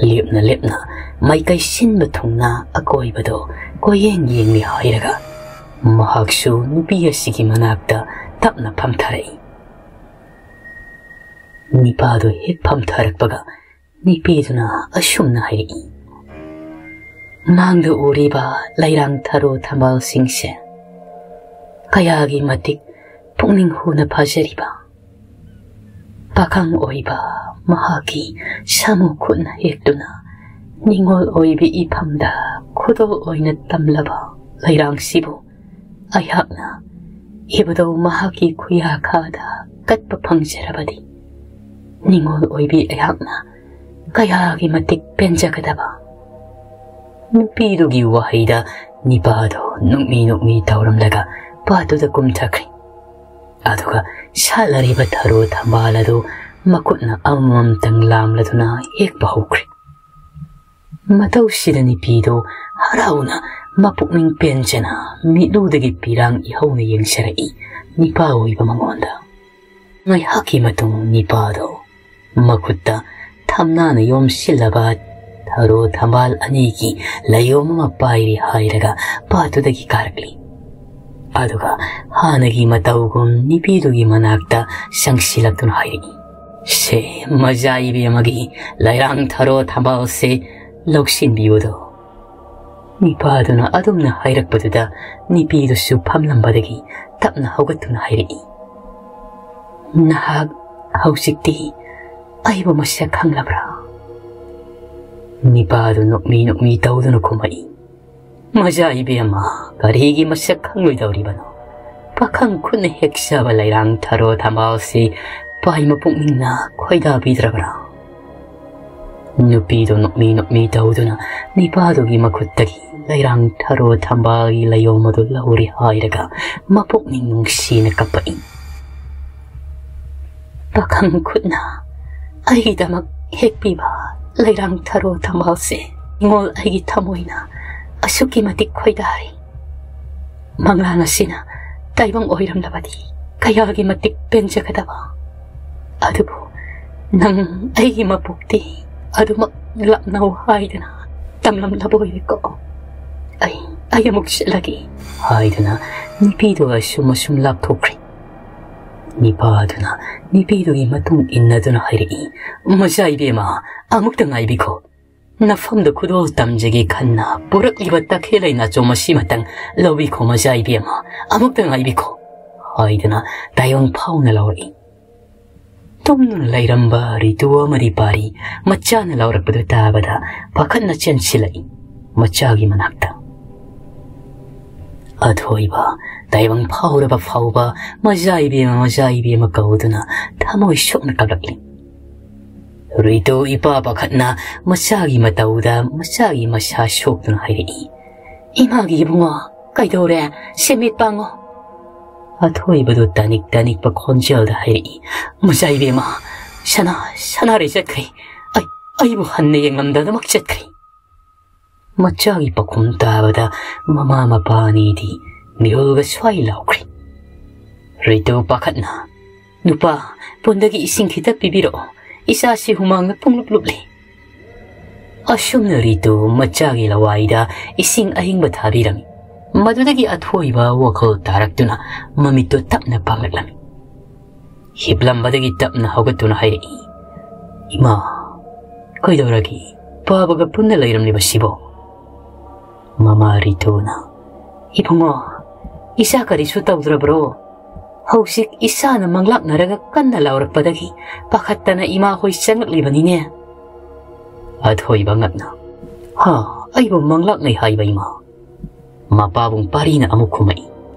ꯂꯦꯞꯅ ꯂꯦꯞꯅ ꯃꯥꯏꯀꯩ ꯁꯤꯟꯕ ꯊꯨꯡꯅ ꯑꯀꯣꯏꯕꯗꯨ ꯀꯣꯏꯌꯦꯡ ꯌꯦꯡꯂꯤ ꯍꯥꯏꯔꯒ ꯃꯍꯥꯛꯁꯨ ꯅꯨꯄꯤ ꯑꯁꯤꯒꯤ ꯃꯅꯥꯛꯇ ꯇꯞꯅ ꯐꯝꯊꯔꯛꯏ꯫ ꯅꯨꯄꯥꯗꯨ ꯍꯦꯛ ꯐꯝꯊꯔꯛꯄꯒ ꯅꯨꯄꯤꯗꯨꯅ ꯑꯁꯨꯝꯅ ꯍꯥꯏꯔꯛꯏ, "ꯃꯥꯡꯗ ꯎꯔꯤꯕ ꯂꯩꯔꯥꯡ ꯊꯔꯣ ꯊꯝꯕꯥꯜꯁꯤꯡꯁꯦ ꯀꯌꯥꯒꯤ ꯃꯇꯤꯛ ꯄꯨꯛꯅꯤꯡ ꯍꯨꯅ ꯐꯖꯔꯤꯕ! ꯄꯥꯈꯪ ꯑꯣꯏꯕ ꯃꯍꯥꯛꯀꯤ ꯁꯥꯃꯨ ꯈꯨꯠꯅ ꯍꯦꯛꯇꯨꯅ ꯅꯤꯡꯉꯣꯜ ꯑꯣꯏꯕꯤ ꯏꯐꯝꯗ ꯈꯨꯗꯣꯜ ꯑꯣꯏꯅ ꯇꯝꯂꯕ ꯂꯩꯔꯥꯡꯁꯤꯕꯨ ꯑꯩꯍꯥꯛꯅ ꯏꯕꯨꯙꯧ ꯃꯍꯥꯛꯀꯤ ꯈꯨꯌꯥꯈꯥꯗ ꯀꯠꯄ ꯐꯪꯖꯔꯕꯗꯤ ꯅꯤꯡꯉꯣꯜ ꯑꯣꯏꯕꯤ ꯑꯩꯍꯥꯛꯅ ꯀꯌꯥꯒꯤ ꯃꯇꯤꯛ ꯄꯦꯟꯖꯒꯗꯕ!" ꯅꯨꯄꯤꯗꯨꯒꯤ ꯋꯥꯍꯩꯗ ꯅꯤꯄꯥꯗꯣ ꯅꯣꯛꯃꯤ ꯅꯣꯛꯃꯤ ꯇꯧꯔꯝꯂꯒ ꯄꯥꯠꯇꯨꯗ ꯀꯨꯝꯊꯈ꯭ꯔꯦ꯫ ꯑꯗꯨꯒ ꯁꯥꯠꯂꯔꯤꯕ ꯊꯔꯣ ꯊꯝꯕꯥꯜ ꯑꯗꯨ ꯃꯈꯨꯠꯅ ꯑꯃꯃꯝꯇꯪ ꯂꯥꯝꯂꯗꯨꯅ ꯍꯦꯛꯄ ꯍꯧꯈ꯭ꯔꯦ꯫ ꯃꯇꯧꯁꯤꯗ ꯅꯨꯄꯤꯗꯣ ꯍꯔꯥꯎꯅ ꯃꯄꯨꯛꯅꯤꯡ ꯄꯦꯟꯖꯅ ꯃꯤꯠꯂꯨꯗꯒꯤ ꯄꯤꯔꯥꯡ ꯏꯍꯧꯅ ꯌꯦꯡꯖꯔꯛꯏ ꯅꯤꯄꯥ ꯑꯣꯏꯕ ꯃꯉꯣꯟꯗ꯫ ꯉꯥꯏꯍꯥꯛꯀꯤ ꯃꯇꯨꯡ ꯅꯤꯄꯥꯗꯣ ꯃꯈꯨꯠꯇ ꯊꯝꯅꯥꯅ ꯌꯣꯝꯁꯤꯜꯂꯕ ꯊꯔꯣ ꯊꯝꯕꯥꯜ ꯑꯅꯤꯒꯤ ꯂꯩꯌꯣꯝ ꯑꯃ ꯄꯥꯏꯔꯤ ꯍꯥꯏꯔꯒ ꯄꯥꯠꯇꯨꯗꯒꯤ ꯀꯥꯔꯛꯂꯤ꯫ ꯑꯗꯨꯒ ꯍꯥꯟꯅꯒꯤ ꯃꯇꯧꯒꯨꯝ ꯅꯨꯄꯤꯗꯨꯒꯤ ꯃꯅꯥꯛꯇ ꯆꯪꯁꯤꯜꯂꯛꯇꯨꯅ ꯍꯥꯏꯔꯛꯏ, "ꯁꯦ, ꯃꯖꯥ ꯏꯕꯦꯝꯃꯒꯤ ꯂꯩꯔꯥꯡ ꯊꯔꯣ ꯊꯝꯕꯥꯜꯁꯦ ꯂꯧꯁꯤꯟꯕꯤꯌꯨꯗꯣ"꯫ ꯅꯤꯄꯥꯗꯨꯅ ꯑꯗꯨꯝꯅ ꯍꯥꯏꯔꯛꯄꯗꯨꯗ ꯅꯨꯄꯤꯗꯨꯁꯨ ꯐꯝꯂꯝꯕꯗꯒꯤ ꯇꯞꯅ ꯍꯧꯒꯠꯇꯨꯅ ꯍꯥꯏꯔꯛꯏ, "ꯅꯍꯥꯛ ꯍꯧꯖꯤꯛꯇꯤ ꯑꯩꯕꯨ ꯃꯁꯛ ꯈꯪꯂꯕ꯭ꯔꯥ?" ꯅꯤꯄꯥꯗꯨ ꯅꯣꯛꯃꯤ ꯅꯣꯛꯃꯤ ꯇꯧꯗꯨꯅ ꯈꯨꯝꯃꯛꯏ, "ꯃꯖꯥ ꯏꯕꯦꯝꯃ, ꯀꯔꯤꯒꯤ ꯃꯁꯛ ꯈꯪꯂꯣꯏꯗꯧꯔꯤꯕꯅꯣ? ꯄꯥꯈꯪ ꯈꯨꯠꯅ ꯍꯦꯛꯆꯕ ꯂꯩꯔꯥꯡ ꯊꯔꯣ ꯊꯝꯕꯥꯜꯁꯤ ꯄꯥꯏ ꯃꯄꯨꯛꯅꯤꯡꯅ ꯈꯣꯏꯗꯥꯕꯤꯗ꯭ꯔꯕ꯭ꯔꯥ?" ꯅꯨꯄꯤꯗꯨ ꯅꯣꯛꯃꯤ ꯅꯣꯛꯃꯤ ꯇꯧꯗꯨꯅ ꯅꯤꯄꯥꯗꯨꯒꯤ ꯃꯈꯨꯠꯇꯒꯤ ꯂꯩꯔꯥꯡ ꯊꯔꯣ ꯊꯝꯕꯥꯜꯒꯤ ꯂꯩꯌꯣꯝ ꯑꯗꯨ ꯂꯧꯔꯦ ꯍꯥꯏꯔꯒ ꯃꯄꯨꯛꯅꯤꯡ ꯅꯨꯡꯁꯤꯅ ꯀꯞꯄꯛꯏ꯫ "ꯄꯥꯈꯪ ꯈꯨꯠꯅ ꯑꯩꯒꯤꯗꯃꯛ ꯍꯦꯛꯄꯤꯕ ꯂꯩꯔꯥꯡ ꯊꯔꯣ ꯊꯝꯕꯥꯜꯁꯦ ꯅꯤꯉꯣꯜ ꯑꯩꯒꯤ ꯊꯃꯣꯏꯅ ꯑꯁꯨꯛꯀꯤ ꯃꯇꯤꯛ ꯈꯣꯏꯗꯥꯔꯤ꯫ ꯃꯪꯂꯥꯟ ꯑꯁꯤꯅ ꯇꯥꯏꯕꯪ ꯑꯣꯏꯔꯝꯂꯕꯗꯤ ꯀꯌꯥꯒꯤ ꯃꯇꯤꯛ ꯄꯦꯟꯖꯒꯗꯕ꯫ ꯑꯗꯨꯕꯨ ꯅꯪ ꯑꯩꯒꯤ ꯃꯄꯣꯛꯇꯤ ꯑꯗꯨꯃꯛ ꯂꯥꯛꯅꯧ ꯍꯥꯏꯗꯅ ꯇꯝꯂꯝꯂꯕ ꯑꯣꯏꯔꯦꯀꯣ꯫ ꯑꯩ, ꯑꯩ ꯑꯃꯨꯛ ꯆꯠꯂꯒꯦ" ꯍꯥꯏꯗꯨꯅ ꯅꯨꯄꯤꯗꯨ ꯑꯁꯨꯝ ꯑꯁꯨꯝ ꯂꯥꯞꯊꯣꯛꯈ꯭ꯔꯦ꯫ ꯅꯤꯄꯥꯗꯨꯅ ꯅꯨꯄꯤꯗꯨꯒꯤ ꯃꯇꯨꯡ ꯏꯟꯅꯗꯨꯅ ꯍꯥꯏꯔꯛꯏ, "ꯃꯆꯥ ꯏꯕꯦꯝꯃ, ꯑꯃꯨꯛꯇ ꯉꯥꯏꯕꯤꯈꯣ꯫ ꯅꯐꯝꯗ ꯈꯨꯗꯣꯜ ꯇꯝꯖꯒꯦ ꯈꯟꯅ ꯄꯨꯔꯛꯂꯤꯕ ꯇꯈꯦꯜ ꯂꯩ ꯅꯥꯆꯣꯝ ꯑꯁꯤꯃꯇꯪ ꯂꯧꯕꯤꯈꯣ, ꯃꯆꯥ ꯏꯕꯦꯝꯃ, ꯑꯃꯨꯛꯇ ꯉꯥꯏꯕꯤꯈꯣ" ꯍꯥꯏꯗꯨꯅ ꯇꯥꯏꯕꯪ ꯐꯥꯎꯅ ꯂꯧꯔꯛꯏ꯫ ꯇꯨꯝꯗꯨꯅ ꯂꯩꯔꯝꯕ ꯔꯤꯇꯨ ꯑꯃꯗꯤ ꯄꯥꯔꯤ ꯃꯆꯥꯅ ꯂꯧꯔꯛꯄꯗꯨ ꯇꯥꯕꯗ ꯄꯥꯈꯠꯅ ꯆꯦꯟꯁꯤꯜꯂꯛꯏ ꯃꯆꯥꯒꯤ ꯃꯅꯥꯛꯇ꯫ ꯑꯊꯣꯏꯕ, ꯇꯥꯏꯕꯪ ꯐꯥꯎꯔꯕ ꯐꯥꯎꯕ, "ꯃꯆꯥ ꯏꯕꯦꯝꯃ, ꯃꯆꯥ ꯏꯕꯦꯝꯃ" ꯀꯧꯗꯨꯅ ꯊꯃꯣꯏ ꯁꯣꯛꯅ ꯀꯞꯂꯛꯂꯤ꯫ ꯔꯤꯇꯨ ꯏꯄꯥ ꯄꯥꯈꯠꯅ ꯃꯆꯥꯒꯤ ꯃꯇꯧꯗ ꯃꯆꯥꯒꯤ ꯃꯁꯥ ꯁꯣꯛꯇꯨꯅ ꯍꯥꯏꯔꯛꯏ, "ꯏꯃꯥꯒꯤ ꯏꯕꯨꯡꯉꯣ, ꯀꯩꯗꯧꯔꯦ? ꯁꯦꯟꯃꯤꯠ ꯄꯥꯡꯉꯣ" ꯑꯊꯣꯏꯕꯗꯨ ꯇꯥꯅꯤꯛ ꯇꯥꯅꯤꯛꯄ ꯈꯣꯟꯖꯦꯜꯗ ꯍꯥꯏꯔꯛꯏ, "ꯃꯆꯥ ꯏꯕꯦꯝꯃ, ꯁꯅꯥ, ꯁꯅꯥꯔꯩ ꯆꯠꯈ꯭ꯔꯦ꯫ ꯑꯩ, ꯑꯩꯕꯨ ꯍꯟꯅ ꯌꯦꯡꯂꯝꯗꯅꯃꯛ ꯆꯠꯈ꯭ꯔꯦ"꯫ ꯃꯆꯥꯒꯤ ꯄꯥꯎꯈꯨꯝ ꯇꯥꯕꯗ ꯃꯃꯥ ꯃꯄꯥ ꯑꯅꯤꯗꯤ ꯃꯤꯍꯨꯜꯒ ꯁ꯭ꯋꯥꯏ ꯂꯥꯎꯈ꯭ꯔꯦ꯫ ꯔꯤꯇꯨ ꯄꯥꯈꯠꯅ, "ꯅꯨꯄꯥ, ꯄꯨꯟꯗꯒꯤ ꯏꯁꯤꯡ ꯈꯤꯇ ꯄꯤꯕꯤꯔꯛꯑꯣ, ꯏꯆꯥꯁꯤ ꯍꯨꯃꯥꯡꯅ ꯄꯨꯡꯂꯨꯞ ꯂꯨꯞꯂꯦ"꯫ ꯑꯁꯨꯝꯅ ꯔꯤꯇꯨ ꯃꯆꯥꯒꯤ ꯂꯋꯥꯏꯗ ꯏꯁꯤꯡ ꯑꯏꯪꯕ ꯊꯥꯕꯤꯔꯝꯃꯤ꯫ ꯃꯗꯨꯗꯒꯤ ꯑꯊꯣꯏꯕ ꯋꯥꯈꯜ ꯇꯥꯔꯛꯇꯨꯅ ꯃꯃꯤꯠꯇꯨ ꯇꯞꯅ ꯄꯥꯡꯂꯛꯂꯝꯃꯤ꯫ ꯍꯤꯞꯂꯝꯕꯗꯒꯤ ꯇꯞꯅ ꯍꯧꯒꯠꯇꯨꯅ ꯍꯥꯏꯔꯛꯏ, "ꯏꯃꯥ, ꯀꯩꯗꯧꯔꯒꯦ? ꯄꯥꯕꯒ ꯄꯨꯟꯅ ꯂꯩꯔꯝꯂꯤꯕꯁꯤꯕꯣ?" ꯃꯃꯥ ꯔꯤꯇꯨꯅ, "ꯏꯕꯨꯡꯉꯣ, ꯏꯆꯥ ꯀꯔꯤꯁꯨ ꯇꯧꯗ꯭ꯔꯕ꯭ꯔꯣ? ꯍꯧꯖꯤꯛ ꯏꯆꯥꯅ ꯃꯪꯂꯥꯛꯅꯔꯒ ꯀꯟꯅ ꯂꯥꯎꯔꯛꯄꯗꯒꯤ ꯄꯥꯈꯠꯇꯅ ꯏꯃꯥ ꯍꯣꯏ ꯆꯪꯂꯛꯂꯤꯕꯅꯤꯅꯦ"꯫ ꯑꯊꯣꯏꯕ ꯉꯛꯅ, "ꯍꯥ, ꯑꯩꯕꯨ ꯃꯪꯂꯥꯛꯅꯩ ꯍꯥꯏꯕ ꯏꯃꯥ?" ꯃꯄꯥꯕꯨꯡ ꯄꯥꯔꯤꯅ ꯑꯃꯨꯛ ꯈꯨꯝꯃꯛꯏ,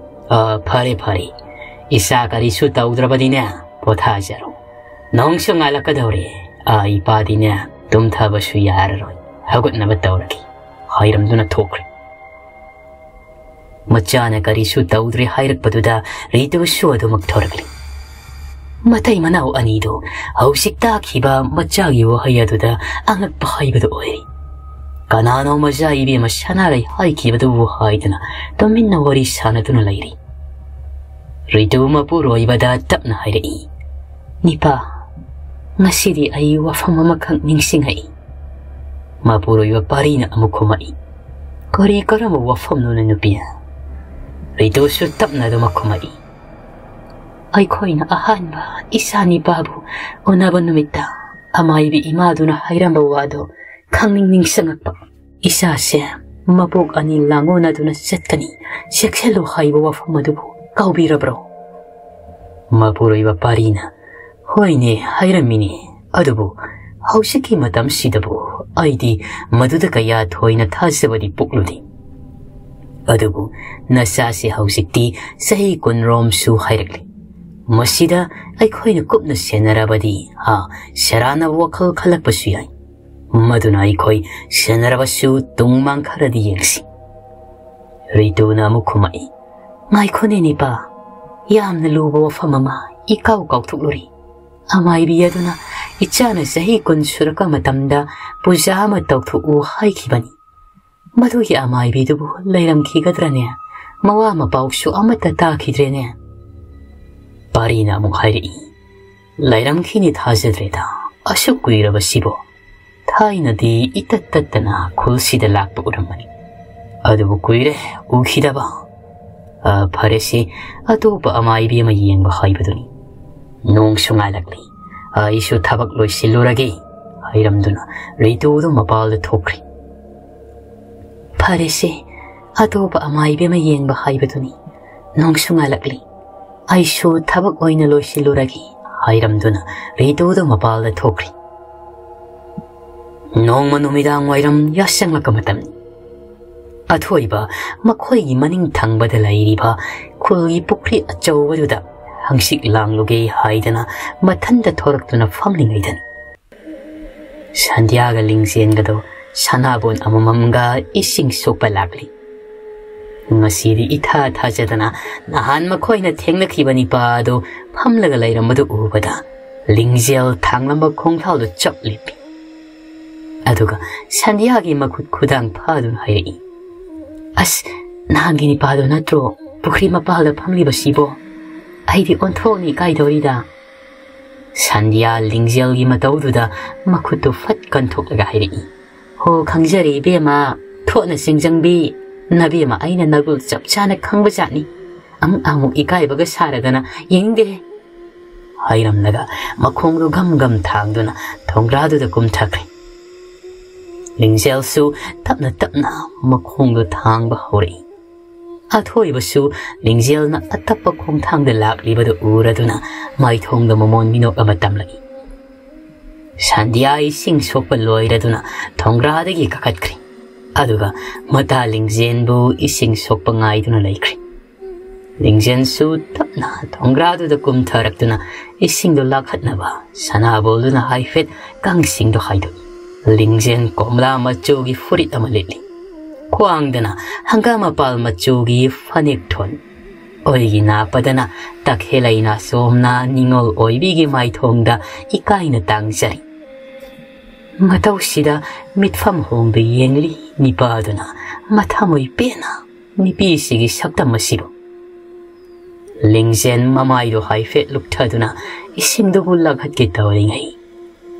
"ꯑ, ꯐꯔꯦ, ꯐꯔꯦ꯫ ꯏꯆꯥ ꯀꯔꯤꯁꯨ ꯇꯧꯗ꯭ꯔꯕꯗꯤꯅꯦ, ꯄꯣꯊꯥꯖꯔꯣ꯫ ꯅꯣꯡꯁꯨ ꯉꯥꯜꯂꯛꯀꯗꯧꯔꯦ꯫ ꯑ, ꯏꯄꯥꯗꯤꯅꯦ, ꯇꯨꯝꯊꯕꯁꯨ ꯌꯥꯔꯔꯣꯏ꯫ ꯍꯧꯒꯠꯅꯕ ꯇꯧꯔꯒꯦ," ꯍꯥꯏꯔꯝꯗꯨꯅ ꯊꯣꯛꯈ꯭ꯔꯦ꯫ ꯃꯆꯥꯅ ꯀꯔꯤꯁꯨ ꯇꯧꯗ꯭ꯔꯦ ꯍꯥꯏꯔꯛꯄꯗꯨꯗ ꯔꯤꯇꯨꯁꯨ ꯑꯗꯨꯃꯛ ꯊꯣꯔꯛꯂꯤ꯫ ꯃꯇꯩ ꯃꯅꯥꯎ ꯑꯅꯤꯗꯨ ꯍꯧꯖꯤꯛ ꯇꯥꯈꯤꯕ ꯃꯆꯥꯒꯤ ꯋꯥꯍꯩ ꯑꯗꯨꯗ ꯑꯉꯛꯄ ꯍꯥꯏꯕꯗꯨ ꯑꯣꯏꯔꯤ꯫ ꯀꯅꯥꯅꯣ ꯃꯆꯥ ꯏꯕꯦꯝꯃ ꯁꯅꯥꯔꯩ ꯍꯥꯏꯈꯤꯕꯗꯨꯕꯨ ꯍꯥꯏꯗꯨꯅ ꯇꯨꯃꯤꯟꯅ ꯋꯥꯔꯤ ꯁꯥꯟꯅꯗꯨꯅ ꯂꯩꯔꯤ꯫ ꯔꯤꯇꯨ ꯃꯄꯨꯔꯣꯏꯕꯗ ꯇꯞꯅ ꯍꯥꯏꯔꯛꯏ, "ꯅꯤꯄꯥ, ꯉꯁꯤꯗꯤ ꯑꯩ ꯋꯥꯐꯝ ꯑꯃꯈꯛ ꯅꯤꯡꯁꯤꯡꯉꯛꯏ꯫" ꯃꯄꯨꯔꯣꯏꯕ ꯄꯥꯔꯤꯅ ꯑꯃꯨꯛ ꯈꯨꯝꯃꯛꯏ, "ꯀꯔꯤ ꯀꯔꯝꯕ ꯋꯥꯐꯝꯅꯣꯅꯦ ꯅꯨꯄꯤ?" ꯔꯤꯇꯨꯁꯨ ꯇꯞꯅ ꯑꯗꯨꯃꯛ ꯈꯨꯝꯃꯛꯏ, "ꯑꯩꯈꯣꯏꯅ ꯑꯍꯥꯟꯕ ꯏꯆꯥ ꯅꯤꯄꯥꯕꯨ ꯎꯅꯕ ꯅꯨꯃꯤꯠꯇ ꯑꯃꯥꯏꯕꯤ ꯏꯃꯥꯗꯨꯅ ꯍꯥꯏꯔꯝꯕ ꯋꯥꯗꯣ ꯈꯪꯅꯤꯡ ꯅꯤꯡꯁꯤꯡꯉꯛꯄ꯫ ꯏꯆꯥꯁꯦ ꯃꯄꯣꯛ ꯑꯅꯤ ꯂꯥꯡꯉꯣꯅꯗꯨꯅ ꯆꯠꯀꯅꯤ, ꯆꯦꯛꯁꯤꯜꯂꯨ ꯍꯥꯏꯕ ꯋꯥꯐꯝ ꯑꯗꯨꯕꯨ ꯀꯥꯎꯕꯤꯔꯕ꯭ꯔꯣ?" ꯃꯄꯨꯔꯣꯏꯕ ꯄꯥꯔꯤꯅ, "ꯍꯣꯏꯅꯦ, ꯍꯥꯏꯔꯝꯃꯤꯅꯦ꯫ ꯑꯗꯨꯕꯨ ꯍꯧꯖꯤꯛꯀꯤ ꯃꯇꯝꯁꯤꯗꯕꯨ ꯑꯩꯗꯤ ꯃꯗꯨꯗ ꯀꯌꯥ ꯊꯣꯏꯅ ꯊꯥꯖꯕꯗꯤ ꯄꯣꯛꯂꯨꯗꯦ꯫ ꯑꯗꯨꯕꯨ ꯅꯆꯥꯁꯦ ꯍꯧꯖꯤꯛꯇꯤ ꯆꯍꯤ ꯀꯨꯟꯔꯣꯝꯁꯨ ꯍꯥꯏꯔꯛꯂꯤ꯫ ꯃꯁꯤꯗ ꯑꯩꯈꯣꯏꯅ ꯀꯨꯞꯅ ꯁꯦꯟꯅꯔꯕꯗꯤ, ꯍꯥ, ꯁꯦꯔꯥꯟꯅꯕ ꯋꯥꯈꯜ ꯈꯜꯂꯛꯄꯁꯨ ꯌꯥꯏ꯫ ꯃꯗꯨꯅ ꯑꯩꯈꯣꯏ ꯁꯦꯟꯅꯔꯕꯁꯨ ꯇꯨꯡ ꯃꯥꯡ ꯈꯔꯗꯤ ꯌꯦꯡꯁꯤ꯫" ꯔꯤꯇꯨꯅ ꯑꯃꯨꯛ ꯈꯨꯝꯃꯛꯏ, "ꯉꯥꯏꯈꯣꯅꯦ ꯅꯤꯄꯥ, ꯌꯥꯝꯅ ꯂꯨꯕ ꯋꯥꯐꯝ ꯑꯃ ꯏꯀꯥꯎ ꯀꯥꯎꯊꯣꯛꯂꯨꯔꯦ꯫ ꯑꯃꯥꯏꯕꯤ ꯑꯗꯨꯅ ꯏꯆꯥꯅ ꯆꯍꯤ ꯀꯨꯟ ꯁꯨꯔꯛꯄ ꯃꯇꯝꯗ ꯄꯨꯖꯥ ꯑꯃ ꯇꯧꯊꯣꯛꯎ ꯍꯥꯏꯈꯤꯕꯅꯤ꯫ ꯃꯗꯨꯒꯤ ꯑꯃꯥꯏꯕꯤꯗꯨꯕꯨ ꯂꯩꯔꯝꯈꯤꯒꯗ꯭ꯔꯅꯦ? ꯃꯋꯥ ꯃꯄꯥꯎꯁꯨ ꯑꯃꯠꯇ ꯇꯥꯈꯤꯗ꯭ꯔꯦꯅꯦ꯫" ꯄꯥꯔꯤꯅ ꯑꯃꯨꯛ ꯍꯥꯏꯔꯛꯏ, "ꯂꯩꯔꯝꯈꯤꯅꯤ ꯊꯥꯖꯗ꯭ꯔꯦꯗ, ꯑꯁꯨꯛ ꯀꯨꯏꯔꯕꯁꯤꯕꯣ꯫ ꯊꯥꯏꯅꯗꯤ ꯏꯇꯠ ꯇꯠꯇꯅ ꯈꯨꯜꯁꯤꯗ ꯂꯥꯛꯄ ꯎꯔꯝꯕꯅꯤ꯫ ꯑꯗꯨꯕꯨ ꯀꯨꯏꯔꯦ ꯎꯈꯤꯗꯕ꯫ ꯑ, ꯐꯔꯦꯁꯦ, ꯑꯇꯣꯞꯄ ꯑꯃꯥꯏꯕꯤ ꯑꯃ ꯌꯦꯡꯕ ꯍꯥꯏꯕꯗꯨꯅꯤ꯫ ꯅꯣꯡꯁꯨ ꯉꯥꯜꯂꯛꯂꯤ꯫ ꯑꯩꯁꯨ ꯊꯕꯛ ꯂꯣꯏꯁꯤꯜꯂꯨꯔꯒꯦ," ꯍꯥꯏꯔꯝꯗꯨꯅ ꯔꯤꯇꯨꯗꯨ ꯃꯄꯥꯜꯗ ꯊꯣꯛꯈ꯭ꯔꯦ꯫ "ꯐꯔꯦꯁꯦ, ꯑꯇꯣꯞꯄ ꯑꯃꯥꯏꯕꯤ ꯑꯃ ꯌꯦꯡꯕ ꯍꯥꯏꯕꯗꯨꯅꯤ꯫ ꯅꯣꯡꯁꯨ ꯉꯥꯜꯂꯛꯂꯤ꯫ ꯑꯩꯁꯨ ꯊꯕꯛ ꯑꯣꯏꯅ ꯂꯣꯏꯁꯤꯜꯂꯨꯔꯒꯦ," ꯍꯥꯏꯔꯝꯗꯨꯅ ꯔꯤꯇꯨꯗꯨ ꯃꯄꯥꯜꯗ ꯊꯣꯛꯈ꯭ꯔꯦ꯫ ꯅꯣꯡꯃ ꯅꯨꯃꯤꯗꯥꯡ ꯋꯥꯏꯔꯝ ꯌꯥꯆꯪꯂꯛꯄ ꯃꯇꯝꯅꯤ꯫ ꯑꯊꯣꯏꯕ ꯃꯈꯣꯏꯒꯤ ꯃꯅꯤꯡ ꯊꯪꯕꯗ ꯂꯩꯔꯤꯕ ꯈꯨꯜꯒꯤ ꯄꯨꯈ꯭ꯔꯤ ꯑꯆꯧꯕꯗꯨꯗ ꯍꯪꯆꯤꯠ ꯂꯥꯡꯂꯨꯒꯦ ꯍꯥꯏꯗꯅ ꯃꯊꯟꯇ ꯊꯣꯔꯛꯇꯨꯅ ꯐꯝꯂꯤꯉꯩꯗꯅꯤ, ꯁꯟꯙ꯭ꯌꯥꯒ ꯂꯤꯡꯖꯦꯟꯒꯗꯣ ꯁꯅꯥꯕꯣꯟ ꯑꯃꯃꯝꯒ ꯏꯁꯤꯡ ꯁꯣꯛꯄ ꯂꯥꯛꯂꯤ꯫ ꯉꯁꯤꯗꯤ ꯏꯊꯥ ꯊꯥꯖꯗꯅ ꯅꯍꯥꯟ ꯃꯈꯣꯏꯅ ꯊꯦꯡꯅꯈꯤꯕ ꯅꯤꯄꯥ ꯑꯗꯨ ꯐꯝꯂꯒ ꯂꯩꯔꯝꯕꯗꯨ ꯎꯕꯗ ꯂꯤꯡꯖꯦꯜ ꯊꯥꯡꯂꯝꯕ ꯈꯣꯡꯊꯥꯎꯗꯨ ꯆꯞ ꯂꯦꯞꯄꯤ꯫ ꯑꯗꯨꯒ ꯁꯟꯙ꯭ꯌꯥꯒꯤ ꯃꯈꯨꯠ ꯈꯨꯗꯥꯡ ꯐꯥꯗꯨꯅ ꯍꯥꯏꯔꯛꯏ, "ꯑꯁ, ꯅꯍꯥꯟꯒꯤ ꯅꯤꯄꯥꯗꯣ ꯅꯠꯇ꯭ꯔꯣ ꯄꯨꯈ꯭ꯔꯤ ꯃꯄꯥꯜꯗ ꯐꯝꯂꯤꯕꯁꯤꯕꯣ? ꯑꯩꯗꯤ ꯑꯣꯟꯊꯣꯛꯅ ꯏꯀꯥꯏꯗꯧꯔꯤꯗ꯫" ꯁꯟꯙ꯭ꯌꯥ ꯂꯤꯡꯖꯦꯜꯒꯤ ꯃꯇꯧꯗꯨꯗ ꯃꯈꯨꯠꯇꯨ ꯐꯠ ꯀꯟꯊꯣꯛꯂꯒ ꯍꯥꯏꯔꯛꯏ, "ꯍꯣ, ꯈꯪꯖꯔꯦ ꯏꯕꯦꯝꯃ, ꯊꯣꯠꯅ ꯆꯤꯡꯖꯪꯕꯤ꯫ ꯅꯕꯦꯝꯃ ꯑꯩꯅ ꯅꯒꯨꯜ ꯆꯞ ꯆꯥꯅ ꯈꯪꯕ ꯖꯥꯠꯅꯤ꯫ ꯑꯃꯨꯛ ꯑꯃꯨꯛ ꯏꯀꯥꯏꯕꯒ ꯁꯥꯔꯗꯅ ꯌꯦꯡꯅꯤꯡꯗꯦ꯫" ꯍꯥꯏꯔꯝꯂꯒ ꯃꯈꯣꯡꯗꯨ ꯒꯝ ꯒꯝ ꯊꯥꯡꯗꯨꯅ ꯊꯣꯡꯒ꯭ꯔꯥꯗꯨꯗ ꯀꯨꯝꯊꯈ꯭ꯔꯦ꯫ ꯂꯤꯡꯖꯦꯜꯁꯨ ꯇꯞꯅ ꯇꯞꯅ ꯃꯈꯣꯡꯗꯨ ꯊꯥꯡꯕ ꯍꯧꯔꯛꯏ꯫ ꯑꯊꯣꯏꯕꯁꯨ ꯂꯤꯡꯖꯦꯜꯅ ꯑꯇꯞꯄ ꯈꯣꯡꯊꯥꯡꯗ ꯂꯥꯛꯂꯤꯕꯗꯨ ꯎꯔꯗꯨꯅ ꯃꯥꯏꯊꯣꯡꯗ ꯃꯃꯣꯟ ꯃꯤꯅꯣꯛ ꯑꯃ ꯇꯝꯂꯛꯏ꯫ ꯁꯟꯙ꯭ꯌꯥ ꯏꯁꯤꯡ ꯁꯣꯛꯄ ꯂꯣꯏꯔꯗꯨꯅ ꯊꯣꯡꯒ꯭ꯔꯥꯗꯒꯤ ꯀꯥꯈꯠꯈ꯭ꯔꯦ꯫ ꯑꯗꯨꯒ ꯃꯇꯥ ꯂꯤꯡꯖꯦꯟꯕꯨ ꯏꯁꯤꯡ ꯁꯣꯛꯄ ꯉꯥꯏꯗꯨꯅ ꯂꯩꯈ꯭ꯔꯦ꯫ ꯂꯤꯡꯖꯦꯟꯁꯨ ꯇꯞꯅ ꯊꯣꯡꯒ꯭ꯔꯥꯗꯨꯗ ꯀꯨꯝꯊꯔꯛꯇꯨꯅ ꯏꯁꯤꯡꯗꯨ ꯂꯥꯛꯍꯠꯅꯕ ꯁꯅꯥꯕꯣꯜꯗꯨꯅ ꯍꯥꯏꯐꯦꯠ ꯀꯥꯡꯁꯤꯡꯗꯨ ꯍꯥꯏꯗꯣꯛꯏ꯫ ꯂꯤꯡꯖꯦꯟ ꯀꯣꯝꯂꯥ ꯃꯆꯨꯒꯤ ꯐꯨꯔꯤꯠ ꯑꯃ ꯂꯤꯠꯂꯤ꯫ ꯈ꯭ꯋꯥꯡꯗꯅ ꯍꯪꯒꯥꯝ ꯃꯄꯥꯜ ꯃꯆꯨꯒꯤ ꯐꯅꯦꯛ ꯊꯣꯟ꯫ ꯑꯣꯏꯒꯤ ꯅꯥꯄꯗꯅ ꯇꯈꯦꯜꯂꯩ ꯅꯥꯆꯣꯝꯅ ꯅꯤꯉꯣꯜ ꯑꯣꯏꯕꯤꯒꯤ ꯃꯥꯏꯊꯣꯡꯗ ꯏꯀꯥꯏꯅ ꯇꯥꯡꯖꯔꯤ꯫ ꯃꯇꯧꯁꯤꯗ ꯃꯤꯠꯐꯝ ꯍꯣꯡꯗ ꯌꯦꯡꯂꯤ ꯅꯤꯄꯥꯗꯨꯅ ꯃꯊꯃꯣꯏ ꯄꯦꯟꯅ ꯅꯨꯄꯤꯁꯤꯒꯤ ꯁꯛꯇꯝ ꯑꯁꯤꯕꯨ꯫ ꯂꯤꯡꯖꯦꯟ ꯃꯃꯥꯏꯗꯨ ꯍꯥꯏꯐꯦꯠ ꯂꯨꯞꯊꯗꯨꯅ ꯏꯁꯤꯡꯗꯨꯕꯨ ꯂꯥꯛꯍꯠꯀꯦ ꯇꯧꯔꯤꯉꯩ,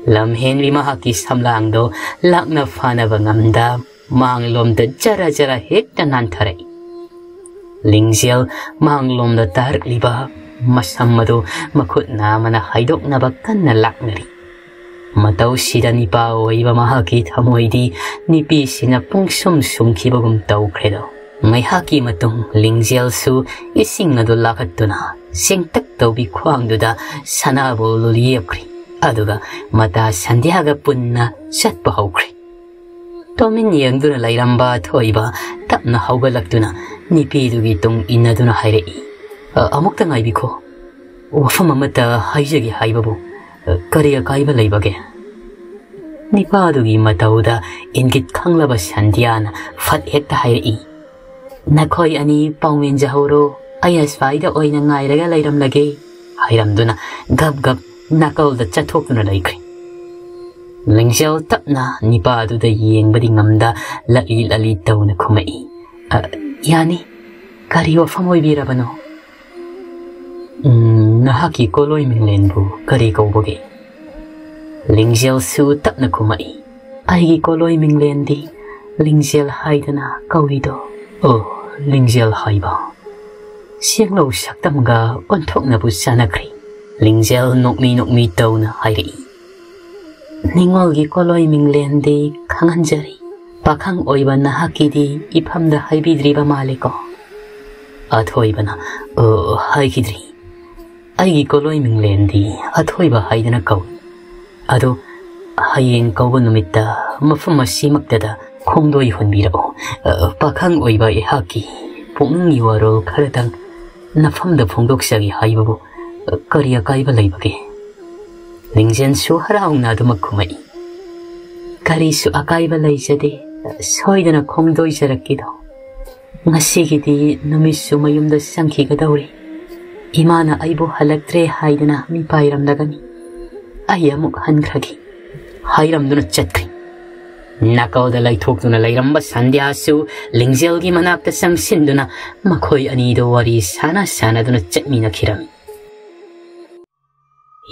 ꯂꯝꯍꯦꯟꯕꯤ ꯃꯍꯥꯛꯀꯤ ꯁꯝꯂꯥꯡꯗꯣ ꯂꯥꯛꯅ ꯐꯥꯅꯕ ꯉꯝꯗ ꯃꯥꯡꯂꯣꯝꯗ ꯖꯔ ꯖꯔ ꯍꯦꯛꯇ ꯅꯥꯟꯊꯔꯛꯏ꯫ ꯂꯤꯡꯖꯦꯜ ꯃꯥꯡꯂꯣꯝꯗ ꯇꯥꯔꯛꯂꯤꯕ ꯃꯁꯝ ꯑꯗꯨ ꯃꯈꯨꯠ ꯅꯥꯝꯃꯅ ꯍꯥꯏꯗꯣꯛꯅꯕ ꯀꯟꯅ ꯂꯥꯛꯅꯔꯤ꯫ ꯃꯇꯧꯁꯤꯗ ꯅꯤꯄꯥ ꯑꯣꯏꯕ ꯃꯍꯥꯛꯀꯤ ꯊꯃꯣꯏꯗꯤ ꯅꯨꯄꯤꯁꯤꯅ ꯄꯨꯡꯁꯨꯝ ꯁꯨꯝꯈꯤꯕꯒꯨꯝ ꯇꯧꯈ꯭ꯔꯦꯗꯣ꯫ ꯉꯥꯏꯍꯥꯛꯀꯤ ꯃꯇꯨꯡ ꯂꯤꯡꯖꯦꯜꯁꯨ ꯏꯁꯤꯡ ꯑꯗꯨ ꯂꯥꯛꯍꯠꯇꯨꯅ ꯆꯦꯡꯇꯛ ꯇꯧꯕꯤ ꯈ꯭ꯋꯥꯡꯗꯨꯗ ꯁꯅꯥꯕꯣꯜꯗꯨ ꯂꯦꯞꯈ꯭ꯔꯦ꯫ ꯑꯗꯨꯒ ꯃꯇꯥ ꯁꯟꯙ꯭ꯌꯥꯒ ꯄꯨꯟꯅ ꯆꯠꯄ ꯍꯧꯈ꯭ꯔꯦ꯫ ꯇꯣꯃꯤꯟ ꯌꯦꯡꯗꯨꯅ ꯂꯩꯔꯝꯕ ꯑꯊꯣꯏꯕ ꯇꯞꯅ ꯍꯧꯒꯠꯂꯛꯇꯨꯅ ꯅꯨꯄꯤꯗꯨꯒꯤ ꯇꯨꯡ ꯏꯟꯅꯗꯨꯅ ꯍꯥꯏꯔꯛꯏ, "ꯑ, ꯑꯃꯨꯛꯇ ꯉꯥꯏꯕꯤꯈꯣ꯫ ꯋꯥꯐꯝ ꯑꯃꯠꯇ ꯍꯥꯏꯖꯒꯦ ꯍꯥꯏꯕꯕꯨ, ꯑ, ꯀꯔꯤ ꯑꯀꯥꯏꯕ ꯂꯩꯕꯒꯦ?" ꯅꯤꯄꯥꯗꯨꯒꯤ ꯃꯇꯧꯗ ꯏꯪꯒꯤꯠ ꯈꯪꯂꯕ ꯁꯟꯙ꯭ꯌꯥꯅ ꯐꯠ ꯍꯦꯛꯇ ꯍꯥꯏꯔꯛꯏ, "ꯅꯈꯣꯏ ꯑꯅꯤ ꯄꯥꯎꯃꯤꯟꯖꯍꯧꯔꯣ, ꯑꯩ ꯑꯁ꯭ꯋꯥꯏꯗ ꯑꯣꯏꯅ ꯉꯥꯏꯔꯒ ꯂꯩꯔꯝꯂꯒꯦ," ꯍꯥꯏꯔꯝꯗꯨꯅ ꯒꯞ ꯒꯞ ꯅꯥꯀꯜꯗ ꯆꯠꯊꯣꯛꯇꯨꯅ ꯂꯩꯈ꯭ꯔꯦ꯫ ꯂꯤꯡꯖꯦꯜ ꯇꯞꯅ ꯅꯤꯄꯥꯗꯨꯗ ꯌꯦꯡꯕꯗꯤ ꯉꯝꯗ ꯂꯛꯂꯤ ꯂꯛꯂꯤ ꯇꯧꯅ ꯈꯨꯝꯃꯛꯏ, "ꯑ, ꯌꯥꯅꯤ꯫ ꯀꯔꯤ ꯋꯥꯐꯝ ꯑꯣꯏꯕꯤꯔꯕꯅꯣ?" "ꯎꯝ, ꯅꯍꯥꯛꯀꯤ ꯀꯣꯂꯣꯏ ꯃꯤꯡꯂꯦꯟꯕꯨ ꯀꯔꯤ ꯀꯧꯕꯒꯦ?" ꯂꯤꯡꯖꯦꯜꯁꯨ ꯇꯞꯅ ꯈꯨꯝꯃꯛꯏ, "ꯑꯩꯒꯤ ꯀꯣꯂꯣꯏ ꯃꯤꯡꯂꯦꯟꯗꯤ ꯂꯤꯡꯖꯦꯜ ꯍꯥꯏꯗꯅ ꯀꯧꯏꯗꯣ꯫" "ꯑꯣ, ꯂꯤꯡꯖꯦꯜ ꯍꯥꯏꯕ?" ꯁꯦꯡꯂꯧ ꯁꯛꯇꯝꯒ ꯑꯣꯟꯊꯣꯛꯅꯕꯨ ꯆꯥꯟꯅꯈ꯭ꯔꯦ꯫ ꯂꯤꯡꯖꯦꯜ ꯅꯣꯛꯃꯤ ꯅꯣꯛꯃꯤ ꯇꯧꯅ ꯍꯥꯏꯔꯛꯏ, "ꯅꯤꯉꯣꯜꯒꯤ ꯀꯣꯂꯣꯏ ꯃꯤꯡꯂꯦꯟꯗꯤ ꯈꯪꯍꯟꯖꯔꯤ꯫ ꯄꯥꯈꯪ ꯑꯣꯏꯕ ꯅꯍꯥꯛꯀꯤꯗꯤ ꯏꯐꯝꯗ ꯍꯥꯏꯕꯤꯗ꯭ꯔꯤꯕ ꯃꯥꯜꯂꯦꯀꯣ?" ꯑꯊꯣꯏꯕꯅ, "ꯑ, ꯍꯥꯏꯈꯤꯗ꯭ꯔꯤ꯫ ꯑꯩꯒꯤ ꯀꯣꯂꯣꯏ ꯃꯤꯡꯂꯦꯟꯗꯤ ꯑꯊꯣꯏꯕ ꯍꯥꯏꯗꯅ ꯀꯧꯏ꯫ ꯑꯗꯣ ꯍꯌꯦꯡ ꯀꯧꯕ ꯅꯨꯃꯤꯠꯇ ꯃꯐꯝ ꯑꯁꯤꯃꯛꯇꯗ ꯈꯣꯡꯗꯣꯏ ꯍꯣꯟꯕꯤꯔꯛꯎ꯫ ꯑ, ꯄꯥꯈꯪ ꯑꯣꯏꯕ ꯑꯩꯍꯥꯛꯀꯤ ꯄꯨꯛꯅꯤꯡꯒꯤ ꯋꯥꯔꯣꯜ ꯈꯔꯇꯪ ꯅꯐꯝꯗ ꯐꯣꯡꯗꯣꯛꯆꯒꯦ ꯍꯥꯏꯕꯕꯨ, ꯑ, ꯀꯔꯤ ꯑꯀꯥꯏꯕ ꯂꯩꯕꯒꯦ?" ꯂꯤꯡꯖꯦꯜꯁꯨ ꯍꯔꯥꯎꯅ ꯑꯗꯨꯃꯛ ꯈꯨꯝꯃꯛꯏ, "ꯀꯔꯤꯁꯨ ꯑꯀꯥꯏꯕ ꯂꯩꯖꯗꯦ, ꯁꯣꯏꯗꯅ ꯈꯣꯡꯗꯣꯏꯖꯔꯛꯀꯦꯗꯣ꯫ ꯉꯁꯤꯒꯤꯗꯤ ꯅꯨꯃꯤꯠꯁꯨ ꯃꯌꯨꯝꯗ ꯆꯪꯈꯤꯒꯗꯧꯔꯦ꯫ ꯏꯃꯥꯅ ꯑꯩꯕꯨ ꯍꯜꯂꯛꯇ꯭ꯔꯦ ꯍꯥꯏꯗꯨꯅ ꯃꯤꯄꯥꯏꯔꯝꯂꯒꯅꯤ꯫ ꯑꯩ ꯑꯃꯨꯛ ꯍꯟꯈ꯭ꯔꯒꯦ," ꯍꯥꯏꯔꯝꯗꯨꯅ ꯆꯠꯈ꯭ꯔꯦ꯫ ꯅꯥꯀꯜꯗ ꯂꯩꯊꯣꯛꯇꯨꯅ ꯂꯩꯔꯝꯕ ꯁꯟꯙ꯭ꯌꯥꯁꯨ ꯂꯤꯡꯖꯦꯜꯒꯤ ꯃꯅꯥꯛꯇ ꯆꯪꯁꯤꯟꯗꯨꯅ ꯃꯈꯣꯏ ꯑꯅꯤꯗꯣ ꯋꯥꯔꯤ ꯁꯥꯟꯅ ꯁꯥꯟꯅꯗꯨꯅ ꯆꯠꯃꯤꯟꯅꯈꯤꯔꯝꯃꯤ꯫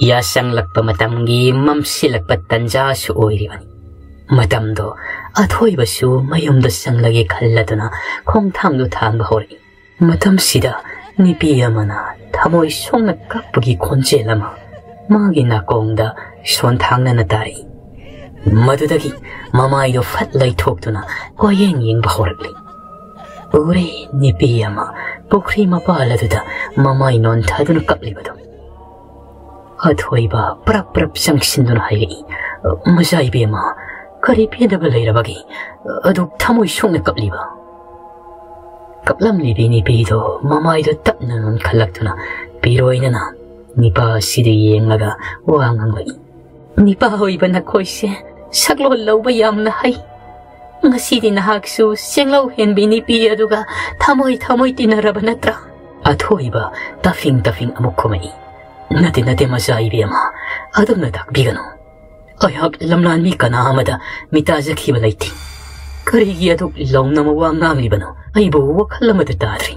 ꯌꯥꯆꯪꯂꯛꯄ ꯃꯇꯝꯒꯤ ꯃꯝꯁꯤꯜꯂꯛꯄ ꯇꯟꯖꯥꯁꯨ ꯑꯣꯏꯔꯤꯕꯅꯤ꯫ ꯃꯇꯝꯗꯣ ꯑꯊꯣꯏꯕꯁꯨ ꯃꯌꯨꯝꯗ ꯆꯪꯂꯒꯦ ꯈꯜꯂꯗꯨꯅ ꯈꯣꯡꯊꯥꯡꯗꯣ ꯊꯥꯡꯕ ꯍꯧꯔꯛꯏ꯫ ꯃꯇꯝꯁꯤꯗ ꯅꯨꯄꯤ ꯑꯃꯅ ꯊꯃꯣꯏ ꯁꯣꯛꯅ ꯀꯞꯄꯒꯤ ꯈꯣꯟꯖꯦꯜ ꯑꯃ ꯃꯥꯒꯤ ꯅꯥꯀꯣꯡꯗ ꯁꯣꯟꯊꯥꯡꯅꯅ ꯇꯥꯔꯛꯏ꯫ ꯃꯗꯨꯗꯒꯤ ꯃꯃꯥꯏꯗꯣ ꯐꯠ ꯂꯩꯊꯣꯛꯇꯨꯅ ꯀꯣꯏꯌꯦꯡ ꯌꯦꯡꯕ ꯍꯧꯔꯛꯂꯤ꯫ ꯎꯔꯦ, ꯅꯨꯄꯤ ꯑꯃ ꯄꯨꯈ꯭ꯔꯤ ꯃꯄꯥꯜ ꯑꯗꯨꯗ ꯃꯃꯥꯏ ꯅꯣꯟꯊꯗꯨꯅ ꯀꯞꯂꯤꯕꯗꯨ꯫ ꯑꯊꯣꯏꯕ ꯄ꯭ꯔꯞ ꯄ꯭ꯔꯞ ꯆꯪꯁꯤꯟꯗꯨꯅ ꯍꯥꯏꯔꯛꯏ, "ꯃꯆꯥ ꯏꯕꯦꯝꯃ, ꯀꯔꯤ ꯄꯦꯟꯗꯕ ꯂꯩꯔꯕꯒꯦ? ꯑꯗꯨꯛ ꯊꯃꯣꯏ ꯁꯣꯛꯅ ꯀꯞꯂꯤꯕ?" ꯀꯞꯂꯝꯂꯤꯕꯤ ꯅꯨꯄꯤꯗꯣ ꯃꯃꯥꯏꯗꯣ ꯇꯞꯅ ꯅꯣꯟꯈꯠꯂꯛꯇꯨꯅ ꯄꯤꯔꯣꯏꯅꯅ ꯅꯤꯄꯥ ꯑꯁꯤꯗ ꯌꯦꯡꯂꯒ ꯋꯥ ꯉꯥꯡꯂꯛꯏ, "ꯅꯤꯄꯥ ꯑꯣꯏꯕ ꯅꯈꯣꯏꯁꯦ ꯁꯛꯂꯣꯟ ꯂꯧꯕ ꯌꯥꯝꯅ ꯍꯩ꯫ ꯉꯁꯤꯗꯤ ꯅꯍꯥꯛꯁꯨ ꯆꯦꯡꯂꯧ ꯍꯦꯟꯕꯤ ꯅꯨꯄꯤ ꯑꯗꯨꯒ ꯊꯃꯣꯏ ꯊꯃꯣꯏ ꯇꯤꯟꯅꯔꯕ ꯅꯠꯇ꯭ꯔꯥ?" ꯑꯊꯣꯏꯕ ꯇꯐꯤꯡ ꯇꯐꯤꯡ ꯑꯃꯨꯛ ꯈꯨꯝꯃꯛꯏ, "ꯅꯠꯇꯦ, ꯅꯠꯇꯦ, ꯃꯆꯥ ꯏꯕꯦꯝꯃ, ꯑꯗꯨꯝꯅ ꯇꯥꯛꯄꯤꯒꯅꯨ꯫ ꯑꯩꯍꯥꯛ ꯂꯝꯂꯥꯟꯕꯤ ꯀꯅꯥ ꯑꯃꯗ ꯃꯤꯇꯥꯖꯈꯤꯕ ꯂꯩꯇꯦ꯫ ꯀꯔꯤꯒꯤ ꯑꯗꯨꯛ ꯂꯥꯎꯅ ꯋꯥ ꯉꯥꯡꯂꯤꯕꯅꯣ? ꯑꯩꯕꯨ ꯋꯥꯈꯜ ꯑꯃꯠꯇ ꯇꯥꯗ꯭ꯔꯦ꯫"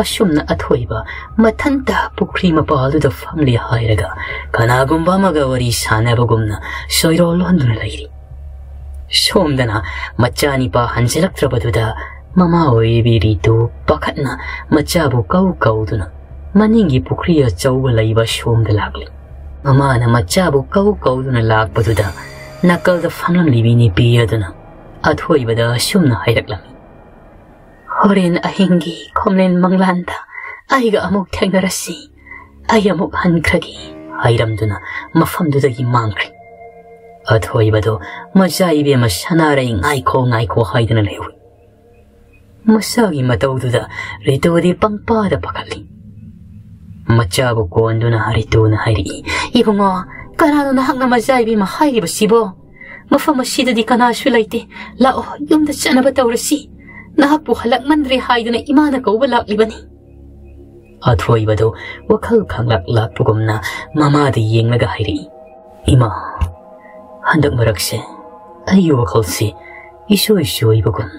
ꯑꯁꯨꯝꯅ ꯑꯊꯣꯏꯕ ꯃꯊꯟꯇ ꯄꯨꯈ꯭ꯔꯤ ꯃꯄꯥꯜꯗꯨꯗ ꯐꯝꯂꯤ ꯍꯥꯏꯔꯒ ꯀꯅꯥꯒꯨꯝꯕ ꯑꯃꯒ ꯋꯥꯔꯤ ꯁꯥꯟꯅꯕꯒꯨꯝꯅ ꯁꯣꯏꯔꯣꯜ ꯂꯣꯟꯗꯨꯅ ꯂꯩꯔꯤ꯫ ꯁꯣꯝꯗꯅ ꯃꯆꯥꯅꯤꯄꯥ ꯍꯟꯖꯤꯜꯂꯛꯇ꯭ꯔꯕꯗꯨꯗ ꯃꯃꯥ ꯑꯣꯏꯕꯤ ꯔꯤꯇꯨ ꯄꯥꯈꯠꯅ ꯃꯆꯥꯕꯨ ꯀꯧ ꯀꯧꯗꯨꯅ ꯃꯅꯤꯡꯒꯤ ꯄꯨꯈ꯭ꯔꯤ ꯑꯆꯧꯕ ꯂꯩꯕ ꯁꯣꯝꯗ ꯂꯥꯛꯂꯤ꯫ ꯃꯃꯥꯅ ꯃꯆꯥꯕꯨ ꯀꯧ ꯀꯧꯗꯨꯅ ꯂꯥꯛꯄꯗꯨꯗ ꯅꯥꯀꯜꯗ ꯐꯝꯂꯝꯂꯤꯕꯤ ꯅꯨꯄꯤ ꯑꯗꯨꯅ ꯑꯊꯣꯏꯕꯗ ꯑꯁꯨꯝꯅ ꯍꯥꯏꯔꯛꯂꯝꯃꯤ, "ꯍꯣꯔꯦꯟ ꯑꯍꯤꯡꯒꯤ ꯈꯣꯝꯂꯦꯟ ꯃꯪꯂꯥꯟꯗ ꯑꯩꯒ ꯑꯃꯨꯛ ꯊꯦꯡꯅꯔꯁꯤ, ꯑꯩ ꯑꯃꯨꯛ ꯍꯟꯈ꯭ꯔꯒꯦ" ꯍꯥꯏꯔꯝꯗꯨꯅ ꯃꯐꯝꯗꯨꯗꯒꯤ ꯃꯥꯡꯈ꯭ꯔꯦ꯫ ꯑꯊꯣꯏꯕꯗꯣ ꯃꯆꯥ ꯏꯕꯦꯝꯃ ꯁꯅꯥꯔꯩ ꯉꯥꯏꯈꯣ ꯉꯥꯏꯈꯣ ꯍꯥꯏꯗꯨꯅ ꯂꯩꯍꯧꯏ꯫ ꯃꯁꯥꯒꯤ ꯃꯇꯧꯗꯨꯗ ꯔꯤꯇꯨꯗꯤ ꯄꯪꯄꯥꯗ ꯄꯥꯈꯠꯂꯤ꯫ ꯃꯆꯥꯕꯨ ꯀꯣꯟꯗꯨꯅ ꯔꯤꯇꯨꯅ ꯍꯥꯏꯔꯛꯏ, "ꯏꯕꯨꯡꯉꯣ, ꯀꯅꯥꯅꯣ ꯅꯍꯥꯛꯅ ꯃꯆꯥ ꯏꯕꯦꯝꯃ ꯍꯥꯏꯔꯤꯕꯁꯤꯕꯣ? ꯃꯐꯝ ꯑꯁꯤꯗꯗꯤ ꯀꯅꯥꯁꯨ ꯂꯩꯇꯦ꯫ ꯂꯥꯛꯑꯣ, ꯌꯨꯝꯗ ꯆꯠꯅꯕ ꯇꯧꯔꯁꯤ꯫ ꯅꯍꯥꯛꯄꯨ ꯍꯜꯂꯛꯃꯟꯗ꯭ꯔꯦ ꯍꯥꯏꯗꯨꯅ ꯏꯃꯥꯅ ꯀꯧꯕ ꯂꯥꯛꯂꯤꯕꯅꯤ꯫" ꯑꯊꯣꯏꯕꯗꯨ ꯋꯥꯈꯜ ꯈꯪꯂꯥꯛ ꯂꯥꯛꯄꯒꯨꯝꯅ ꯃꯃꯥꯗ ꯌꯦꯡꯂꯒ ꯍꯥꯏꯔꯛꯏ, "ꯏꯃꯥ, ꯍꯟꯗꯛ ꯃꯔꯛꯁꯦ ꯑꯩꯒꯤ ꯋꯥꯈꯜꯁꯤ ꯏꯆꯣꯏ ꯆꯣꯏꯕꯒꯨꯝ,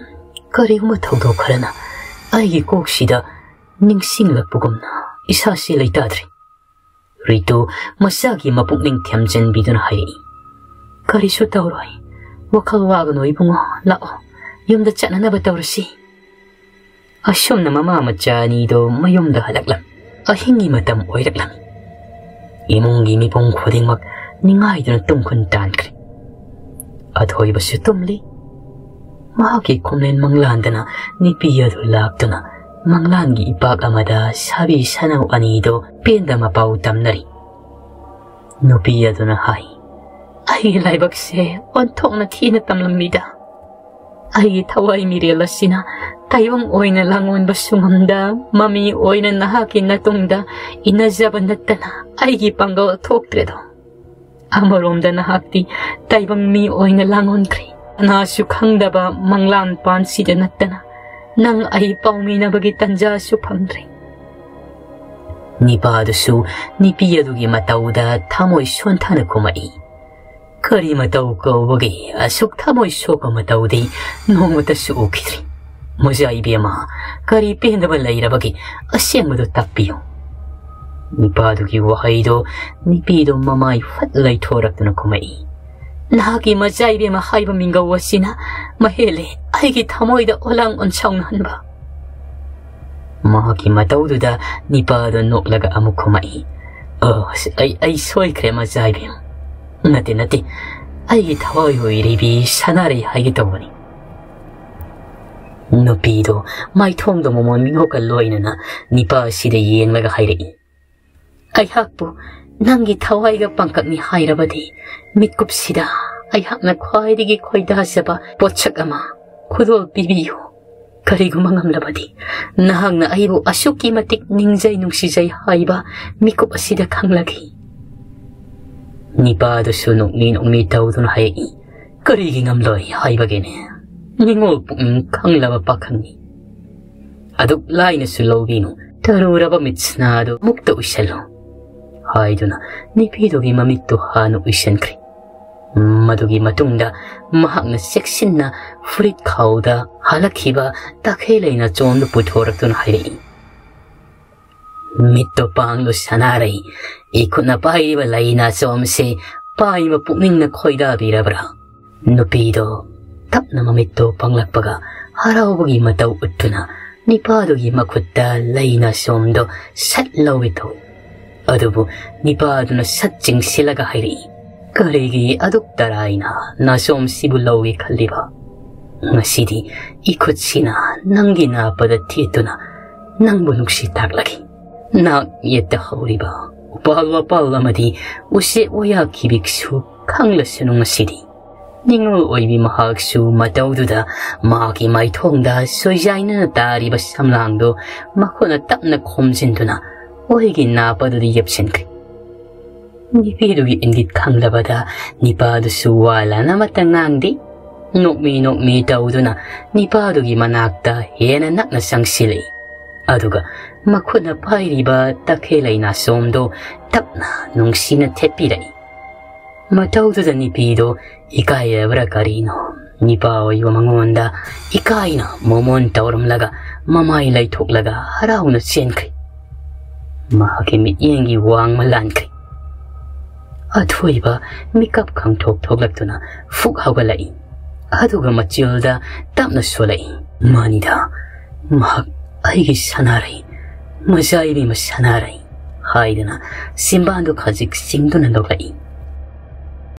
ꯀꯔꯤꯒꯨꯝꯕ ꯊꯧꯗꯣꯛ ꯈꯔꯅ ꯑꯩꯒꯤ ꯀꯣꯛꯁꯤꯗ ꯅꯤꯡꯁꯤꯡꯂꯛꯄꯒꯨꯝꯅ ꯏꯁꯥꯁꯤ ꯂꯩꯇꯥꯗ꯭ꯔꯦ꯫" ꯔꯤꯇꯨ ꯃꯆꯥꯒꯤ ꯃꯄꯨꯛꯅꯤꯡ ꯊꯦꯝꯖꯤꯟꯕꯤꯗꯨꯅ ꯍꯥꯏꯔꯛꯏ, "ꯀꯔꯤꯁꯨ ꯇꯧꯔꯣꯏ, ꯋꯥꯈꯜ ꯋꯥꯒꯅꯨ ꯏꯕꯨꯡꯉꯣ, ꯂꯥꯛꯑꯣ, ꯌꯨꯝꯗ ꯆꯠꯅꯅꯕ ꯇꯧꯔꯁꯤ꯫" ꯑꯁꯨꯝꯅ ꯃꯃꯥ ꯃꯆꯥ ꯑꯅꯤꯗꯣ ꯃꯌꯨꯝꯗ ꯍꯜꯂꯛꯂꯝꯃꯤ꯫ ꯑꯍꯤꯡꯒꯤ ꯃꯇꯝ ꯑꯣꯏꯔꯛꯂꯝꯃꯤ꯫ ꯏꯃꯨꯡꯒꯤ ꯃꯤꯄꯨꯝ ꯈꯨꯗꯤꯡꯃꯛ ꯅꯤꯡꯉꯥꯏꯗꯨꯅ ꯇꯨꯝꯈꯨꯟ ꯇꯥꯟꯈ꯭ꯔꯦ꯫ ꯑꯊꯣꯏꯕꯁꯨ ꯇꯨꯝꯂꯤ꯫ ꯃꯍꯥꯛꯀꯤ ꯈꯣꯝꯂꯦꯟ ꯃꯪꯂꯥꯟꯗꯅ ꯅꯨꯄꯤ ꯑꯗꯨ ꯂꯥꯛꯇꯨꯅ ꯃꯪꯂꯥꯟꯒꯤ ꯏꯄꯥꯛ ꯑꯃꯗ ꯁꯥꯕꯤ ꯁꯅꯧ ꯑꯅꯤꯗꯣ ꯄꯦꯟꯗ ꯃꯄꯥꯎ ꯇꯝꯅꯔꯤ꯫ ꯅꯨꯄꯤ ꯑꯗꯨꯅ ꯍꯥꯏ, "ꯑꯩꯒꯤ ꯂꯥꯏꯕꯛꯁꯦ ꯑꯣꯟꯊꯣꯛꯅ ꯊꯤꯅ ꯇꯝꯂꯝꯃꯤꯗ꯫ ꯑꯩꯒꯤ ꯊꯋꯥꯏ ꯃꯤꯔꯦꯜ ꯑꯁꯤꯅ ꯇꯥꯏꯕꯪ ꯑꯣꯏꯅ ꯂꯥꯡꯑꯣꯟꯕꯁꯨ ꯉꯝꯗ, ꯃꯃꯤ ꯑꯣꯏꯅ ꯅꯍꯥꯛꯀꯤ ꯅꯇꯨꯡꯗ ꯏꯟꯅꯖꯕ ꯅꯠꯇꯅ ꯑꯩꯒꯤ ꯄꯥꯡꯒꯜ ꯊꯣꯛꯇ꯭ꯔꯦꯗꯣ꯫ ꯑꯃꯔꯣꯝꯗ ꯅꯍꯥꯛꯇꯤ ꯇꯥꯏꯕꯪ ꯃꯤ ꯑꯣꯏꯅ ꯂꯥꯡꯑꯣꯟꯈ꯭ꯔꯦ꯫ ꯀꯅꯥꯁꯨ ꯈꯪꯗꯕ ꯃꯪꯂꯥꯟ ꯄꯥꯟꯁꯤꯗ ꯅꯠꯇꯅ ꯅꯪ ꯑꯩ ꯄꯥꯎꯃꯤꯅꯕꯒꯤ ꯇꯟꯖꯥꯁꯨ ꯐꯪꯗ꯭ꯔꯦ꯫" ꯅꯤꯄꯥꯗꯨꯁꯨ ꯅꯨꯄꯤ ꯑꯗꯨꯒꯤ ꯃꯇꯧꯗ ꯊꯃꯣꯏ ꯁꯣꯟꯊꯅ ꯈꯨꯝꯃꯛꯏ, "ꯀꯔꯤ ꯃꯇꯧ ꯀꯧꯕꯒꯦ? ꯑꯁꯨꯛ ꯊꯃꯣꯏ ꯁꯣꯛꯄ ꯃꯇꯧꯗꯤ ꯅꯣꯡꯃꯇꯁꯨ ꯎꯈꯤꯗ꯭ꯔꯤ꯫ ꯃꯣꯖꯥ ꯏꯕꯦꯝꯃ, ꯀꯔꯤ ꯄꯦꯟꯗꯕ ꯂꯩꯔꯕꯒꯦ? ꯑꯁꯦꯡꯕꯗꯨ ꯇꯥꯛꯄꯤꯌꯨ꯫" ꯅꯨꯄꯥꯗꯨꯒꯤ ꯋꯥꯍꯩꯗꯣ ꯅꯨꯄꯤꯗꯣ ꯃꯃꯥꯏ ꯐꯠ ꯂꯩꯊꯣꯔꯛꯇꯨꯅ ꯈꯨꯝꯃꯛꯏ, "ꯅꯍꯥꯛꯀꯤ ꯃꯆꯥ ꯏꯕꯦꯝꯃ ꯍꯥꯏꯕ ꯃꯤꯡꯒꯧ ꯑꯁꯤꯅ ꯃꯍꯦꯜꯂꯦ ꯑꯩꯒꯤ ꯊꯃꯣꯏꯗ ꯑꯣꯂꯥꯡ ꯑꯣꯟꯁꯥꯎꯅꯍꯟꯕ꯫" ꯃꯍꯥꯛꯀꯤ ꯃꯇꯧꯗꯨꯗ ꯅꯤꯄꯥꯗꯣ ꯅꯣꯛꯂꯒ ꯑꯃꯨꯛ ꯈꯨꯝꯃꯛꯏ, "ꯑꯣ, ꯑꯩ, ꯑꯩ ꯁꯣꯏꯈ꯭ꯔꯦ ꯃꯆꯥ ꯏꯕꯦꯝꯃ꯫ ꯅꯠꯇꯦ, ꯅꯠꯇꯦ, ꯑꯩꯒꯤ ꯊꯋꯥꯏ ꯑꯣꯏꯔꯤꯕꯤ ꯁꯅꯥꯔꯩ ꯍꯥꯏꯒꯦ ꯇꯧꯕꯅꯤ꯫" ꯅꯨꯄꯤꯗꯣ ꯃꯥꯏꯊꯣꯡꯗ ꯃꯃꯣꯟ ꯃꯤꯅꯣꯛꯀ ꯂꯣꯏꯅꯅ ꯅꯤꯄꯥ ꯑꯁꯤꯗ ꯌꯦꯡꯂꯒ ꯍꯥꯏꯔꯛꯏ, "ꯑꯩꯍꯥꯛꯄꯨ ꯅꯪꯒꯤ ꯊꯋꯥꯏꯒ ꯄꯥꯡꯀꯛꯅꯤ ꯍꯥꯏꯔꯕꯗꯤ ꯃꯤꯠꯀꯨꯞꯁꯤꯗ ꯑꯩꯍꯥꯛꯅ ꯈ꯭ꯋꯥꯏꯗꯒꯤ ꯈꯣꯏꯗꯥꯖꯕ ꯄꯣꯠꯁꯛ ꯑꯃ ꯈꯨꯗꯣꯜ ꯄꯤꯕꯤꯌꯨ꯫ ꯀꯔꯤꯒꯨꯝꯕ ꯉꯝꯂꯕꯗꯤ ꯅꯍꯥꯛꯅ ꯑꯩꯕꯨ ꯑꯁꯨꯛꯀꯤ ꯃꯇꯤꯛ ꯅꯤꯡꯖꯩ ꯅꯨꯡꯁꯤꯖꯩ ꯍꯥꯏꯕ ꯃꯤꯀꯨꯞ ꯑꯁꯤꯗ ꯈꯪꯂꯒꯦ꯫" ꯅꯤꯄꯥꯗꯨꯁꯨ ꯅꯣꯛꯃꯤ ꯅꯣꯛꯃꯤ ꯇꯧꯗꯨꯅ ꯍꯥꯏꯔꯛꯏ, "ꯀꯔꯤꯒꯤ ꯉꯝꯂꯣꯏ ꯍꯥꯏꯕꯒꯦꯅꯦ? ꯅꯤꯡꯉꯣꯜ ꯄꯨꯛꯅꯤꯡ ꯈꯪꯂꯕ ꯄꯥꯈꯪꯅꯤ꯫ ꯑꯗꯨꯛ ꯂꯥꯏꯅꯁꯨ ꯂꯧꯕꯤꯅꯨ, ꯇꯔꯨꯔꯕ ꯃꯤꯠꯁꯅꯥꯗꯨ ꯃꯨꯛꯇ ꯎꯏꯁꯜꯂꯨ" ꯍꯥꯏꯗꯨꯅ ꯅꯨꯄꯤꯗꯨꯒꯤ ꯃꯃꯤꯠꯇꯨ ꯍꯥꯟꯅ ꯎꯏꯁꯟꯈ꯭ꯔꯦ꯫ ꯃꯗꯨꯒꯤ ꯃꯇꯨꯡꯗ ꯃꯍꯥꯛꯅ ꯆꯦꯛꯁꯤꯟꯅ ꯐꯨꯔꯤꯠ ꯈꯥꯎꯗ ꯍꯥꯜꯂꯛꯈꯤꯕ ꯇꯈꯦꯜ ꯂꯩꯅꯥꯆꯣꯝꯗꯨ ꯄꯨꯊꯣꯔꯛꯇꯨꯅ ꯍꯥꯏꯔꯛꯏ, "ꯃꯤꯠꯇꯣ ꯄꯥꯡꯂꯨ ꯁꯅꯥꯔꯩ, ꯏꯈꯨꯠꯅ ꯄꯥꯏꯔꯤꯕ ꯂꯩꯅꯥꯆꯣꯝꯁꯤ ꯄꯥꯏꯕ ꯄꯨꯛꯅꯤꯡꯅ ꯈꯣꯏꯗꯥꯕꯤꯔꯕ꯭ꯔꯥ?" ꯅꯨꯄꯤꯗꯣ ꯇꯞꯅ ꯃꯃꯤꯠꯇꯣ ꯄꯥꯡꯂꯛꯄꯒ ꯍꯔꯥꯎꯕꯒꯤ ꯃꯇꯧ ꯎꯠꯇꯨꯅ ꯅꯤꯄꯥꯗꯨꯒꯤ ꯃꯈꯨꯠꯇ ꯂꯩꯅꯥꯆꯣꯝꯗꯣ ꯁꯠ ꯂꯧꯏ ꯇꯧꯏ꯫ ꯑꯗꯨꯕꯨ ꯅꯤꯄꯥꯗꯨꯅ ꯁꯠ ꯆꯤꯡꯁꯤꯜꯂꯒ ꯍꯥꯏꯔꯛꯏ, "ꯀꯔꯤꯒꯤ ꯑꯗꯨꯛ ꯇꯔꯥꯏꯅ ꯅꯥꯆꯣꯝꯁꯤꯕꯨ ꯂꯧꯏ ꯈꯜꯂꯤꯕ? ꯉꯁꯤꯗꯤ ꯏꯈꯨꯠꯁꯤꯅ ꯅꯪꯒꯤ ꯅꯥꯄꯗ ꯊꯦꯠꯇꯨꯅ ꯅꯪꯕꯨ ꯅꯨꯡꯁꯤ ꯇꯥꯛꯂꯒꯦ꯫ ꯅꯥꯛ ꯌꯦꯠꯇ ꯍꯧꯔꯤꯕ ꯄꯥꯜ ꯋꯥꯄꯥꯜ ꯑꯃꯗꯤ ꯎꯆꯦꯛ ꯋꯥꯌꯥ ꯈꯤꯕꯤꯛꯁꯨ ꯈꯪꯂꯁꯅꯨ ꯉꯁꯤꯗꯤ꯫ ꯅꯤꯡꯉꯣꯜ ꯑꯣꯏꯕꯤ ꯃꯍꯥꯛꯁꯨ ꯃꯇꯧꯗꯨꯗ ꯃꯍꯥꯛꯀꯤ ꯃꯥꯏꯊꯣꯡꯗ ꯁꯣꯏꯖꯥꯏꯅꯅ ꯇꯥꯔꯤꯕ ꯁꯝꯂꯥꯡꯗꯨ ꯃꯈꯨꯠꯅ ꯇꯞꯅ ꯈꯣꯝꯖꯤꯟꯗꯨꯅ ꯑꯣꯏꯒꯤ ꯅꯥꯞ ꯑꯗꯨꯗ ꯌꯦꯞꯁꯤꯟꯈ꯭ꯔꯦ꯫ ꯅꯨꯄꯤꯗꯨꯒꯤ ꯏꯪꯒꯤꯠ ꯈꯪꯂꯕꯗ ꯅꯤꯄꯥꯗꯨꯁꯨ ꯋꯥ ꯂꯥꯟ ꯑꯃꯠꯇ ꯉꯥꯡꯗꯦ꯫ ꯅꯣꯛꯃꯤ ꯅꯣꯛꯃꯤ ꯇꯧꯗꯨꯅ ꯅꯤꯄꯥꯗꯨꯒꯤ ꯃꯅꯥꯛꯇ ꯍꯦꯟꯅ ꯅꯛꯅ ꯆꯪꯁꯤꯜꯂꯛꯏ꯫ ꯑꯗꯨꯒ ꯃꯈꯨꯠꯅ ꯄꯥꯏꯔꯤꯕ ꯇꯈꯦꯜ ꯂꯩ ꯅꯥꯆꯣꯝꯗꯣ ꯇꯞꯅ ꯅꯨꯡꯁꯤꯅ ꯊꯦꯠꯄꯤꯔꯛꯏ꯫ ꯃꯇꯧꯗꯨꯗ ꯅꯨꯄꯤꯗꯣ ꯏꯀꯥꯏꯔꯕ꯭ꯔꯥ ꯀꯔꯤꯅꯣ, ꯅꯤꯄꯥ ꯑꯣꯏꯕ ꯃꯉꯣꯟꯗ ꯏꯀꯥꯏꯅ ꯃꯣꯃꯣꯟ ꯇꯧꯔꯝꯂꯒ ꯃꯃꯥꯏ ꯂꯩꯊꯣꯛꯂꯒ ꯍꯔꯥꯎꯅ ꯆꯦꯟꯈ꯭ꯔꯦ꯫ ꯃꯍꯥꯛꯀꯤ ꯃꯤꯠꯌꯦꯡꯒꯤ ꯋꯥꯡꯃ ꯂꯥꯟꯈ꯭ꯔꯦ꯫ ꯑꯊꯣꯏꯕ ꯃꯤꯀꯞ ꯈꯪꯊꯣꯛ ꯊꯣꯛꯂꯛꯇꯨꯅ ꯐꯨꯛ ꯍꯧꯒꯠꯂꯛꯏ꯫ ꯑꯗꯨꯒ ꯃꯆꯤꯜꯗ ꯇꯞꯅ ꯁꯣꯜꯂꯛꯏ꯫ "ꯃꯥꯅꯤꯗ, ꯃꯍꯥꯛ ꯑꯩꯒꯤ ꯁꯅꯥꯔꯩ, ꯃꯖꯥ ꯏꯕꯦꯝꯃ ꯁꯅꯥꯔꯩ" ꯍꯥꯏꯗꯨꯅ ꯆꯤꯝꯕꯥꯟꯗꯨ ꯈꯖꯤꯛ ꯆꯤꯡꯗꯨꯅ ꯂꯧꯔꯛꯏ꯫